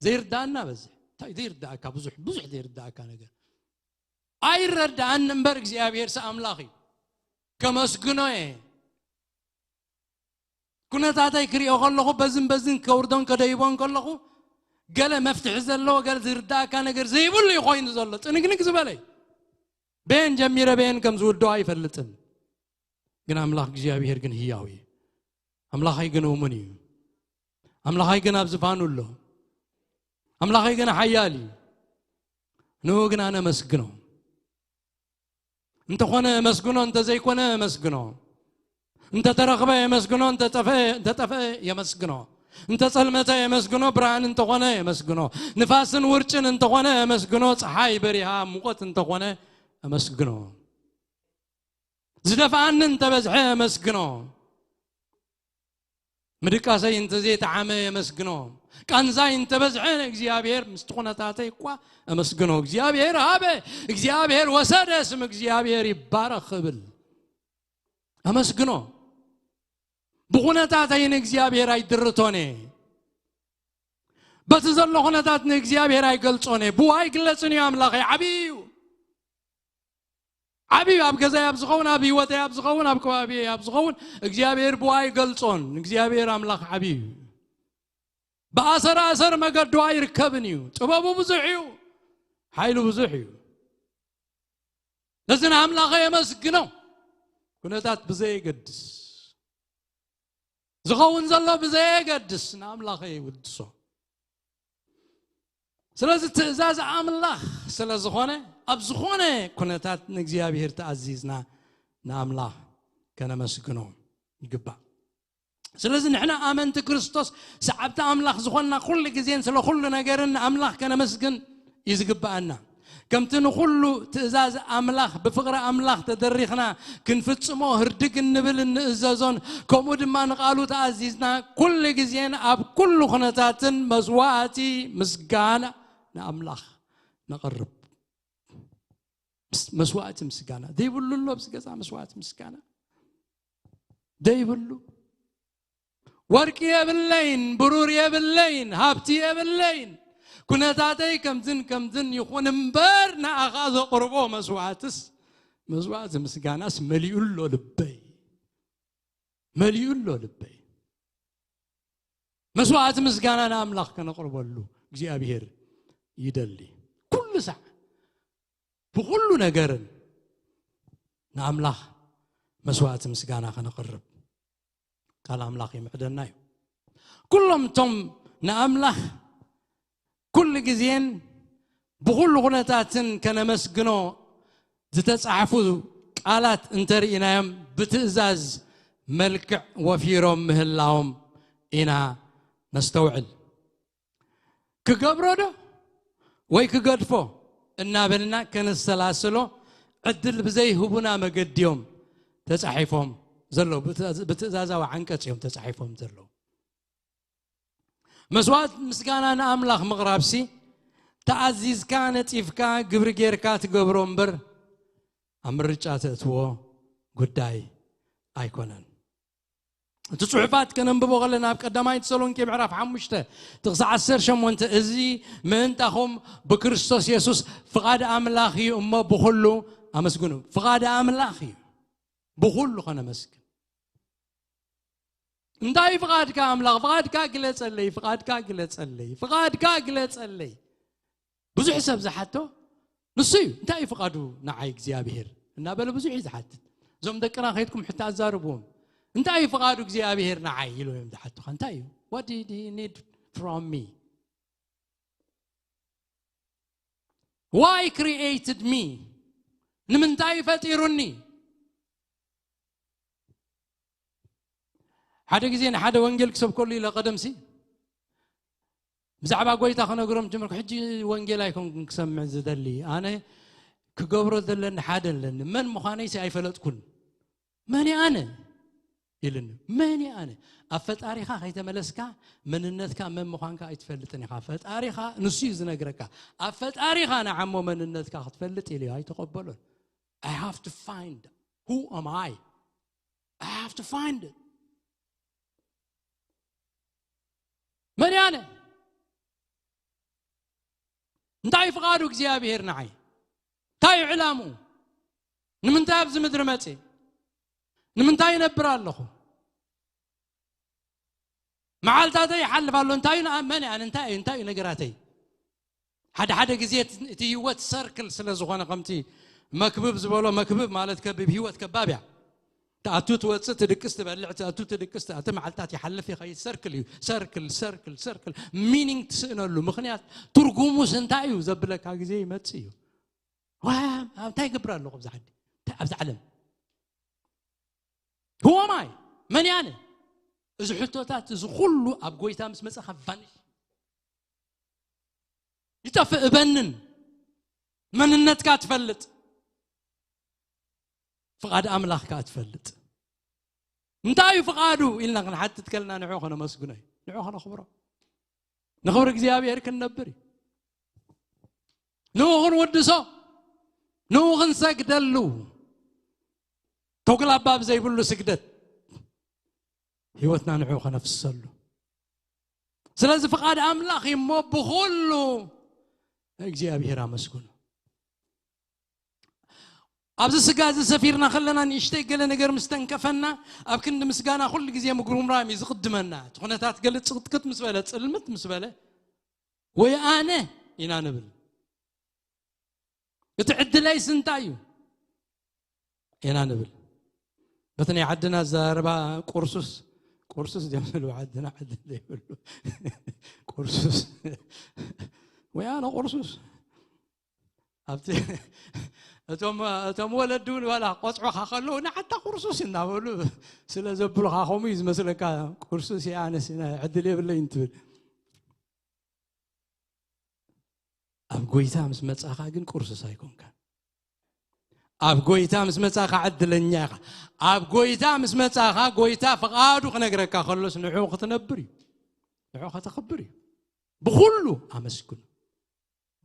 ዘይርዳኣና በዝሕ። እንታይ ዘይርዳኣካ? ብዙሕ፣ ብዙሕ ዘይርዳኣካ ነገር። ኣይረዳኣን እምበር እግዚኣብሔር ኣምላኽ እዩ። ከመስግኖ እየ። ኩነታተይ ክሪኦ ከለኹ፣ በዝን በዝን ከውርዶን ከደይቦን ከለኹ፣ ገለ መፍትሒ ዘለዎ፣ ገለ ዝርዳእካ ነገር ዘይብሉ እዩ ኮይኑ ዘሎ። ጥንግንግ ዝበለ እዩ። በየን ጀሚረ በየን ከም ዝውድኦ ኣይፈልጥን። ግን ኣምላኽ እግዚኣብሔር ግን ህያው እዩ። ኣምላኸይ ግን እሙን እዩ። ኣምላኸይ ግን ኣብ ዝፋኑ ኣሎ። ኣምላኸይ ግን ሓያል እዩ። ንኡ ግን ኣነ መስግኖ። እንተኾነ የመስግኖ፣ እንተዘይኮነ የመስግኖ። እንተተረኽበ የመስግኖ፣ እንተጠፈ-፣ እንተጠፍአ የመስግኖ። እንተጸልመተ የመስግኖ፣ ብርሃን እንተኾነ የመስግኖ። ንፋስን ውርጭን እንተኾነ የመስግኖ፣ ጸሓይ በሪሃ ሙቐት እንተኾነ የመስግኖ። ዝደፍኣኒ እንተበዝሐ የመስግኖ። ምድቃሰይ እንተዘይጠዓመ የመስግኖ። ቃንዛይ እንተበዝሐ ንእግዚኣብሔር ምስቲ ኩነታተይ እኳ ኣመስግኖ። እግዚኣብሔር ሃበ፣ እግዚኣብሔር ወሰደ፣ ስም እግዚኣብሔር ይባረኽ እብል። ኣመስግኖ። ብኹነታተይ ንእግዚኣብሔር ኣይድርቶን እየ። በቲ ዘሎ ኩነታት ንእግዚኣብሔር ኣይገልጾን እየ። ብኡ ኣይግለጽን እዩ ኣምላኸይ። ዓብዪ እዩ። ዓብዪ እዩ። ኣብ ገዛይ ኣብ ዝኸውን፣ ኣብ ህይወተይ ኣብ ዝኸውን፣ ኣብ ከባቢየይ ኣብ ዝኸውን እግዚኣብሔር ብኡ ኣይገልጾን። እግዚኣብሔር ኣምላኽ ዓብዪ እዩ። ብኣሰር ኣሰር መገዱ ኣይርከብን እዩ። ጥበቡ ብዙሕ እዩ። ሓይሉ ብዙሕ እዩ። ነዚ ንኣምላኸ የመስግኖ። ኩነታት ብዘየገድስ፣ ዝኸውን ዘሎ ብዘየገድስ ንኣምላኸ ይውድሶ። ስለዚ ትእዛዝ ኣምላኽ ስለ ዝኾነ፣ ኣብ ዝኾነ ኩነታት ንእግዚኣብሔር ተኣዚዝና ንኣምላኽ ከነመስግኖ ይግባእ። ስለዚ ንሕና ኣመንቲ ክርስቶስ፣ ሰዓብቲ ኣምላኽ ዝኾንና፣ ኩሉ ግዜን ስለ ኩሉ ነገርን ንኣምላኽ ከነመስግን እዩ ዝግብኣና። ከምቲ ንኹሉ ትእዛዝ ኣምላኽ ብፍቕሪ ኣምላኽ ተደሪኽና ክንፍጽሞ ህርድግ እንብል እንእዘዞን፣ ከምኡ ድማ ንቓሉ ተኣዚዝና ኩሉ ግዜን ኣብ ኩሉ ኩነታትን መስዋዕቲ ምስጋና ንኣምላኽ ነቕርብ። ምስ-፣ መስዋዕቲ ምስጋና ዘይብሉ ኣሎ ኣብዚ ገዛ? መስዋዕቲ ምስጋና ዘይብሉ? ወርቂ የብለይን፣ ብሩር የብለይን፣ ሃብቲ የብለይን፣ ኩነታተይ ከምዝን ከምዝን ይኹን እምበር፣ ንኣኻ ዘቕርቦ መስዋዕትስ፣ መስዋዕቲ ምስጋናስ መሊኡ ኣሎ ልበይ፣ መሊኡ ኣሎ ልበይ። መስዋዕቲ ምስጋና ንኣምላኽ ከነቕርበሉ እግዚኣብሔር ይደሊ። ኩሉ ሳዕ ብኹሉ ነገርን ንኣምላኽ መስዋዕቲ ምስጋና ከነቕርብ ቃል ኣምላኽ ይምዕደና እዩ። ኩሎም እቶም ንኣምላኽ ኩሉ ግዜን ብኹሉ ኩነታትን ከነመስግኖ ዝተጻሕፉ ቃላት እንተርኢናዮም፣ ብትእዛዝ መልክዕ ወፊሮም ምህላዎም ኢና ነስተውዕል። ክገብሮ ዶ ወይ ክገድፎ እናበልና ከነሰላስሎ ዕድል ብዘይህቡና መገዲ እዮም ተጻሒፎም ዘለዉ። ብትእዛዛዊ ዓንቀጽ እዮም ተጻሒፎም ዘለዉ። መስዋዕት ምስጋና ንኣምላኽ ምቕራብሲ፣ ተኣዚዝካ፣ ነጺፍካ፣ ግብሪ ጌርካ ትገብሮ እምበር፣ ኣብ ምርጫ ተእትዎ ጉዳይ ኣይኮነን። እቲ ጽሑፋት ከነንብቦ ከለና፣ ኣብ ቀዳማይ ተሰሎንቄ ምዕራፍ ሓሙሽተ ጥቕሲ ዓሰርተ ሸሞንተ፣ "እዚ ምእንታኹም ብክርስቶስ የሱስ ፍቓድ ኣምላኽ እዩ እሞ፣ ብኹሉ ኣመስግኑ።" ፍቓድ ኣምላኽ እዩ ብኹሉ ከነመስግን። እንታይ ፍቓድካ ኣምላኽ? ፍቓድካ ግለጸለይ፣ ፍቓድካ ግለጸለይ፣ ፍቓድካ ግለጸለይ። ብዙሕ ሰብ ዝሓቶ ንሱ እዩ። "እንታይ እዩ ፍቓዱ ንዓይ እግዚኣብሔር?" እናበለ ብዙሕ እዩ ዝሓትት። እዞም ደቅና ከይድኩም ሕቶ ኣዛርብዎም። "እንታይ እዩ ፍቓዱ እግዚኣብሔር ንዓይ?" ኢሎም እዮም ዝሓቱኻ። "እንታይ እዩ? What did he need from me? Why created me? ንምንታይ እዩ ፈጢሩኒ?" ሓደ ግዜ ንሓደ ወንጌል ክሰብከሉ ኢለ ቀደምሲ፣ ብዛዕባ ጎይታ ክነግሮም ጀመርኩ። ሕጂ ወንጌል ኣይኮንኩን ክሰምዕ ዝደሊ፣ ኣነ ክገብሮ ዘለኒ ሓደ ኣለኒ። መን ምዃነይሲ ኣይፈለጥኩን። መን እየ ኣነ ኢልኒ። መን እየ ኣነ? ኣብ ፈጣሪኻ ከይተመለስካ መንነትካ መን ምዃንካ ኣይትፈልጥን ኢኻ። ፈጣሪኻ ንሱ እዩ ዝነግረካ። ኣብ ፈጣሪኻ ንዓሞ መንነትካ ክትፈልጥ ኢሉ ኣይተቐበሎን። I have to find who am I? I have to find it. መን እየ ኣነ? እንታይ እዩ ፍቓዱ እግዚኣብሔር ንዓይ? እንታይ እዩ ዕላምኡ? ንምንታይ ኣብዚ ምድሪ መጽእ? ንምንታይ ይነብር ኣለኹ? መዓልታተይ ይሓልፍ ኣሎ። እንታይ እዩ ንኣ-፣ መን እየ ኣነ? እንታይ እዩ? እንታይ እዩ ነገራተይ? ሓደ ሓደ ግዜ እቲ፣ እቲ ህይወት ሰርክል ስለ ዝኾነ፣ ከምቲ መክብብ ዝበሎ፣ መክብብ ማለት ከብብ፣ ህይወት ከባብ እያ። ትኣቱ ትወፅእ፣ ትድቅስ ትበልዕ፣ ትኣቱ ትድቅስ ትኣቱ፣ መዓልታት ይሓልፍ ይኸይድ። ሰርክል እዩ። ሰርክል፣ ሰርክል፣ ሰርክል። ሚኒንግ ትስእነሉ። ምኽንያት ትርጉሙስ እንታይ እዩ ዘብለካ ግዜ ይመጽእ እዩ። ዋ፣ ኣብ እንታይ ይገብር ኣለኹ ኣብዚ ዓዲ? እንታይ ኣብዚ ዓለም? Who am I? መን እየ ኣነ? እዚ ሕቶታት እዚ ኩሉ ኣብ ጎይታ ምስ መጻኻ ቫኒሽ ይጠፍእ። እበንን መንነትካ ትፈልጥ፣ ፍቓድ ኣምላኽ ከኣ ትፈልጥ። እንታይ እዩ ፍቓዱ ኢልና ክንሓትት ከለና ንዕኡ ከነመስግኖ እዩ፣ ንዕኡ ከነኽብሮ፣ ንኽብሪ እግዚኣብሔር ክንነብር እዩ። ንኡ ክንውድሶ፣ ንኡ ክንሰግደሉ፣ ተጉላባብ ዘይብሉ ስግደት፣ ህይወትና ንዕኡ ከነፍስሰሉ። ስለዚ ፍቓድ ኣምላኽ እዩ እሞ ብኹሉ እግዚኣብሔር ኣመስግኑ። ኣብዚ ስጋ እዚ ሰፊርና ከለና ንእሽተይ ገለ ነገር ምስ ተንከፈና ኣብ ክንዲ ምስጋና ኩሉ ግዜ ምጉርምራም እዩ ዝቕድመና። እቲ ኩነታት ገለ ጽቕጥቅጥ ምስ በለ፣ ጽልምት ምስ በለ፣ ወይ ኣነ ኢና ንብል። እቲ ዕድለይስ እንታይ እዩ ኢና ንብል። በቲ ናይ ዓድና ኣዘራርባ ቁርሱስ፣ ቁርሱስ ድዮም ዝብሉ ዓድና፣ ዕድል ዘይብሉ ቁርሱስ ወይ ኣነ ቁርሱስ ኣብቲ እቶም፣ እቶም ወለዲ እውን ዋላ ቆፅዖኻ ከለዉ ንዓታ ቁርሱስ እናበሉ ስለ ዘብሉኻ ከምኡ እዩ ዝመስለካ። ቁርሱስ እየ ኣነስ ዕድል የብለይን ትብል። ኣብ ጎይታ ምስ መጻኻ ግን ቁርሱስ ኣይኮንካን። ኣብ ጎይታ ምስ መጻኻ ዕድለኛ ኢኻ። ኣብ ጎይታ ምስ መጻኻ ጎይታ ፍቓዱ ክነግረካ ከሎስ ንዕኡ ክትነብር እዩ። ንዕኡ ከተኽብር እዩ። ብኹሉ ኣመስግኑ።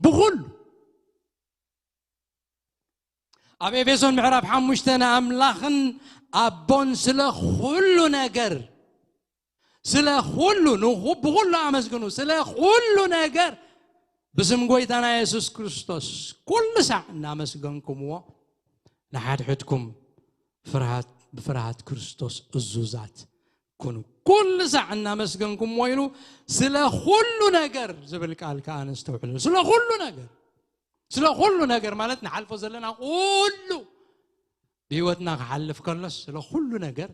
ብኹሉ። ኣብ ኤፌሶን ምዕራፍ ሓሙሽተ ንኣምላኽን ኣቦን ስለ ኩሉ ነገር፣ ስለ ኩሉ፣ ንኹ-፣ ብኹሉ ኣመስግኑ፣ ስለ ኩሉ ነገር ብስም ጎይታና የሱስ ክርስቶስ ኩሉ ሳዕ እናመስገንኩምዎ ንሓድሕድኩም ፍርሃት፣ ብፍርሃት ክርስቶስ እዙዛት ኩኑ። ኩሉ ሳዕ እናመስገንኩምዎ ኢሉ ስለ ኩሉ ነገር ዝብል ቃል ከኣ ነስተውዕሉ። ስለ ኩሉ ነገር። ስለ ኩሉ ነገር ማለት ንሓልፎ ዘለና ኩሉ ብህይወትና ክሓልፍ ከሎስ ስለ ኩሉ ነገር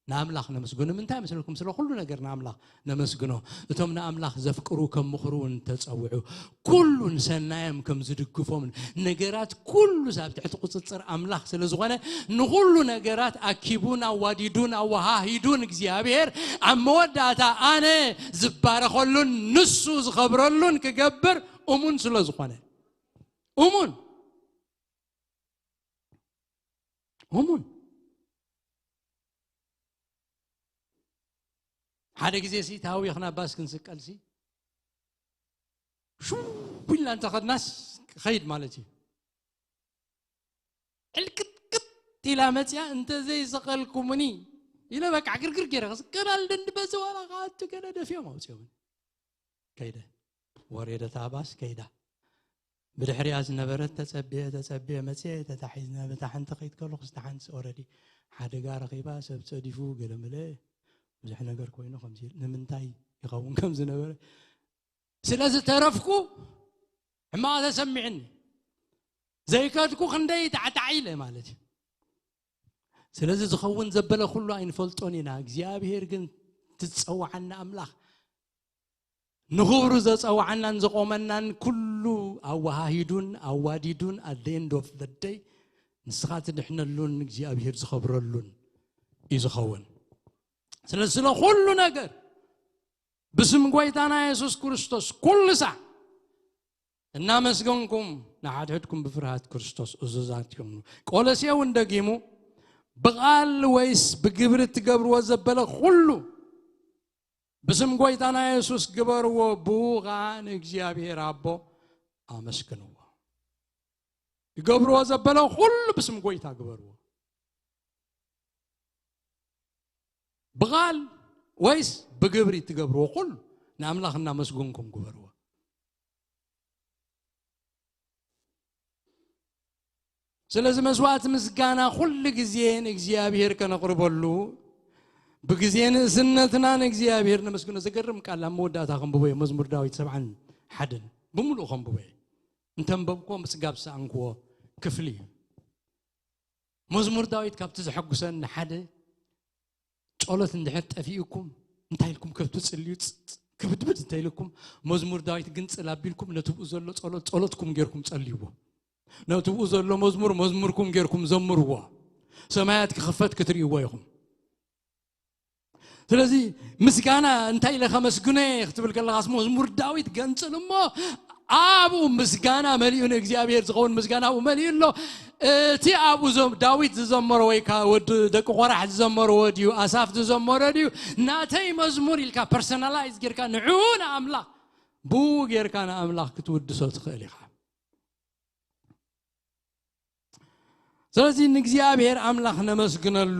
ንኣምላኽ ነመስግኖ። ንምንታይ መስለኩም ስለ ኩሉ ነገር ንኣምላኽ ነመስግኖ? እቶም ንኣምላኽ ዘፍቅሩ ከም ምኽሩ እውን ተጸውዑ። ኩሉ ንሰናዮም ከም ዝድግፎምን ነገራት ኩሉ ኣብ ትሕቲ ቁጽጽር ኣምላኽ ስለ ዝኾነ ንኹሉ ነገራት ኣኪቡን ኣዋዲዱን ኣወሃሂዱን እግዚኣብሔር ኣብ መወዳእታ ኣነ ዝባረኸሉን ንሱ ዝኸብረሉን ክገብር እሙን ስለ ዝኾነ። እሙን። እሙን። ሓደ ግዜ ሲ ታዊኽና ባስ ክንስቀል ሲ ሽው ኢልና እንተኸድናስ ክኸይድ ማለት እዩ። ዕልቅጥቅጥ ኢላ መጽያ እንተ ዘይሰቐልኩምኒ ኢለ በቃ ግርግር ገይረ ክስቀል ኣልደንዲ በዚ ዋላ ከኣቱ ገለ ደፊኦም ኣውፅኦምኒ። ከይደ። ወሬደ እታ ባስ ከይዳ። ብድሕሪኣ ዝነበረት ተጸብየ፣ ተጸብየ መጽየ፣ ተታሒዝና በታ ሓንቲ ከይድ ከለኹ፣ ስታ ሓንቲ ኦረዲ ሓደጋ ረኺባ፣ ሰብ ጸዲፉ፣ ገለ መለ ብዙሕ ነገር ኮይኑ ከምዚ ኢል-፣ ንምንታይ ይኸውን ከም ዝነበረ ስለ ዝተረፍኩ ሕማቕ ተሰሚዕኒ። ዘይከድኩ ክንደይ ታዕታዕ ኢለ ማለት እዩ። ስለዚ ዝኸውን ዘበለ ኩሉ ኣይንፈልጦን ኢና። እግዚኣብሔር ግን ትጸዋዓና ኣምላኽ ንኽብሩ ዘጸዋዓናን ዘቖመናን ኩሉ ኣወሃሂዱን ኣዋዲዱን at the end of the day ንስኻ ትድሕነሉን እግዚኣብሔር ዝኸብረሉን እዩ ዝኸውን። ስለ፣ ስለ ኩሉ ነገር ብስም ጎይታና የሱስ ክርስቶስ ኩሉ ሳዕ እናመስገንኩም ንሓድሕድኩም ብፍርሃት ክርስቶስ እዙዛት ይኹኑ። ቆሎሴ እውን ደጊሙ ብቓል ወይስ ብግብሪ እትገብርዎ ዘበለ ኩሉ ብስም ጎይታና የሱስ ግበርዎ፣ ብኡ ኸዓ ንእግዚኣብሔር ኣቦ ኣመስግንዎ። ይገብርዎ ዘበለ ኩሉ ብስም ጎይታ ግበርዎ። ብቓል ወይስ ብግብሪ ትገብርዎ ኩሉ ንኣምላኽ እናመስገንኩም ግበርዎ። ስለዚ መስዋዕቲ ምስጋና ኩሉ ግዜ ንእግዚኣብሔር ከነቕርበሉ ብግዜ ንእስነትና ንእግዚኣብሔር ነመስግኖ። ዘገርም ቃል ኣብ መወዳእታ ከንብቦ እየ። መዝሙር ዳዊት ሰብዓን ሓደን ብምሉእ ከንብቦ እየ። እንተንበብኮ ምጽጋብ ዝሰኣንክዎ ክፍሊ እዩ። መዝሙር ዳዊት ካብቲ ዘሐጉሰኒ ሓደ ጸሎት እንድሕር ጠፊኡኩም እንታይ ኢልኩም ከብቲ ጽልዩ ጽ- ጽ- ክብድብድ እንተ ኢልኩም መዝሙር ዳዊት ግን ጽል ኣቢልኩም ነቲ ብኡ ዘሎ ጸሎት ጸሎትኩም ጌርኩም ጸልይዎ። ነቲ ብኡ ዘሎ መዝሙር መዝሙርኩም ጌርኩም ዘምርዎ። ሰማያት ክኽፈት ክትርእይዎ ኢኹም። ስለዚ ምስጋና እንታይ ኢለ ከመስግኖ እየ ክትብል ከለኻስ መዝሙር ዳዊት ገንጽል እሞ ኣብኡ ምስጋና መሊኡ ንእግዚኣብሔር ዝኸውን ምስጋና ኣብኡ መሊኡ ኣሎ። እቲ ኣብኡ ዘም- ዳዊት ዝዘመሮ ወይ ከዓ ወዲ ደቂ ቆራሕ ዝዘመርዎ ድዩ ኣሳፍ ዝዘመሮ ድዩ ናተይ መዝሙር ኢልካ ፐርሰናላይዝ ጌርካ ንዑ ንኣምላኽ ብኡ ጌርካ ንኣምላኽ ክትውድሶ ትኽእል ኢኻ። ስለዚ ንእግዚኣብሔር ኣምላኽ ነመስግነሉ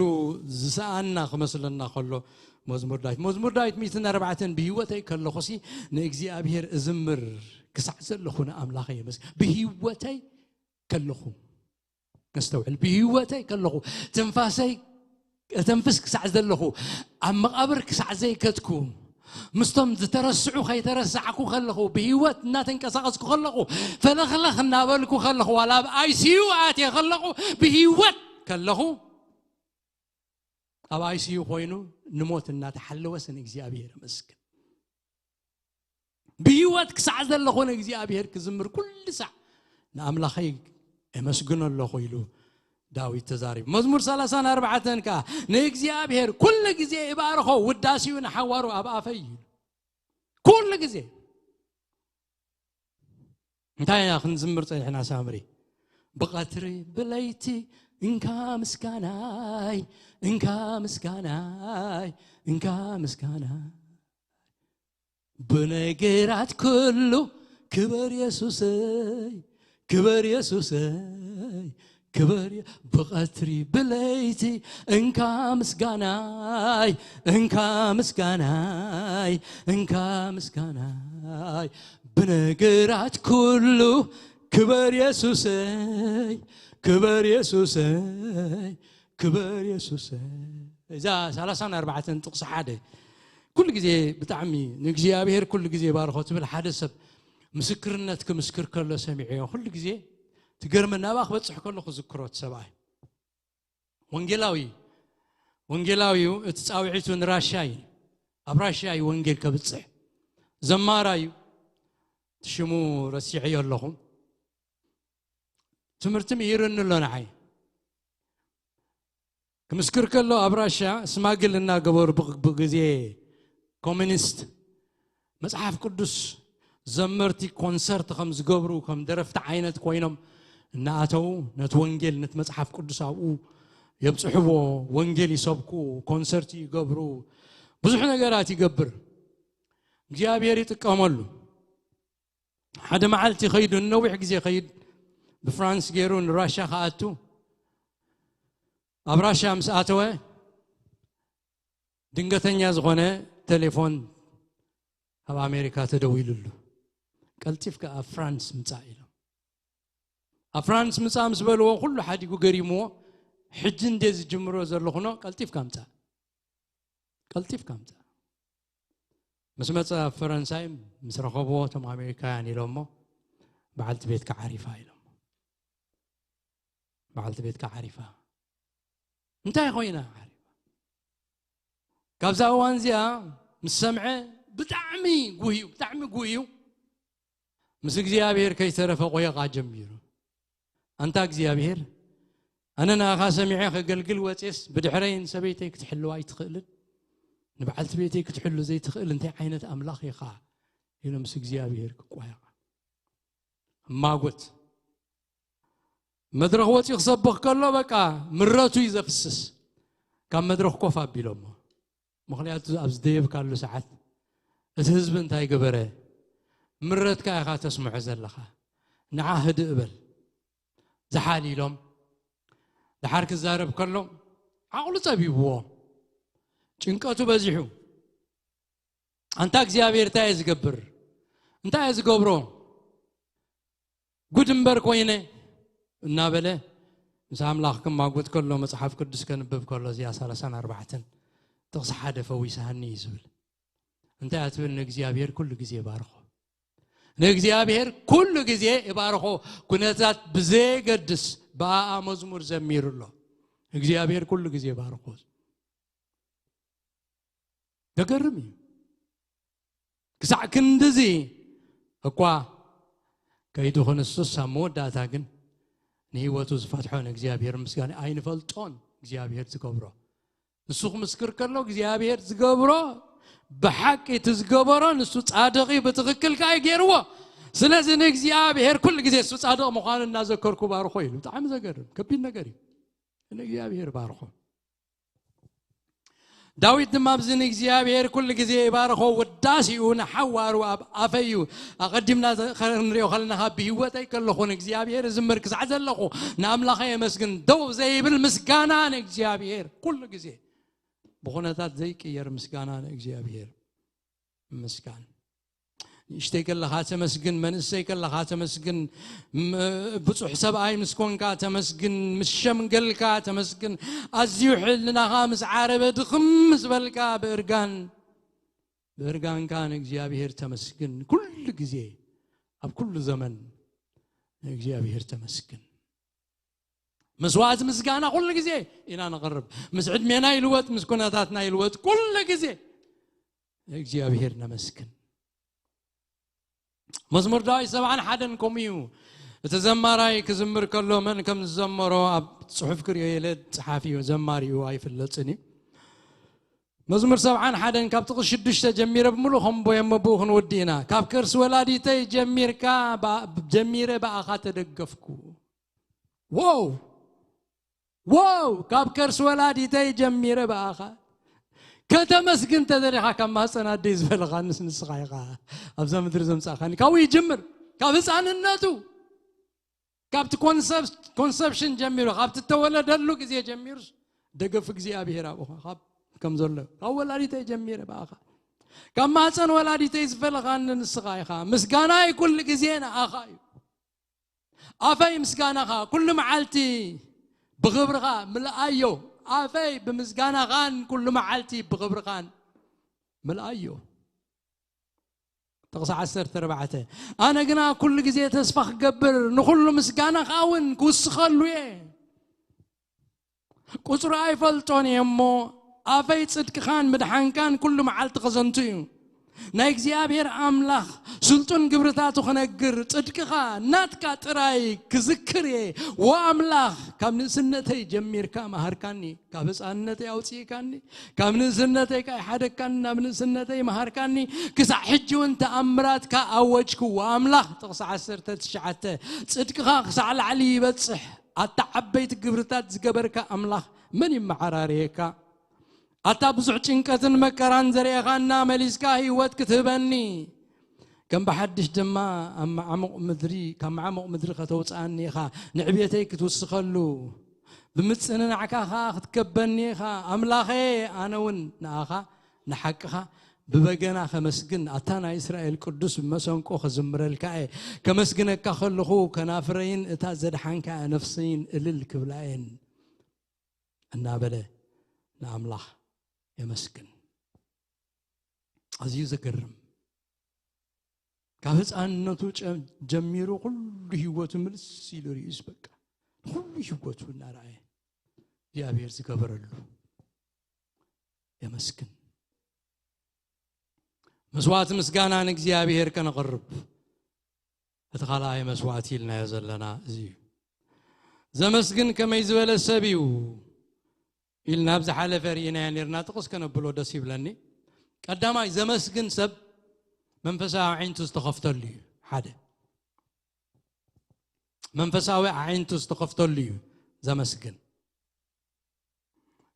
ዝሰኣና ክመስለና ከሎ መዝሙር ዳዊት መዝሙር ዳዊት ሚእትን ኣርባዕተን ብህይወተይ ከለኹሲ ንእግዚኣብሔር እዝምር ክሳዕ ዘለኹ ንኣምላኸ የመስ ብህይወተይ ከለኹ ነስተውዕል ብህይወተይ ከለኹ ትንፋሰይ እተንፍስ ክሳዕ ዘለኹ ኣብ መቓብር ክሳዕ ዘይከትኩ ምስቶም ዝተረስዑ ከይተረሳዕኩ ከለኹ ብህይወት እናተንቀሳቐስኩ ከለኹ ፈለኽለኽ እናበልኩ ከለኹ ዋላ ኣብ ኣይሲዩ ኣትየ ከለኹ ብህይወት ከለኹ ኣብ ኣይሲዩ ኮይኑ ንሞት እናተሓለወስ ንእግዚኣብሔር ኣመስግን ብህይወት ክሳዕ ዘለኹ ንእግዚኣብሔር ክዝምር ኩሉ ሳዕ ንኣምላኸይ እመስግኖ ኣለኹ ኢሉ ዳዊት ተዛሪቡ። መዝሙር ሰላሳን ኣርባዕተን ከኣ ንእግዚኣብሔር ኩሉ ግዜ እባርኾ ውዳሴኡ ንሓዋሩ ኣብ ኣፈይ እዩ። ኩሉ ግዜ እንታይ ኢና ክንዝምር ጸኒሕና ሳምሪ? ብቐትሪ ብለይቲ እንካ ምስጋናይ እንካ ምስጋናይ እንካ ምስጋናይ ብነገራት ኩሉ ክበር የሱሰይ ክበር የሱሰይ ክበር የ- ብቐትሪ ብለይቲ እንካ ምስጋናይ እንካ ምስጋናይ እንካ ምስጋናይ ብነገራት ኩሉ ክበር የሱሰይ ክበር የሱሰይ ክበር የሱሰይ እዛ ሰላሳን ኣርባዕተን ጥቕሲ ሓደ ኩሉ ግዜ ብጣዕሚ ንእግዚኣብሔር ኩሉ ግዜ ባርኾ ትብል ሓደ ሰብ ምስክርነት ክምስክር ከሎ ሰሚዐዮ ኩሉ ግዜ ትገርመ ናብኣ ክበፅሕ ከሎ ክዝክሮ እቲ ሰብኣይ ወንጌላዊ እዩ ወንጌላዊ እዩ እቲ ፃውዒቱ ንራሻ እዩ ኣብ ራሻ እዩ ወንጌል ከብፅሕ ዘማራ እዩ እቲ ሽሙ ረሲዐዮ ኣለኹ ትምህርቲ ምሂሩኒ ኣሎ ንዓይ ክምስክር ከሎ ኣብ ራሻ ስማግል እናገበሩ ብግዜ ኮሚኒስት መፅሓፍ ቅዱስ ዘመርቲ ኮንሰርት ከም ዝገብሩ ከም ደረፍቲ ዓይነት ኮይኖም እናኣተው ነቲ ወንጌል ነቲ መፅሓፍ ቅዱስ ኣብኡ የብፅሕዎ ወንጌል ይሰብኩ ኮንሰርት ይገብሩ ብዙሕ ነገራት ይገብር እግዚኣብሔር ይጥቀመሉ ሓደ መዓልቲ ኸይዱ ንነዊሕ ግዜ ኸይድ ብፍራንስ ገይሩ ንራሻ ኸኣቱ ኣብ ራሻ ምስ ኣተወ ድንገተኛ ዝኾነ ቴሌፎን ኣብ ኣሜሪካ ተደዊሉሉ ቀልጢፍካ ኣብ ፍራንስ ምፃእ ኢሎም ኣብ ፍራንስ ምፃእ ምስ በልዎ ኩሉ ሓዲጉ ገሪምዎ ሕጂ እንደ ዝጅምሮ ዘለኹኖ ቀልጢፍካ ምፃእ ቀልጢፍካ ምፃእ ምስ መፀ ኣብ ፈረንሳይ ምስ ረኸብዎ እቶም ኣሜሪካውያን ኢሎሞ በዓልቲ ቤትካ ዓሪፋ ኢሎሞ በዓልቲ ቤትካ ዓሪፋ እንታይ ኮይና ዓሪፋ ካብዛ እዋን እዚኣ ምስ ሰምዐ ብጣዕሚ ጉህዩ ብጣዕሚ ጉህዩ ምስ እግዚኣብሔር ከይተረፈ ቆየቓ ጀሚሩ ኣንታ እግዚኣብሔር ኣነ ንኣኻ ሰሚዐ ከገልግል ወፅስ ብድሕረይ ንሰበይተይ ክትሕልዋ ኣይትኽእልን ንበዓልቲ ቤተይ ክትሕሉ ዘይትኽእል እንታይ ዓይነት ኣምላኽ ኢኻ? ኢሉ ምስ እግዚኣብሔር ክቋየቕ። ማጎት። መድረኽ ወፂኡ ክሰብኽ ከሎ በቃ ምረቱ እዩ ዘፍስስ። ካብ መድረኽ ኮፍ ኣቢሎሞ። ምኽንያቱ ኣብ ዝደየብካሉ ሰዓት እቲ ህዝቢ እንታይ ገበረ? ምረትካ ኢኻ ተስምዖ ዘለኻ። ንዓ ህድእ እበል። ዝሓል ኢሎም። ድሓር ክዛረብ ከሎ ዓቕሉ ጸቢብዎ። ጭንቀቱ በዚሑ። ኣንታ እግዚኣብሔር እንታይ እየ ዝገብር? እንታይ እየ ዝገብሮ? ጉድ እምበር ኮይነ እናበለ ምስ ኣምላኽ ክማጎት ከሎ መጽሓፍ ቅዱስ ከንብብ ከሎ እዚኣ ሰላሳን ኣርባዕተን ጥቕሲ ሓደ ፈዊስሃኒ እዩ ዝብል። እንታይ እያ ትብል? ንእግዚኣብሔር ኩሉ ግዜ ባርኾ። ንእግዚኣብሔር ኩሉ ግዜ ይባርኾ። ኩነታት ብዘየገድስ ብኣኣ መዝሙር ዘሚሩ ኣሎ። እግዚኣብሔር ኩሉ ግዜ ባርኾ። ዘገርም እዩ። ክሳዕ ክንድዚ እኳ ከይዱ ክንሱስ ኣብ መወዳእታ ግን ንህይወቱ ዝፈትሖ ንእግዚኣብሔር ምስጋና ኣይንፈልጦን። እግዚኣብሔር ዝገብሮ ንሱ ክምስክር ከሎ እግዚኣብሔር ዝገብሮ ብሓቂ እቲ ዝገበሮ ንሱ ጻድቕ እዩ፣ ብትኽክል ከኣ ገይርዎ። ስለዚ ንእግዚኣብሔር ኩሉ ግዜ እሱ ጻድቕ ምዃኑ እናዘከርኩ ባርኾ ኢሉ። ብጣዕሚ ዘገርም ከቢድ ነገር እዩ። ንእግዚኣብሔር ባርኾ። ዳዊት ድማ ኣብዚ ንእግዚኣብሔር ኩሉ ግዜ ይባርኾ፣ ውዳሴኡ ንሓዋሩ ኣብ ኣፈይ እዩ። ኣቐዲምና ዘ-፣ ክንሪኦ ከለና ካብ ብህይወተይ ከለኹ ንእግዚኣብሔር እዝምር ክሳዕ ዘለኹ ንኣምላኸ የመስግን። ደው ዘይብል ምስጋና ንእግዚኣብሔር ኩሉ ግዜ። ብኹነታት ዘይቅየር ምስጋና ንእግዚኣብሔር። ምስጋን። ንእሽተይ ከለኻ ተመስግን፣ መንእሰይ ከለኻ ተመስግን፣ ም-፣ ብጹሕ ሰብኣይ ምስ ኮንካ ተመስግን፣ ምስ ሸምገልካ ተመስግን፣ ኣዝዩ ሕልናኻ ምስ ዓረበ ድኽም ምስ በልካ ብእርጋን፣ ብእርጋንካ ንእግዚኣብሔር ተመስግን። ኩሉ ግዜ፣ ኣብ ኩሉ ዘመን ንእግዚኣብሔር ተመስግን። መስዋዕቲ ምስጋና ኩሉ ግዜ ኢና ነቕርብ። ምስ ዕድሜና ይልወጥ፣ ምስ ኩነታትና ይልወጥ፣ ኩሉ ግዜ ንእግዚኣብሔር ነመስግን። መዝሙር ዳዊት ሰብዓን ሓደን ከምኡ እዩ። እቲ ዘማራይ ክዝምር ከሎ መን ከም ዝዘመሮ ኣብ ጽሑፍ ክርእዮ የለ፣ ጸሓፊኡ ዘማሪኡ ኣይፍለጥን እዩ። መዝሙር ሰብዓን ሓደን ካብ ጥቕሲ ሽዱሽተ ጀሚረ ብምሉእ ከምቦ የመብኡ ክንወዲ ኢና። ካብ ከርሲ ወላዲተይ ጀሚርካ፣ ባ-፣ ጀሚረ ብኣኻ ተደገፍኩ። ዎው! ዎው! ካብ ከርሲ ወላዲተይ ጀሚረ ብኣኻ። ከተመስግን ተደሊኻ ካብ ማህፀን ኣደይ ዝበለኻንስ ንስኻ ኢኻ። ኣብዛ ምድሪ ዘምጻእካኒ። ካብኡ ይጅምር። ካብ ህፃንነቱ። ካብቲ ኮንሰፕ-፣ ኮንሰፕሽን ጀሚሩ፣ ካብቲ እተወለደሉ ግዜ ጀሚሩ ደገፍ እግዚኣብሔር ኣብኡ ካብ ከም ዘሎ። ካብ ወላዲተይ ጀሚረ ብኣኻ። ካብ ማህፀን ወላዲተይ ዝበለኻኒ ንስኻ ኢኻ። ምስጋናይ ኩሉ ግዜ ንኣኻ እዩ። ኣፈይ ምስጋናኻ ኩሉ መዓልቲ ብኽብርኻ ምልኣዮ። ኣፈይ ብምስጋናኻን ኩሉ መዓልቲ ብኽብርኻን ምልኣዮ። ጥቕሲ ዓሰርተ ኣርባዕተ፣ ኣነ ግና ኩሉ ግዜ ተስፋ ክገብር፣ ንኹሉ ምስጋናኻ እውን ክውስኸሉ እየ። ቁጽሩ ኣይፈልጦን እየ እሞ፣ ኣፈይ ጽድቅኻን ምድሓንካን ኩሉ መዓልቲ ከዘንቱ እዩ። ናይ እግዚኣብሔር ኣምላኽ ስልጡን ግብርታቱ ክነግር፣ ጽድቅኻ ናትካ ጥራይ ክዝክር እየ። ዎ ኣምላኽ፣ ካብ ንእስነተይ ጀሚርካ መሃርካኒ፣ ካብ ህፃንነተይ ኣውፅእካኒ፣ ካብ ንእስነተይ ከኣ ይሓደግካኒ፣ ናብ ንእስነተይ መሃርካኒ፣ ክሳዕ ሕጂ እውን ተኣምራትካ ኣወጅክዎ። ኣምላኽ፣ ጥቕሲ ዓሰርተ ትሽዓተ፣ ጽድቅኻ ክሳዕ ላዕሊ ይበጽሕ። ኣታ ዓበይቲ ግብርታት ዝገበርካ ኣምላኽ፣ መን ይመዓራረየካ? ኣታ ብዙሕ ጭንቀትን መከራን ዘርእኻና፣ መሊስካ ህይወት ክትህበኒ፣ ከም ብሓድሽ ድማ ኣብ መዓሙቕ ምድሪ፣ ካብ መዓሙቕ ምድሪ ከተውጽኣኒ ኢኻ፣ ንዕቤተይ ክትውስኸሉ፣ ብምጽንናዕካ ኸኣ ክትከበኒ ኢኻ። ኣምላኸ፣ ኣነ እውን ንኣኻ፣ ንሓቅኻ ብበገና ከመስግን፣ ኣታ ናይ እስራኤል ቅዱስ ብመሰንቆ ከዝምረልካ እየ። ከመስግነካ ከለኹ፣ ከናፍረይን እታ ዘድሓንካ ነፍሰይን እልል ክብላ እየን። እናበለ ንኣምላኽ የመስግን። ኣዝዩ ዘገርም። ካብ ህፃንነቱ ጨ-፣ ጀሚሩ ኩሉ ህይወቱ ምልስ ኢሉ ርእዩስ በቃ ንኩሉ ህይወቱ እናረኣየ እግዚኣብሔር ዝገበረሉ የመስግን። መስዋዕቲ ምስጋና ንእግዚኣብሔር ከነቕርብ እቲ ካልኣይ መስዋዕቲ ኢልናዮ ዘለና እዚ እዩ። ዘመስግን ከመይ ዝበለ ሰብ እዩ ኢልና ኣብ ዝሓለፈ ርኢናዮ ነርና። ጥቕስ ከነብሎ ደስ ይብለኒ። ቀዳማይ ዘመስግን ሰብ መንፈሳዊ ኣዒንቱ ዝተኸፍተሉ እዩ። ሓደ መንፈሳዊ ኣዒንቱ ዝተኸፍተሉ እዩ ዘመስግን።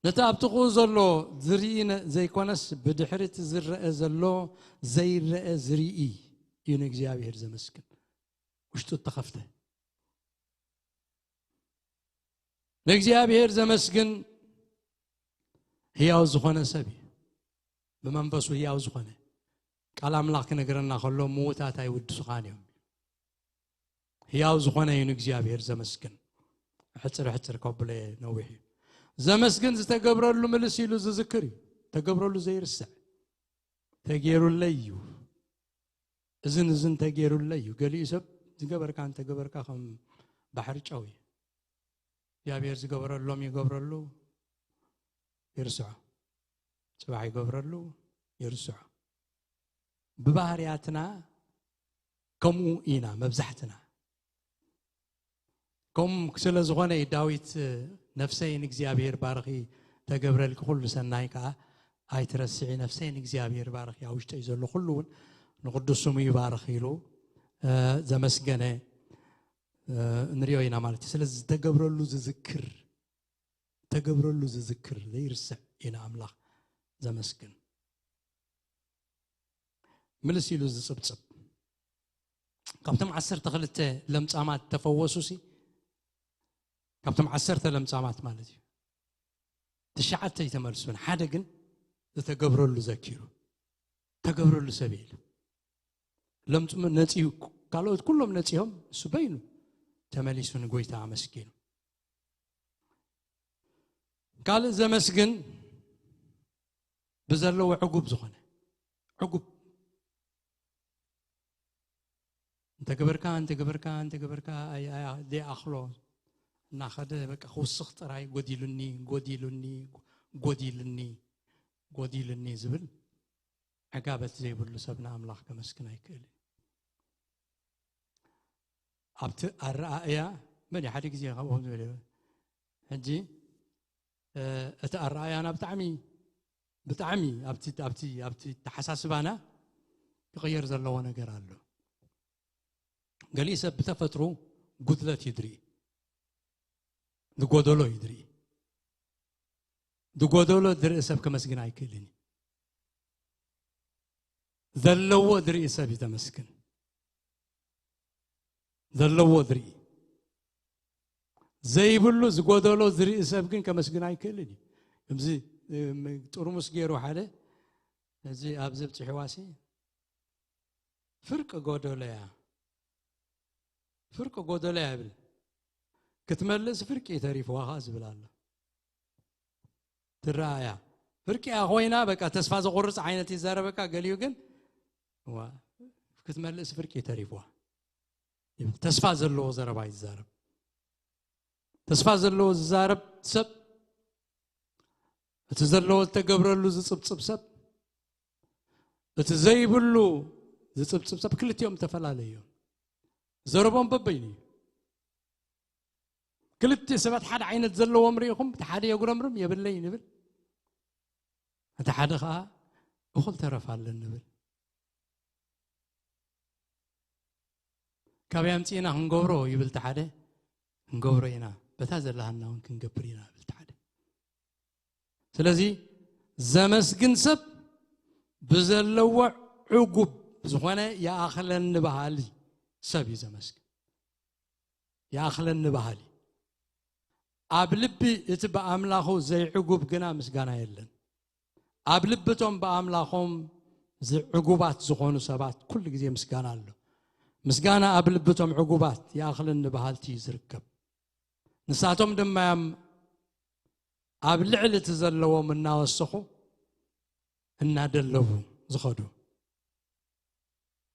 ነቲ ኣብ ጥቕኡ ዘሎ ዝርኢ ዘይኮነስ ብድሕሪ እቲ ዝረአ ዘሎ ዘይረአ ዝርኢ እዩ ንእግዚኣብሔር ዘመስግን። ውሽጡ እተኸፍተ ንእግዚኣብሔር ዘመስግን ህያው ዝኾነ ሰብ እዩ። ብመንፈሱ ህያው ዝኾነ ቃል ኣምላኽ ክነግረና ከሎ ምዉታት ኣይውድሱኻን እዮም። ህያው ዝኾነ እዩ ንእግዚኣብሔር ዘመስግን። ሕፅር ሕፅር ከብሎ ነዊሕ እዩ። ዘመስግን ዝተገብረሉ ምልስ ኢሉ ዝዝክር እዩ። ተገብረሉ ዘይርስዕ ተገይሩለይ እዩ። እዝን እዝን ተገይሩለይ እዩ። ገሊኡ ሰብ ዝገበርካ እንተገበርካ ከም ባሕሪ ጨው እዩ። እግዚኣብሔር ዝገበረሎም ይገብረሉ፣ ይርስዖ። ጽባሕ ይገብረሉ፣ ይርስዖ። ብባህርያትና ከምኡ ኢና መብዛሕትና። ከምኡ ስለ ዝኾነ እዩ ዳዊት፣ "ነፍሰይ ንእግዚኣብሔር ባርኺ፣ ተገብረልኪ ኩሉ ሰናይ ከኣ ኣይትረስዒ፣ ነፍሰይ ንእግዚኣብሔር ባርኺ፣ ኣብ ውሽጠይ ዘሎ ኩሉ እውን ንቕዱስ ስሙ ይባርኽ" ኢሉ፣ እ፣ ዘመስገነ፣ እ፣ ንሪኦ ኢና ማለት እዩ። ስለዚ ዝተገብረሉ ዝዝክር፣ ተገብረሉ ዝዝክር ዘይርስዕ ኢና ኣምላኽ ዘመስግን። ምልስ ኢሉ ዝጽብጽብ። ካብቶም ዓሰርተ ክልተ ለምጻማት ተፈወሱሲ፣ ካብቶም ዓሰርተ ለምጻማት ማለት እዩ፣ ትሽዓተ ኣይተመልሱን፣ ሓደ ግን ዝተገብረሉ ዘኪሩ፣ "ተገብረሉ ሰብ" ኢሉ። ለምጹ ነጺሁ፣ ካልኦት ኩሎም ነጺሆም፣ እሱ በይኑ ተመሊሱ ንጎይታ ኣመስጊኑ። ካልእ ዘመስግን ብዘለዎ ዕጉብ ዝኾነ፣ ዕጉብ እንተገበርካ፣ እንተገበርካ፣ እንተገበርካ፣ ኣይ-፣ ኣይ-፣ ዘይኣኽሎ እናኸደ በቃ ክውስኽ ጥራይ፣ "ጎዲሉኒ፣ ጎዲሉኒ፣ ጎዲሉኒ፣ ጎዲሉኒ" ዝብል ዕጋበት ዘይብሉ ሰብ ንኣምላኽ ከመስግን ኣይክእልን። ኣብቲ ኣረኣእያ መን እዩ ሓደ ግዜ ካብኡ ከም ዝበለ፣ ሕጂ፣ እ፣ እቲ ኣረኣእያና ብጣዕሚ፣ ብጣዕሚ ኣብቲ፣ ኣብቲ፣ ኣብቲ ተሓሳስባና ክቕየር ዘለዎ ነገር ኣሎ። ገሊኡ ሰብ ብተፈጥሮ ጉድለት እዩ ዝርኢ፣ ዝጎደሎ እዩ ዝርኢ። ዝጎደሎ ዝርኢ ሰብ ከመስግን ኣይክእልን እዩ። ዘለዎ ዝርኢ ሰብ እዩ ዘመስግን። ዘለዎ ዝርኢ። ዘይብሉ ዝጎደሎ ዝርኢ ሰብ ግን ከመስግን ኣይክእልን እዩ። ከምዚ፣ እም፣ ጥርሙስ ገይሩ ሓደ፣ እዚ ኣብዚ ብፅሕዋሲ ፍርቂ ጎደሎ እያ፣ ፍርቂ ጎደሎ እያ ይብል። ክትመልእስ ፍርቂ ተሪፍዋ ኸዓ ዝብል ኣሎ። ትረኣያ። ፍርቂ እያ ኮይና፣ በቃ ተስፋ ዘቑርጽ ዓይነት ይዛረበካ፣ ገሊኡ ግን፣ ዋ፣ ክትመልእስ ፍርቂ ተሪፍዋ ይብል። ተስፋ ዘለዎ ዘረባ ይዛረብ። ተስፋ ዘለዎ ዝዛረብ ሰብ፣ እቲ ዘለዎ ዝተገብረሉ ዝጽብጽብ ሰብ፣ እቲ ዘይብሉ ዝጽብጽብ ሰብ፣ ክልቲኦም ዝተፈላለዩ እዮም። ዘረቦም በበይኑ እዩ። ክልተ ሰባት ሓደ ዓይነት ዘለዎም ርኢኹም፣ እቲ ሓደ የጉረምርም፣ "የብለይ" ንብል፣ እቲ ሓደ ኸዓ "እኹል ተረፍ ኣለን" ንብል። "ካበይ ኣምጺእና ክንገብሮ?" ይብል እቲ ሓደ፣ "ክንገብሮ ኢና፣ በታ ዘለሃና እውን ክንገብር ኢና" ይብል እቲ ሓደ። ስለዚ ዘመስግን ሰብ ብዘለዎ ዕጉብ ዝኾነ ይኣኽለኒ በሃሊ ሰብ እዩ ዘመስግን። ይኣኽለኒ በሃሊ። ኣብ ልቢ እቲ ብኣምላኹ ዘይዕጉብ ግና ምስጋና የለን። ኣብ ልቢ እቶም ብኣምላኾም ዝዕጉባት ዝኾኑ ሰባት ኩሉ ግዜ ምስጋና ኣሎ። ምስጋና ኣብ ልቢ እቶም ዕጉባት ይኣኽለኒ በሃልቲ እዩ ዝርከብ። ንሳቶም ድማ እዮም ኣብ ልዕሊ እቲ ዘለዎም እናወሰኹ እናደለቡ ዝኸዱ።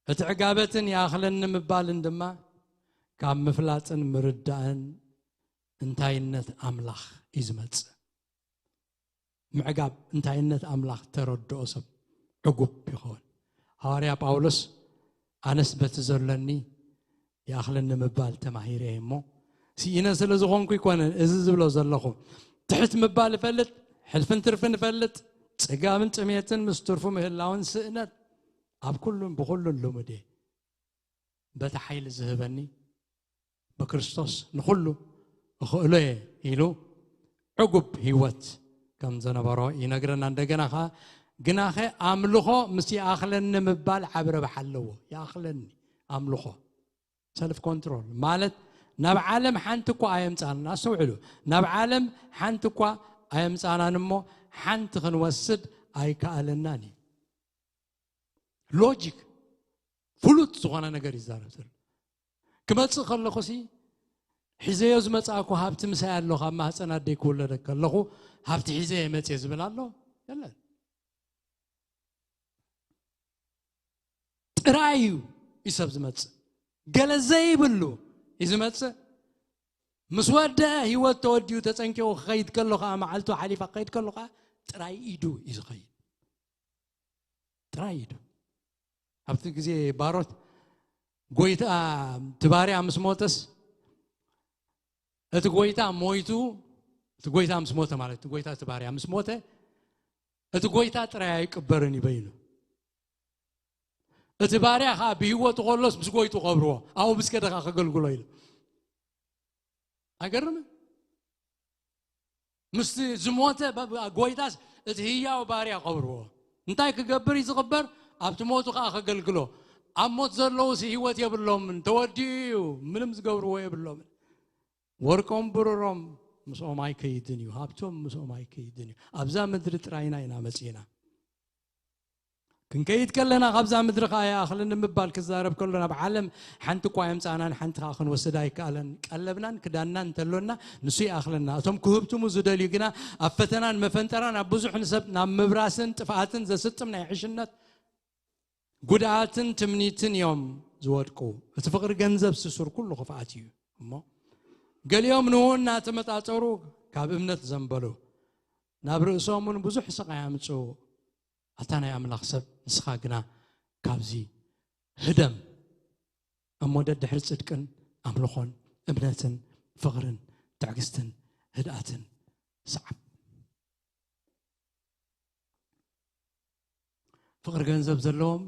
እቲ ዕጋበትን ይኣኽለኒ ምባልን ድማ ካብ ምፍላጥን ምርዳእን እንታይነት ኣምላኽ እዩ ዝመጽእ። ምዕጋብ እንታይነት ኣምላኽ ተረድኦ ሰብ ዕጉብ ይኸውን። ሃዋርያ ጳውሎስ፣ "ኣነስ በቲ ዘሎኒ ይኣኽለኒ ምባል ተማሂረ እየ እሞ፣ ስኢነ ስለ ዝኾንኩ ኣይኮነን እዚ ዝብሎ ዘለኹ። ትሕት ምባል እፈልጥ፣ ሕልፍን ትርፍን እፈልጥ፣ ጽጋብን ጥሜትን ምስ ትርፉ ምህላውን ስእነት ኣብ ኩሉን ብኹሉን ልሙድ እየ። በቲ ሓይሊ ዝህበኒ ብክርስቶስ ንኹሉ እኽእሎ እየ ኢሉ ዕጉብ ህይወት ከም ዘነበሮ ይነግረና። እንደገና ኸዓ ግናኸ ኣምልኾ ምስ ይኣኽለኒ ምባል ዓቢ ረብሓ ኣለዎ። ይኣኽለኒ ኣምልኾ ሰልፍ ኮንትሮል ማለት ናብ ዓለም ሓንቲ እኳ ኣየምጻናን። ኣስተውዕሉ፣ ናብ ዓለም ሓንቲ እኳ ኣየምጻናን እሞ ሓንቲ ክንወስድ ኣይከኣለናን እዩ። ሎጂክ ፍሉጥ ዝኾነ ነገር ይዛረብ ዘሎ። ክመጽእ ከለኹሲ ሒዘዮ ዝመጽኣኩ ሃብቲ ምሳይ ኣሎ፣ ካብ ማህፀን ኣደይ ክውለደ ከለኹ ሃብቲ ሒዘ እየ መጽየ ዝብል ኣሎ? የለን። ጥራይ እዩ እዩ ሰብ ዝመጽእ። ገለ ዘይብሉ እዩ ዝመጽእ። ምስ ወደ ህይወት ተወዲኡ ተጸንቂቑ ክኸይድ ከሎ ከዓ፣ መዓልቱ ሓሊፋ ክኸይድ ከሎ ከዓ ጥራይ ኢዱ እዩ ዝኸይድ። ጥራይ ኢዱ። ኣብቲ ግዜ ባሮት ጎይታ፣ እቲ ባርያ ምስ ሞተስ፣ እቲ ጎይታ ሞይቱ፣ እቲ ጎይታ ምስ ሞተ ማለት፣ እቲ ጎይታ እቲ ባርያ ምስ ሞተ፣ እቲ ጎይታ ጥራይ ኣይቅበርን እዩ በይኑ። እቲ ባርያ ኸዓ ብህይወቱ ከሎስ ምስ ጎይቱ ቀብርዎ፣ ኣብኡ ምስ ከደ ኸዓ ከገልግሎ ኢሉ። ኣይገርምን? ምስቲ ዝሞተ ባ-፣ ባ-፣ ጎይታስ እቲ ህያው ባርያ ቀብርዎ። እንታይ ክገብር እዩ ዝቕበር? ኣብቲ ሞቱ ኸዓ ከገልግሎ። ኣብ ሞት ዘለውስ ህይወት የብሎምን፣ ተወዲኡ እዩ፣ ምንም ዝገብርዎ የብሎምን። ወርቆም ብሩሮም ምስኦም ኣይከይድን እዩ፣ ሃብቶም ምስኦም ኣይከይድን እዩ። ኣብዛ ምድሪ ጥራይና ኢና መጺእና። ክንከይድ ከለና ካብዛ ምድሪ ኸዓ ይኣኽለኒ ምባል ክዛረብ ከሎ፣ ናብ ዓለም ሓንቲ እኳ የምጻእናን ሓንቲ ኸዓ ክንወስድ ኣይከኣለን። ቀለብናን ክዳንናን እንተሎና ንሱ ይኣኽለና። እቶም ክህብትሙ ዝደልዩ ግና ኣብ ፈተናን መፈንጠራን ኣብ ብዙሕ ንሰብ ናብ ምብራስን ጥፍኣትን ዘስጥም ናይ ዕሽነት ጉድኣትን ትምኒትን እዮም ዝወድቁ። እቲ ፍቕሪ ገንዘብ ስሱር ኩሉ ክፍኣት እዩ። እሞ ገሊኦም ንኡ እናተመጣጠሩ ካብ እምነት ዘንበሉ፣ ናብ ርእሶም እውን ብዙሕ ስቓይ ኣምጽኡ። ኣታ ናይ ኣምላኽ ሰብ፣ ንስኻ ግና ካብዚ ህደም እሞ ደድሕሪ ጽድቅን ኣምልኾን እምነትን ፍቕርን ትዕግስትን ህድኣትን ሰዓብ። ፍቕሪ ገንዘብ ዘለዎም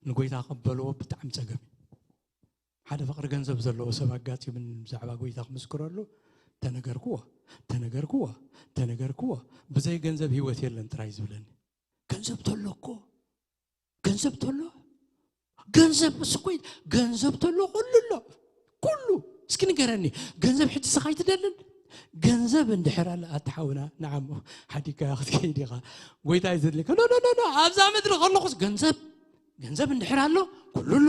ንጎይታ ክቕበልዎ ብጣዕሚ ጸገም እዩ። ሓደ ፍቕሪ ገንዘብ ዘለዎ ሰብ ኣጋጢሙኒ ብዛዕባ ጎይታ ክምስክረሉ፣ ተነገርክዎ፣ ተነገርክዎ፣ ተነገርክዎ፣ ብዘይ ገንዘብ ህይወት የለን ጥራይ ዝብለኒ። ገንዘብ ተሎ እኮ፣ ገንዘብ ተሎ፣ ገንዘብ እሱ እኮ፣ ገንዘብ ተሎ ኩሉ ኣሎ፣ ኩሉ። እስኪ ንገረኒ፣ ገንዘብ ሕጂ ስኻ ኣይትደልን? ገንዘብ እንድሕር ኣለ ኣትሓውና፣ ንዓሞ ሓዲካ ክትከይድ ኢኻ። ጎይታ እዩ ዘድልየካ። ኖ፣ ኖ፣ ኖ፣ ኖ፣ ኣብዛ ምድሪ ከለኹስ ገንዘብ፣ ገንዘብ እንድሕር ኣሎ፣ ኩሉ ኣሎ።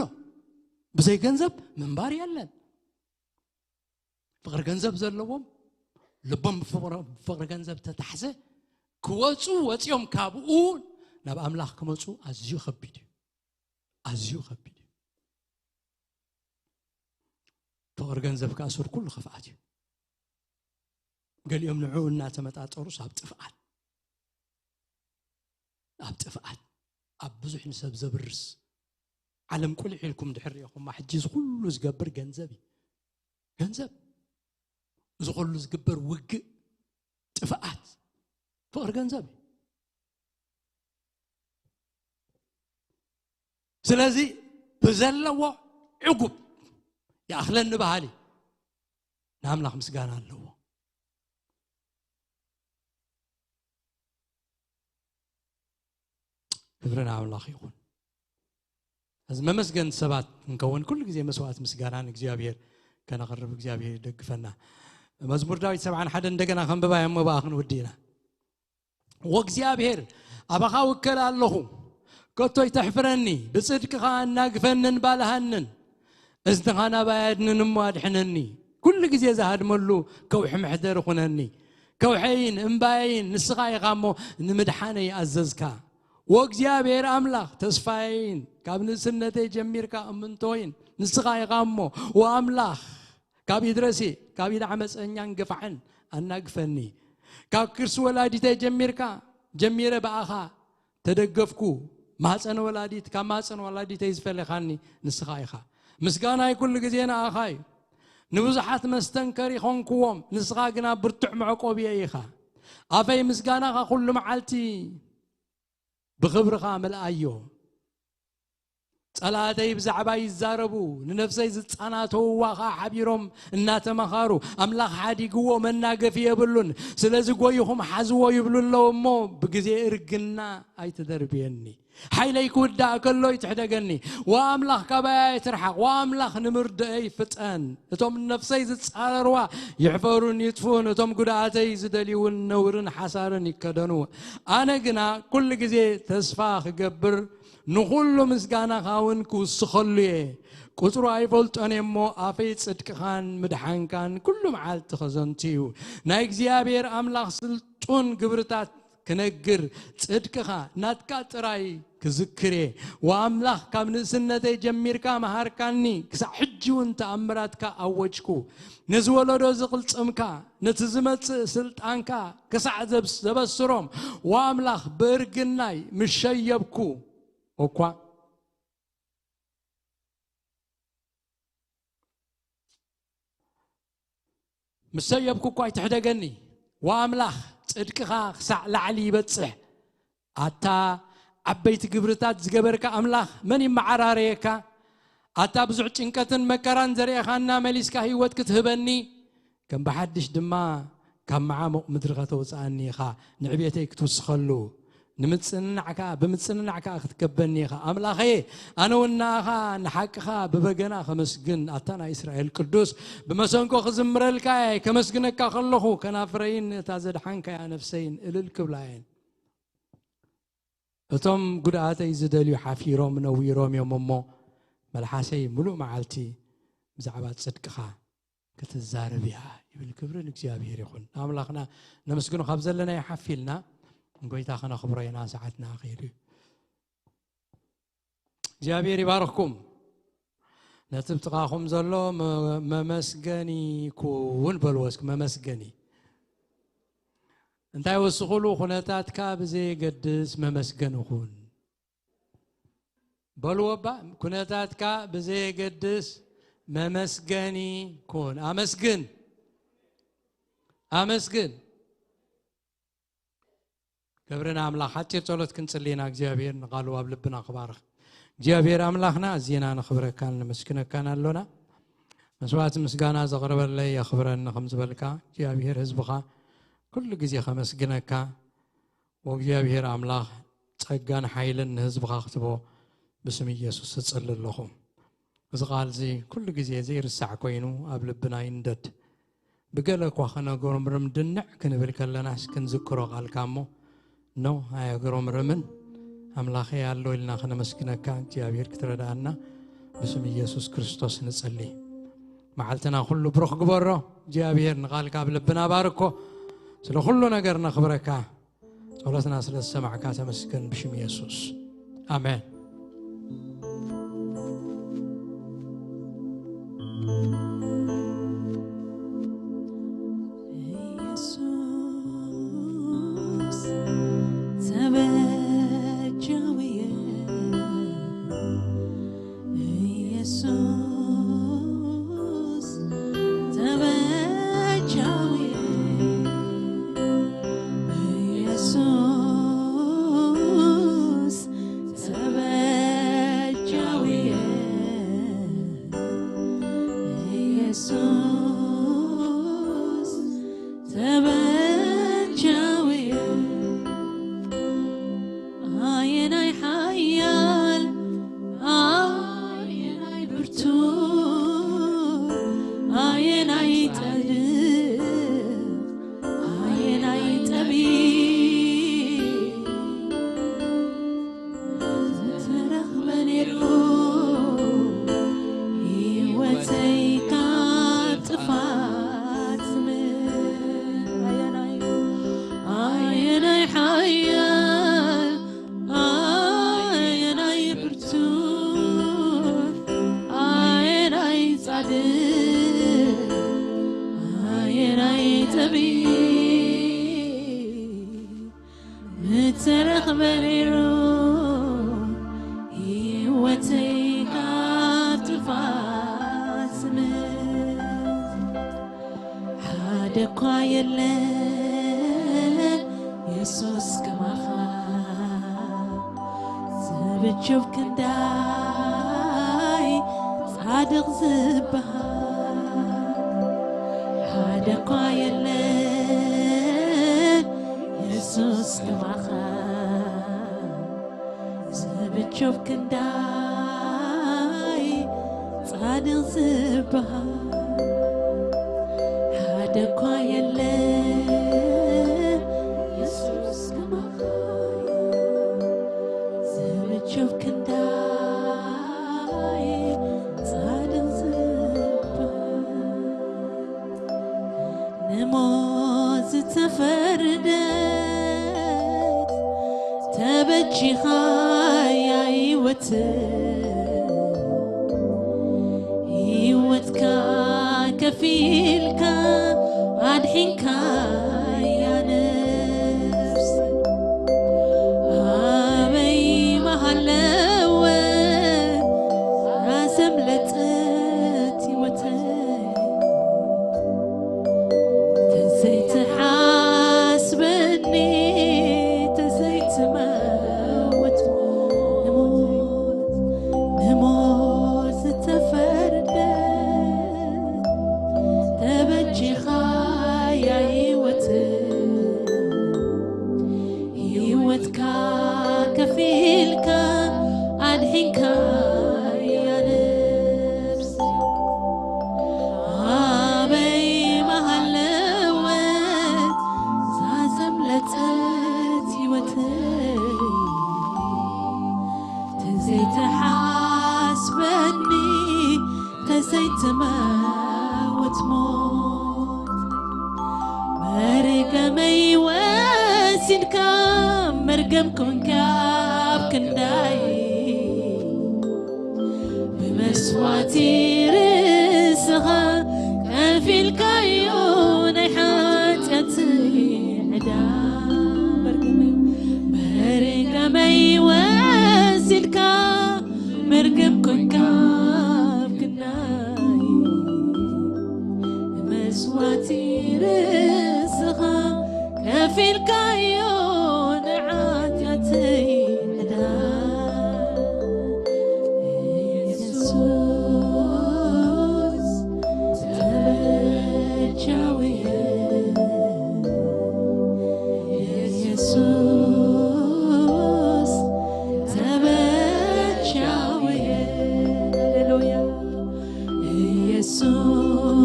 ብዘይ ገንዘብ ምንባር የለን። ፍቕሪ ገንዘብ ዘለዎም፣ ልቦም ብፍቕሪ፣ ብፍቕሪ ገንዘብ ተታሕዘ፣ ክወፁ ወፂኦም ካብኡ ናብ ኣምላኽ ክመፁ ኣዝዩ ከቢድ እዩ። ኣዝዩ ከቢድ እዩ። ፍቕሪ ገንዘብ ከኣ ሱር ኩሉ ክፍኣት እዩ። ገሊኦም ንዕኡ እናተመጣጠሩስ ኣብ ጥፍኣት፣ ኣብ ጥፍኣት፣ ኣብ ብዙሕ ንሰብ ዘብርስ ዓለም ቁልዕ ኢልኩም ድሕር ሪኢኹማ፣ ሕጂ እዚ ኩሉ ዝገብር ገንዘብ እዩ። ገንዘብ፣ እዚ ኩሉ ዝግበር ውግእ፣ ጥፍኣት፣ ፍቕሪ ገንዘብ እዩ። ስለዚ ብዘለዎ ዕጉብ ይኣኽለኒ በሃሊ ንኣምላኽ ምስጋና ኣለዎ። ክብሪ ንኣምላኽ ይኹን። እዚ መመስገን ሰባት ክንከውን ኩሉ ግዜ መስዋዕት ምስጋና ንእግዚኣብሔር ከነቕርብ እግዚኣብሔር ይደግፈና። መዝሙር ዳዊት ሰብዓን ሓደን እንደገና ከንብባ እሞ ብኣ ክንውዲ ኢና። ወእግዚኣብሔር፣ ኣባኻ ውከል ኣለኹ፣ ከቶ ይተሕፍረኒ፣ ብጽድቅኻ ኣናግፈንን ባልሃንን፣ እዝንኻ ናባይ ኣድንን እሞ ኣድሕነኒ። ኩሉ ግዜ ዝሃድመሉ ከውሒ መሕደሪ ኩነኒ። ከውሐይን እምባየይን ንስኻ ኢኻ እሞ ንምድሓነይ ኣዘዝካ። ወእግዚኣብሔር ኣምላኽ ተስፋየይን ካብ ንእስነተይ ጀሚርካ እምንቶይን ንስኻ ኢኻ እሞ፣ ወኣምላኽ ካብ ኢድ ረሲእ፣ ካብ ኢድ ዓመፀኛን ገፋዕን ኣናግፈኒ። ካብ ክርሲ ወላዲተይ ጀሚርካ፣ ጀሚረ ብኣኻ ተደገፍኩ። ማህፀን ወላዲት፣ ካብ ማህፀን ወላዲተይ ዝፈለኻኒ ንስኻ ኢኻ። ምስጋናይ ኩሉ ግዜ ንኣኻ እዩ። ንብዙሓት መስተንከሪ ኾንክዎም፣ ንስኻ ግና ብርቱዕ መዕቆብየ ኢኻ። ኣፈይ ምስጋናኻ ኩሉ መዓልቲ ብኽብርኻ ምልኣዮ። ጸላእተይ ብዛዕባ ይዛረቡ፣ ንነፍሰይ ዝጻናተውዋ ኸዓ ሓቢሮም እናተመኻሩ፣ ኣምላኽ ሓዲግዎ መናገፊ የብሉን፣ ስለዚ ጎይኹም ሓዝዎ ይብሉ ኣለዉ እሞ፣ ብግዜ እርግና ኣይትደርብየኒ። ሓይለይ ክውዳእ ከሎ ይትሕደገኒ። ዋ ኣምላኽ ካባይ ኣይትርሓቕ፣ ዋ ኣምላኽ ንምርድእይ ፍጠን። እቶም ነፍሰይ ዝጻረርዋ ይሕፈሩን ይጥፍኡን፣ እቶም ጉድኣተይ ዝደልዩ እውን ነውርን ሓሳርን ይከደኑ። ኣነ ግና ኩሉ ግዜ ተስፋ ክገብር፣ ንኹሉ ምስጋናኻ እውን ክውስኸሉ እየ። ቁጽሩ ኣይፈልጦን እየ እሞ፣ ኣፈይ ጽድቅኻን ምድሓንካን ኩሉ መዓልቲ ኸዘንቱ እዩ። ናይ እግዚኣብሔር ኣምላኽ ስልጡን ግብርታት ክነግር፣ ጽድቅኻ ናትካ ጥራይ ክዝክር እየ። ወኣምላኽ፣ ካብ ንእስነተይ ጀሚርካ መሃርካኒ፣ ክሳዕ ሕጂ እውን ተኣምራትካ ኣወጅኩ። ነዚ ወለዶ ዝቕልጽምካ፣ ነቲ ዝመጽእ ስልጣንካ ክሳዕ ዘብስ-፣ ዘበስሮም፣ ወኣምላኽ፣ ብእርግናይ ምሸየብኩ እኳ፣ ምስ ሰየብኩ እኳ ኣይትሕደገኒ። ወኣምላኽ፣ ጽድቅኻ ክሳዕ ላዕሊ ይበጽሕ። ኣታ ዓበይቲ ግብርታት ዝገበርካ ኣምላኽ፣ መን ይመዓራረየካ? ኣታ ብዙሕ ጭንቀትን መከራን ዘርእኻና፣ መሊስካ ህይወት ክትህበኒ፣ ከም ብሓድሽ ድማ ካብ መዓሙቕ ምድሪ ከተውጽኣኒ ኢኻ፣ ንዕቤተይ ክትውስኸሉ፣ ንምጽንናዕ ከኣ፣ ብምጽንናዕ ከኣ ክትከበኒ ኢኻ። ኣምላኸየ፣ ኣነ እውን ንኣኻ ንሓቅኻ ብበገና ከመስግን፣ ኣታ ናይ እስራኤል ቅዱስ፣ ብመሰንቆ ክዝምረልካ እየ። ከመስግነካ ከለኹ፣ ከናፍረይን እታ ዘድሓንካያ ነፍሰይን እልል ክብላ እየን። እቶም ጉድኣተይ ዝደልዩ ሓፊሮም ነዊሮም እዮም እሞ፣ መልሓሰይ ምሉእ መዓልቲ ብዛዕባ ጽድቅኻ ክትዛረብ እያ ይብል። ክብሪ ንእግዚኣብሔር ይኹን። ንኣምላኽና ነመስግኖ። ካብ ዘለናዮ ሓፍ ኢልና ንጎይታ ከነኽብሮ ኢና። ሰዓትና ኣኺሉ እዩ። እግዚኣብሔር ይባርኽኩም። ነቲ ብጥቓኹም ዘሎ መ-፣ መመስገኒ ኩን በልዎ እስኪ፣ መመስገኒ። እንታይ ወስኹሉ? ኩነታትካ ብዘየገድስ መመስገኒ ኩን በልዎ እባ። ኩነታትካ ብዘየገድስ መመስገኒ ኩን። ኣመስግን። ኣመስግን። ክብሪ ንኣምላኽ። ሓጺር ጸሎት ክንጽሊ ኢና፣ እግዚኣብሔር ንቓሉ ኣብ ልብና ክባርኽ። እግዚኣብሔር ኣምላኽና፣ ኣዚና ነኽብረካን ነመስግነካን ኣሎና። መስዋዕቲ ምስጋና ዘቕርበለይ የኽብረኒ ከም ዝበልካ፣ እግዚኣብሔር ህዝብኻ ኩሉ ግዜ ከመስግነካ፣ ወእግዚኣብሔር ኣምላኽ ጸጋን ሓይልን ንህዝብኻ ክትቦ ብስም ኢየሱስ እጽሊ ኣለኹ። እዚ ቃል እዚ ኩሉ ግዜ ዘይርሳዕ ኮይኑ ኣብ ልብና ይንደድ። ብገለ እኳ ከነጉረምርም ድንዕ ክንብል ከለናስ ክንዝክሮ ቃልካ እሞ፣ ኖ፣ ኣየጉረምርምን። ኣምላኸይ ኣሎ ኢልና ከነመስግነካ እግዚኣብሔር ክትረድኣና ብስም ኢየሱስ ክርስቶስ ንጸሊ። መዓልትና ኩሉ ብሩኽ ግበሮ። እግዚኣብሔር ንቃልካ ኣብ ልብና ባርኮ። ስለ ኩሉ ነገር ነኽብረካ። ጸሎትና ስለ ዝሰማዕካ ተመስገን ብሽም የሱስ። ኣሜን። ኢየሱስ ተበጃውየ፣ ኢየሱስ ተበጃውየ፣ ኢየሱስ ተበጃውየ፣ ኢየሱስ ተበጃውየ። ኣየናይ ሓያል፣ ኣየናይ ብርቱ፣ ኣየናይ ጻድቕ፣ ኣየናይ ጠቢብ፣ ተረኽበ ነይሩ ህይወተይ ካብ ጥፋት። ኣየናይ፣ ኣየናይ ሓያል፣ ኣየናይ ብርቱ፣ ኣየናይ ጻድቕ፣ ኣየናይ ጠቢብ፣ ምተረኽበ ነይሩ ህይወተይ ካብ ጥፋት። ሓደ እኳ የለን የሱስ ከማኻ። ብቹብ ክንዳይ ጻድቕ ዝበሃል ሓደ እኳ የለን፣ የሱስ ከማኻ። ዝብቹብ ክንዳይ ጻድቕ ዝበሃል ሓደ እኳ የለን፣ የሱስ ከማኻ። ዝብቹብ ክንዳይ ጻድቕ ዝበሃል። ንሞት ዝተፈርደት ተበጂኻያ ህይወት፣ ህይወትካ ከፊልካ ኣድሒንካያ ነፍስ። ኣበይ መሃለወ ኣዘምለጠት ህይወተይ፣ ተዘይትሓስበኒ፣ ተዘይትመውት ንሞት፣ ንሞት ዝተፈርደ ተበጂኻያ ህይወት፣ ህይወትካ ከፊልካ ኣድሒንካያ ነፍስ። ኣበይ መሃለወት ዛዘምለጠት ህይወተይ፣ ተዘይትሓስበኒ፣ ተዘይትመውት ሞት። መርገመይ ወሲድካ፣ መርገም ኮንካ ኣብ ክንዳይ። ብመስዋእቲ ርእስኻ ከፊልካዮ ናይ ሓጢኣት ዕዳ። መርገመይ፣ መርገመይ ወሲድካ፣ መርገም ኮንካ ኣብ ክንዳይ። መስዋእቲ ርእስኻ ከፊልካዮ ንዓጢኣተይ ዕዳ። የሱስ ተበጃውየ፣ የሱስ ተበጃውየ። ሃሌሉያ።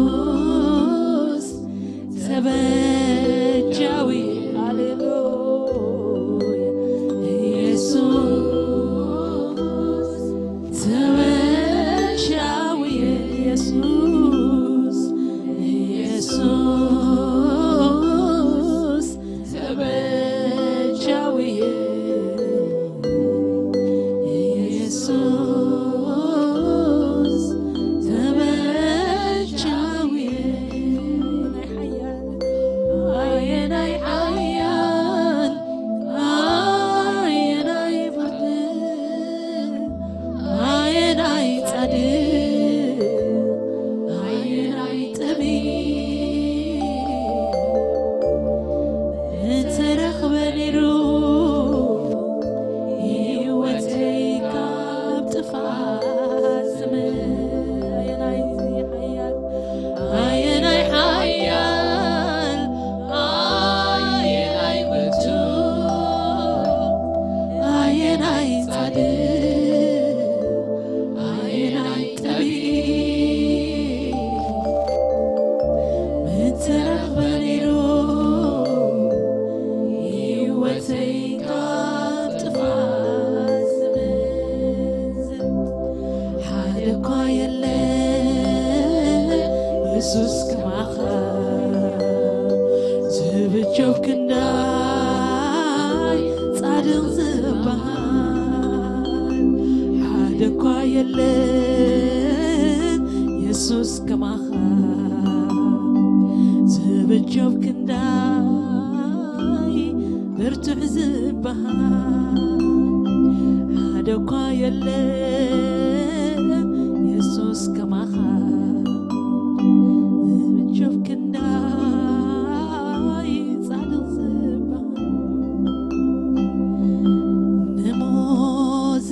ኢየሱስ ተበጃዊ። ሃሌሉያ። ኢየሱስ ተበጃዊ። ኢየሱስ፣ ኢየሱስ ተበጃዊ። ኢየሱስ ተበጃዊ። ኣየናይ ሓያል፣ ኣየናይ ብርቱዕ፣ ኣየናይ ጻድቕ፣ ኣየናይ ጠቢብ እንተረኽበ ነይሩ፣ ህይወተይ ካብ ጥፍኣት ዝምልስ። ኣየናይ ሓያል፣ ኣየናይ ሓያል፣ ኣየናይ ብርቱዕ፣ ኣየናይ ጻድቕ፣ ኣየናይ ጠቢብ ምተረኽበ ነይሩ፣ ህይወተይ ካብ ጥፍኣት ዝምንዝዕ ሓደ እኳ የለ፣ የሱስ ከማኻ። ዝብጀው ክንዳይ ጻድቕ ዝበሃል ሓደ እኳ የለን፣ የሱስ ከማኻ። ዝብጀው ክንዳይ ብርቱዕ ዝበሃል ሓደ እኳ የለን፣ የሱስ ከማኻ። ዝብጀው ክንዳይ ጻድቕ ዝበሃል ንሞት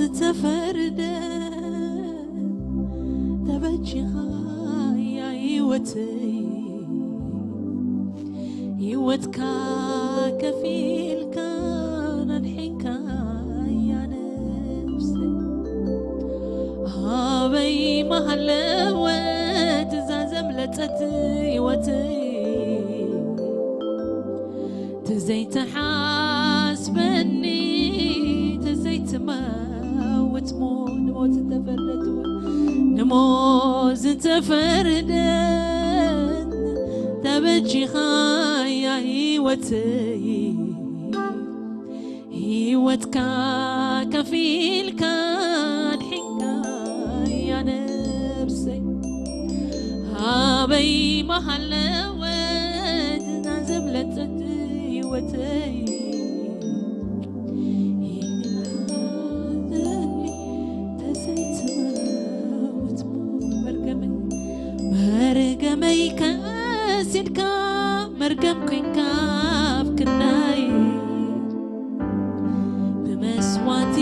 በጂኻያ ህይወተይ፣ ህይወትካ ከፊልካ ኣድሒንካያ ነፍሰይ። ኣበይ መሃለወት እዛ ዘምለጠት ህይወተይ፣ ተዘይትሓስበኒ፣ ተዘይትመውት ሞ-፣ ንሞት ዝተፈረደት፣ ንሞት ዝተፈረደት፣ ተበጂኻያ ህይወተይ። ህይወትካ ከፊልካ ኣድሒንካያ ነብሰይ። ኣበይ መሃለወት እዛ ዘምለጠት ህይወተይ። ይንሓዘኒ ተዘይትመውት መርገመይ፣ መርገመይ ከሲድካ መርገም ኮይንካ ኣብ ክንዳይ። ብመስዋእቲ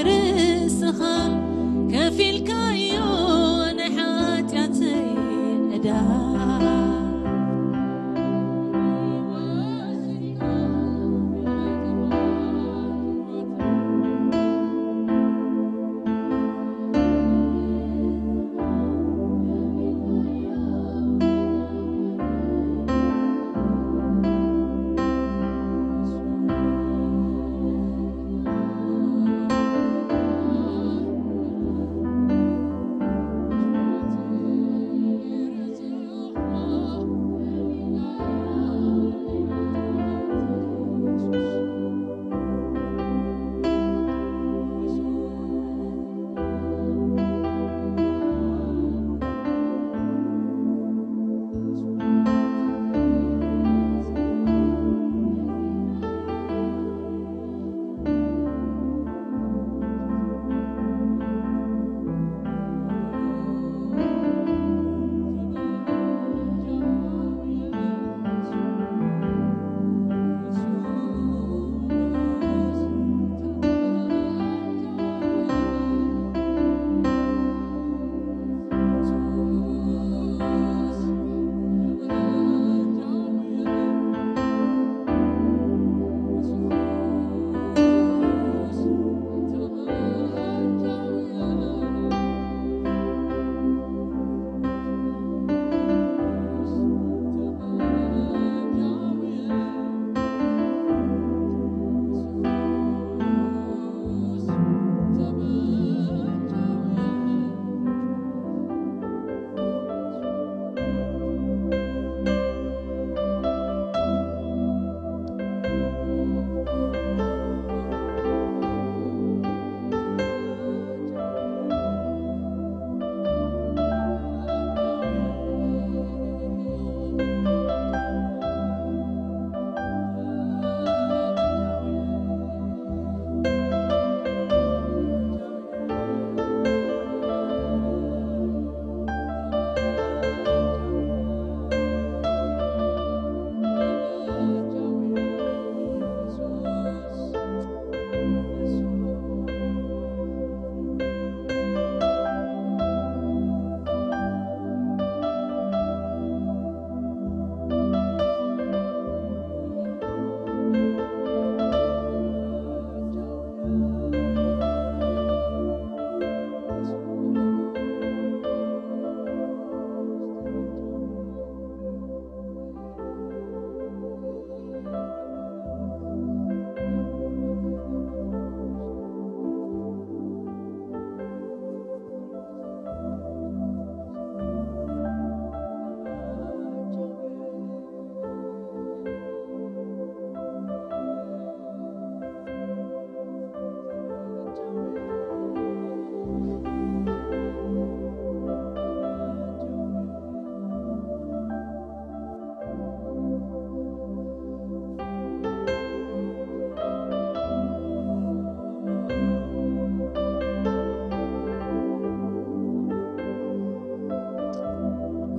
ርእስኻ ከፊልካዮ ናይ ሓጢኣተይ ዕዳ።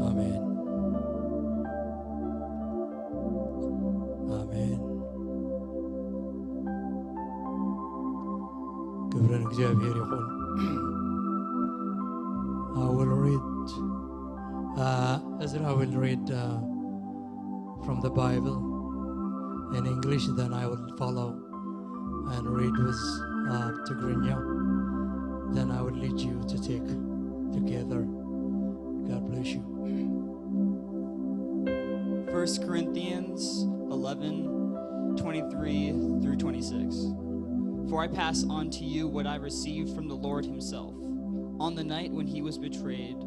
ኣሜን። ኣሜን። ክብሪ ንእግዚኣብሔር ይኹን። I will read, uh, Ezra will read, uh, from the Bible in English, then I will follow and read with, uh, Tigrinya. Then I will lead you to take together. God bless you. First Corinthians eleven, twenty-three through twenty-six. For I pass on to you what I received from the Lord himself. On the night when he was betrayed,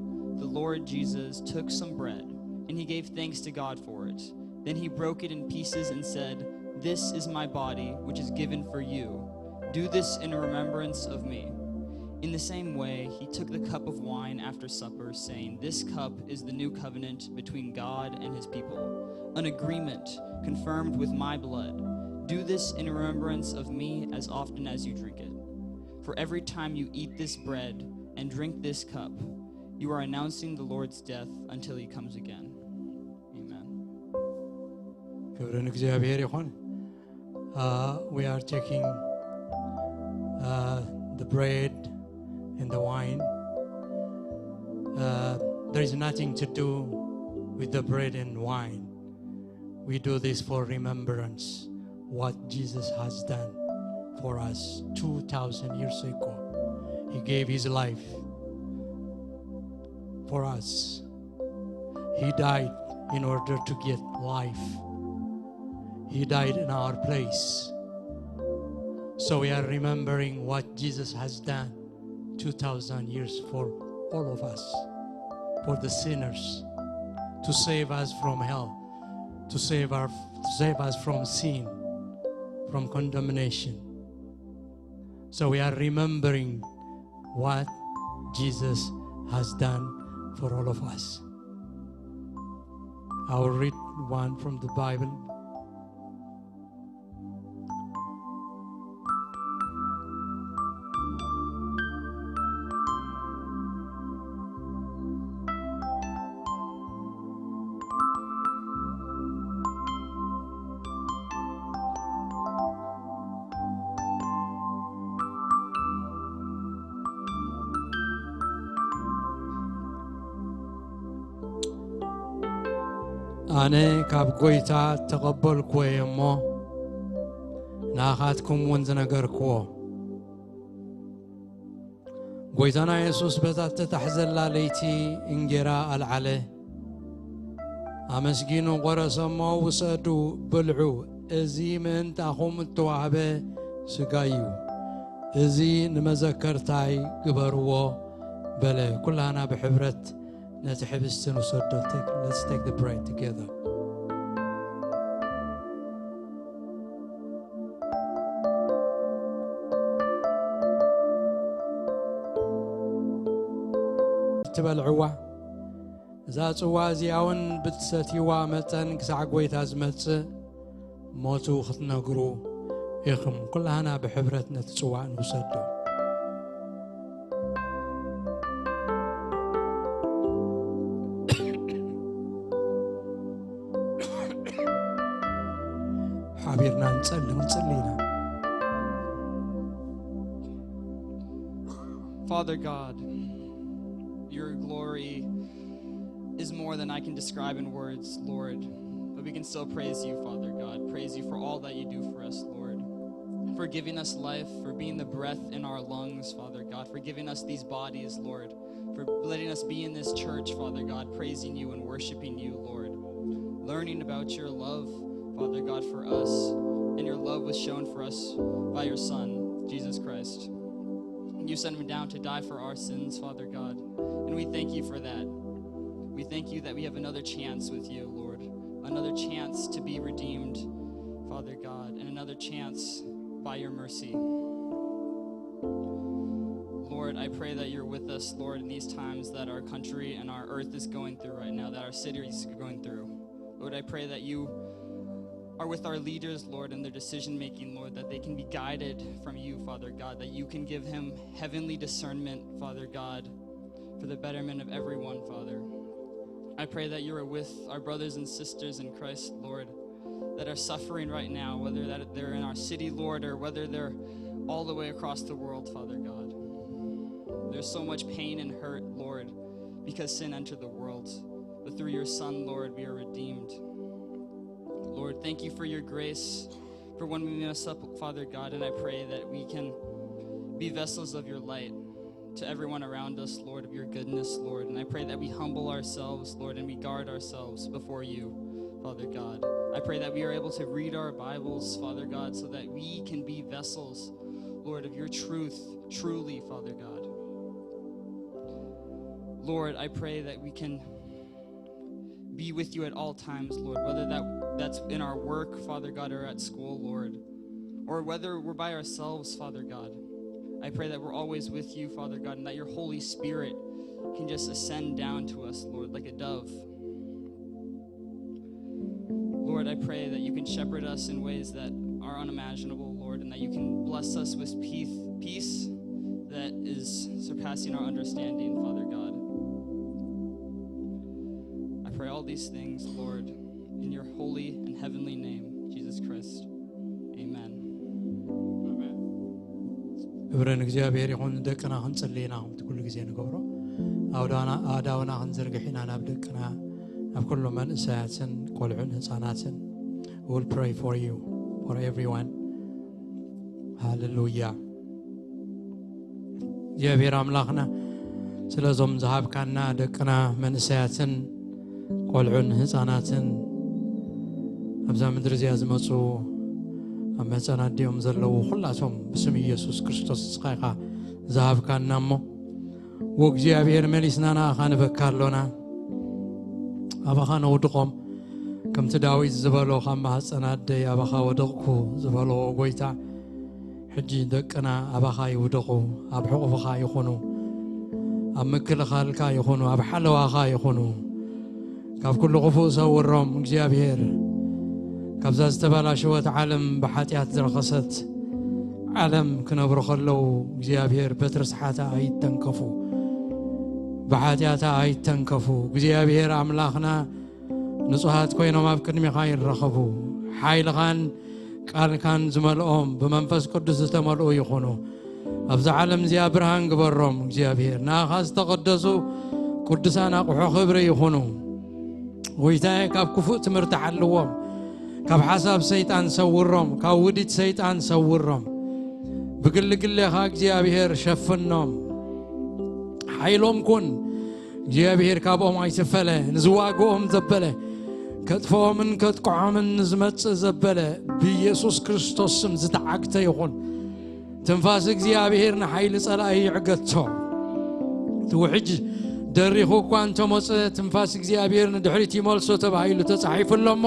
the Lord Jesus took some bread, and he gave thanks to God for it. Then he broke it in pieces and said, "This is my body, which is given for you. Do this in remembrance of me." In the same way, he took the cup of wine after supper, saying, "This cup is the new covenant between God and his people, an agreement confirmed with my blood. Do this in remembrance of me as often as you drink it. For every time you eat this bread and drink this cup, you are announcing the Lord's death until he comes again." Amen. ክብሪ ንእግዚኣብሔር ይኹን። Uh, we are taking, uh, the bread and the wine. Uh, there is nothing to do with the bread and wine. We do this for remembrance what Jesus has done for us two thousand years ago. He gave his life for us. He died in order to get life. He died in our place. So we are remembering what Jesus has done two thousand years for all of us, for the sinners, to save us from hell, to save our, to save us from sin, from condemnation. So we are remembering what Jesus has done for all of us. I will read one from the Bible. ኣነ ካብ ጐይታ እተቐበልክዎ እየ እሞ፣ ንኣኻትኩም እውን ዝነገርክዎ። ጐይታና የሱስ በታ እተታሕዘላ ለይቲ እንጌራ ኣልዓለ፣ ኣመስጊኑ ቈረሰ እሞ፣ "ውሰዱ፣ ብልዑ፣ እዚ ምእንታኹም እተዋህበ ስጋይ እዩ፣ እዚ ንመዘከርታይ ግበርዎ" በለ። ኩላህና ብሕብረት ነቲ ሕብስቲ ንውሰዶ። Take, let's take the bread together. እትበልዕዋ፣ እዛ ጽዋ እዚኣ እውን ብትሰትይዋ መጠን ክሳዕ ጐይታ ዝመጽእ ሞቱ ክትነግሩ ኢኹም። ኩላህና ብሕብረት ነቲ ጽዋእ ንውሰዶ። ሓቢርና ንጸሊ፣ ክንጽሊ ኢና። Father God, your glory is more than I can describe in words, Lord. But we can still praise you, Father God. Praise you for all that you do for us, Lord. For giving us life, for being the breath in our lungs, Father God. For giving us these bodies, Lord. For letting us be in this church, Father God, praising you and worshiping you, Lord. Learning about your love, Father God, for us. And your love was shown for us by your Son, Jesus Christ. You sent him down to die for our sins, Father God. And we thank you for that. We thank you that we have another chance with you, Lord. Another chance to be redeemed, Father God, and another chance by your mercy. Lord, I pray that you're with us, Lord, in these times that our country and our earth is going through right now, that our city is going through. Lord, I pray that you are with our leaders, Lord, in their decision making, Lord, that they can be guided from you, Father God, that you can give him heavenly discernment, Father God, for the betterment of everyone, Father. I pray that you are with our brothers and sisters in Christ, Lord, that are suffering right now, whether that they're in our city, Lord, or whether they're all the way across the world, Father God. There's so much pain and hurt, Lord, because sin entered the world. But through your Son, Lord, we are redeemed. Lord, thank you for your grace, for when we mess up, Father God, and I pray that we can be vessels of your light to everyone around us, Lord, of your goodness, Lord. And I pray that we humble ourselves, Lord, and we guard ourselves before you, Father God. I pray that we are able to read our Bibles, Father God, so that we can be vessels, Lord, of your truth, truly, Father God. Lord, I pray that we can be with you at all times, Lord, whether that that's in our work, Father God, or at school, Lord, or whether we're by ourselves, Father God. I pray that we're always with you, Father God, and that your Holy Spirit can just ascend down to us, Lord, like a dove. Lord, I pray that you can shepherd us in ways that are unimaginable, Lord, and that you can bless us with peace, peace that is surpassing our understanding, Father God. I pray all these things, Lord, in your holy and heavenly name, Jesus Christ. Amen. ክብሪ ንእግዚኣብሔር ይኹን። ደቅና ክንጽሊ ኢና፣ ከምቲ ኩሉ ግዜ ንገብሮ። ኣውዳና ኣእዳውና ክንዝርግሕ ኢና ናብ ደቅና፣ ናብ ኩሉ መንእሰያትን ቆልዑን ህፃናትን። We'll pray for you, for everyone. ሃሌሉያ። እግዚኣብሔር ኣምላኽና ስለዞም ዝሃብካና ደቅና መንእሰያትን ቆልዑን ህፃናትን ኣብዛ ምድሪ እዚኣ ዝመፁ ኣብ መፀናዲኦም ዘለዉ ኩላቶም ብስም ኢየሱስ ክርስቶስ ንስኻ ኢኻ ዝሃብካና እሞ፣ ወእግዚኣብሔር መሊስና ንኣኻ ንበካ ኣሎና። ኣባኻ ነውድቖም፣ ከምቲ ዳዊት ዝበሎ ካብ ማህፀን ኣደይ ኣባኻ ወደቕኩ ዝበሎ ጎይታ፣ ሕጂ ደቅና ኣባኻ ይውደቑ፣ ኣብ ሕቑፍኻ ይኹኑ፣ ኣብ ምክልኻልካ ይኹኑ፣ ኣብ ሓለዋኻ ይኹኑ። ካብ ኩሉ ክፉእ ሰውሮም እግዚኣብሔር። ካብዛ ዝተበላሸወት ዓለም ብሓጢኣት ዝረኸሰት ዓለም ክነብሩ ከለዉ እግዚኣብሔር በትሪ ስሓታ ኣይተንከፉ፣ ብሓጢኣታ ኣይተንከፉ። እግዚኣብሔር ኣምላኽና ንጹሃት ኮይኖም ኣብ ቅድሚኻ ይረኸቡ። ሓይልኻን ቃልካን ዝመልኦም ብመንፈስ ቅዱስ ዝተመልኡ ይኹኑ። ኣብዛ ዓለም እዚኣ ብርሃን ግበሮም እግዚኣብሔር። ንኣኻ ዝተቐደሱ ቅዱሳን ኣቑሑ ክብሪ ይኹኑ። ጎይታዬ፣ ካብ ክፉእ ትምህርቲ ሓልዎም፣ ካብ ሓሳብ ሰይጣን ሰውሮም፣ ካብ ውዲት ሰይጣን ሰውሮም። ብግልግሌኻ እግዚኣብሔር ሸፍኖም፣ ሓይሎም ኩን። እግዚኣብሔር ካብኦም ኣይትፈለ፣ ንዝዋግኦም ዘበለ፣ ከጥፍኦምን ከጥቅዖምን ንዝመጽእ ዘበለ፣ ብኢየሱስ ክርስቶስ ስም ዝተዓግተ ይኹን። ትንፋስ እግዚኣብሔር ንሓይሊ ጸላኢ ይዕገቶ። እቲ ውሕጅ ደሪኹ እኳ እንተመጸ፣ ትንፋስ እግዚኣብሔር ንድሕሪት ይመልሶ ተባሂሉ ተጻሒፉ ኣሎ እሞ፣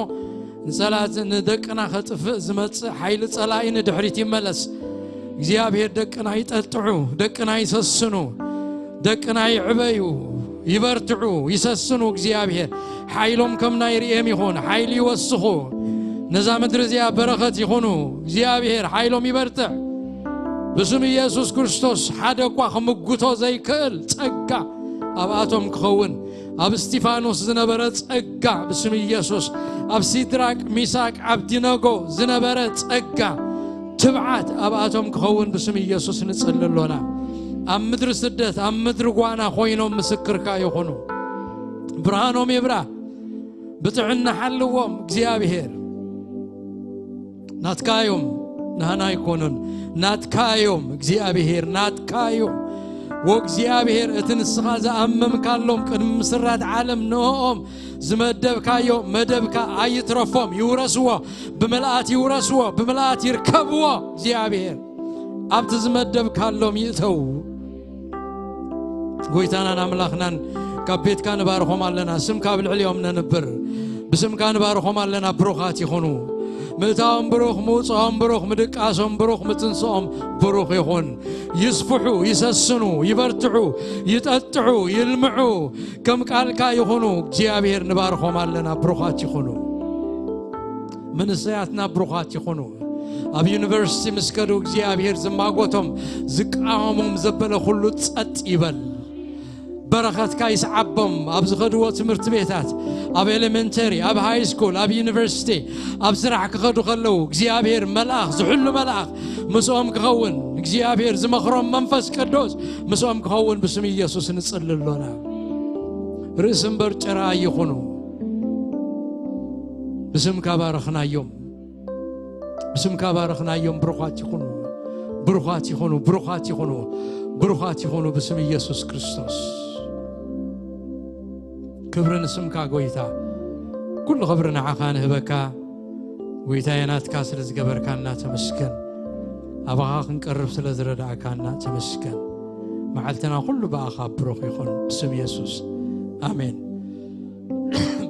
ንጸላት ንደቅና ከጥፍእ ዝመጽእ ሓይሊ ጸላኢ ንድሕሪት ይመለስ። እግዚኣብሔር ደቅና ይጠጥዑ፣ ደቅና ይሰስኑ፣ ደቅና ይዕበዩ፣ ይበርትዑ፣ ይሰስኑ። እግዚኣብሔር ሓይሎም ከም ናይ ርኤም ይኹን፣ ሓይሊ ይወስኹ። ነዛ ምድሪ እዚኣ በረኸት ይኹኑ። እግዚኣብሔር ሓይሎም ይበርትዕ። ብስም ኢየሱስ ክርስቶስ ሓደ እኳ ክምጉቶ ዘይክእል ጸጋ ኣብኣቶም ክኸውን፣ ኣብ እስቲፋኖስ ዝነበረ ጸጋ ብስም ኢየሱስ፣ ኣብ ሲድራቅ፣ ሚሳቅ፣ ኣብዲነጎ ዝነበረ ጸጋ፣ ትብዓት ኣብኣቶም ክኸውን ብስም ኢየሱስ ንጽሊ ኣሎና። ኣብ ምድሪ ስደት፣ ኣብ ምድሪ ጓና ኮይኖም ምስክርካ ይኹኑ። ብርሃኖም ይብራ፣ ብጥዕና ሓልዎም እግዚኣብሔር። ናትካ እዮም፣ ናህና ኣይኮኑን። ናትካ እዮም እግዚኣብሔር፣ ናትካ እዮም። ወእግዚኣብሔር፣ እቲ ንስኻ ዝኣመምካሎም ቅድሚ ምስራት ዓለም ንእኦም ዝመደብካዮ መደብካ ኣይትረፎም፣ ይውረስዎ፣ ብምልኣት ይውረስዎ፣ ብምልኣት ይርከብዎ። እግዚኣብሔር ኣብቲ ዝመደብካሎም ይእተው። ጎይታናን ኣምላኽናን፣ ካብ ቤትካ ንባርኾም ኣለና። ስምካ ኣብ ልዕሊኦም ነንብር። ብስምካ ንባርኾም ኣለና። ብሩኻት ይኹኑ። ምእታዎም ብሩኽ፣ ምውፅኦም ብሩኽ፣ ምድቃሶም ብሩኽ፣ ምትንስኦም ብሩኽ ይኹን። ይስፍሑ፣ ይሰስኑ፣ ይበርትዑ፣ ይጠጥዑ፣ ይልምዑ። ከም ቃልካ ይኹኑ። እግዚኣብሔር ንባርኾም ኣለና። ብሩኻት ይኹኑ። መንእሰያትና ብሩኻት ይኹኑ። ኣብ ዩኒቨርሲቲ ምስ ከዱ እግዚኣብሔር ዝማጎቶም ዝቃወሞም ዘበለ ኩሉ ጸጥ ይበል። በረኸትካ ይስዓቦም። ኣብ ዝኸድዎ ትምህርቲ ቤታት፣ ኣብ ኤሌመንተሪ፣ ኣብ ሃይ ስኩል፣ ኣብ ዩኒቨርሲቲ፣ ኣብ ስራሕ ክኸዱ ከለዉ እግዚኣብሔር መልኣኽ፣ ዝሕሉ መልኣኽ ምስኦም ክኸውን፣ እግዚኣብሔር ዝመኽሮም መንፈስ ቅዱስ ምስኦም ክኸውን ብስም ኢየሱስ ንጽሊ ኣሎና። ርእሲ እምበር ጭራ ኣይኹኑ። ብስምካ ባረኽናዮም። ብስምካ ባረኽናዮም። ብሩኻት ይኹኑ። ብሩኻት ይኹኑ። ብሩኻት ይኹኑ። ብሩኻት ይኹኑ ብስም ኢየሱስ ክርስቶስ። ክብሪ ንስምካ ጎይታ። ኩሉ ክብሪ ንዓኻ ንህበካ። ጎይታየ ናትካ ስለ ዝገበርካና ተመስገን። ኣባኻ ክንቀርብ ስለ ዝረዳእካና ተመስገን። መዓልትና ኩሉ ብኣኻ ብሩኽ ይኹን ብስም የሱስ። ኣሜን።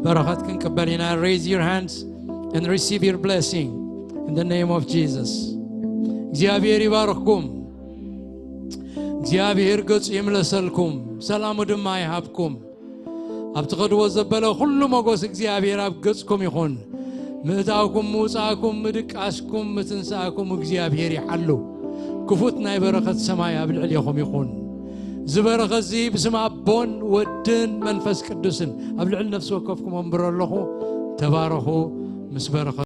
በረኸት ክንቅበል ኢና። Raise your hands and receive your blessing in the name of Jesus. እግዚኣብሔር ይባርኽኩም። እግዚኣብሔር ገጹ ይምለሰልኩም፣ ሰላሙ ድማ ይሃብኩም። ኣብ ትኸድዎ ዘበለ ኩሉ ሞጎስ እግዚኣብሔር ኣብ ገጽኩም ይኹን። ምእታውኩም፣ ምውጻእኩም፣ ምድቃስኩም፣ ምትንሳእኩም እግዚኣብሔር ይሓሉ። ክፉት ናይ በረኸት ሰማይ ኣብ ልዕሌኹም ይኹን። እዚ በረኸት እዚ ብስም ኣቦን ወድን መንፈስ ቅዱስን ኣብ ልዕሊ ነፍሲ ወከፍኩም ኣንብሮ ኣለኹ። ተባረኹ። ምስ በረኸት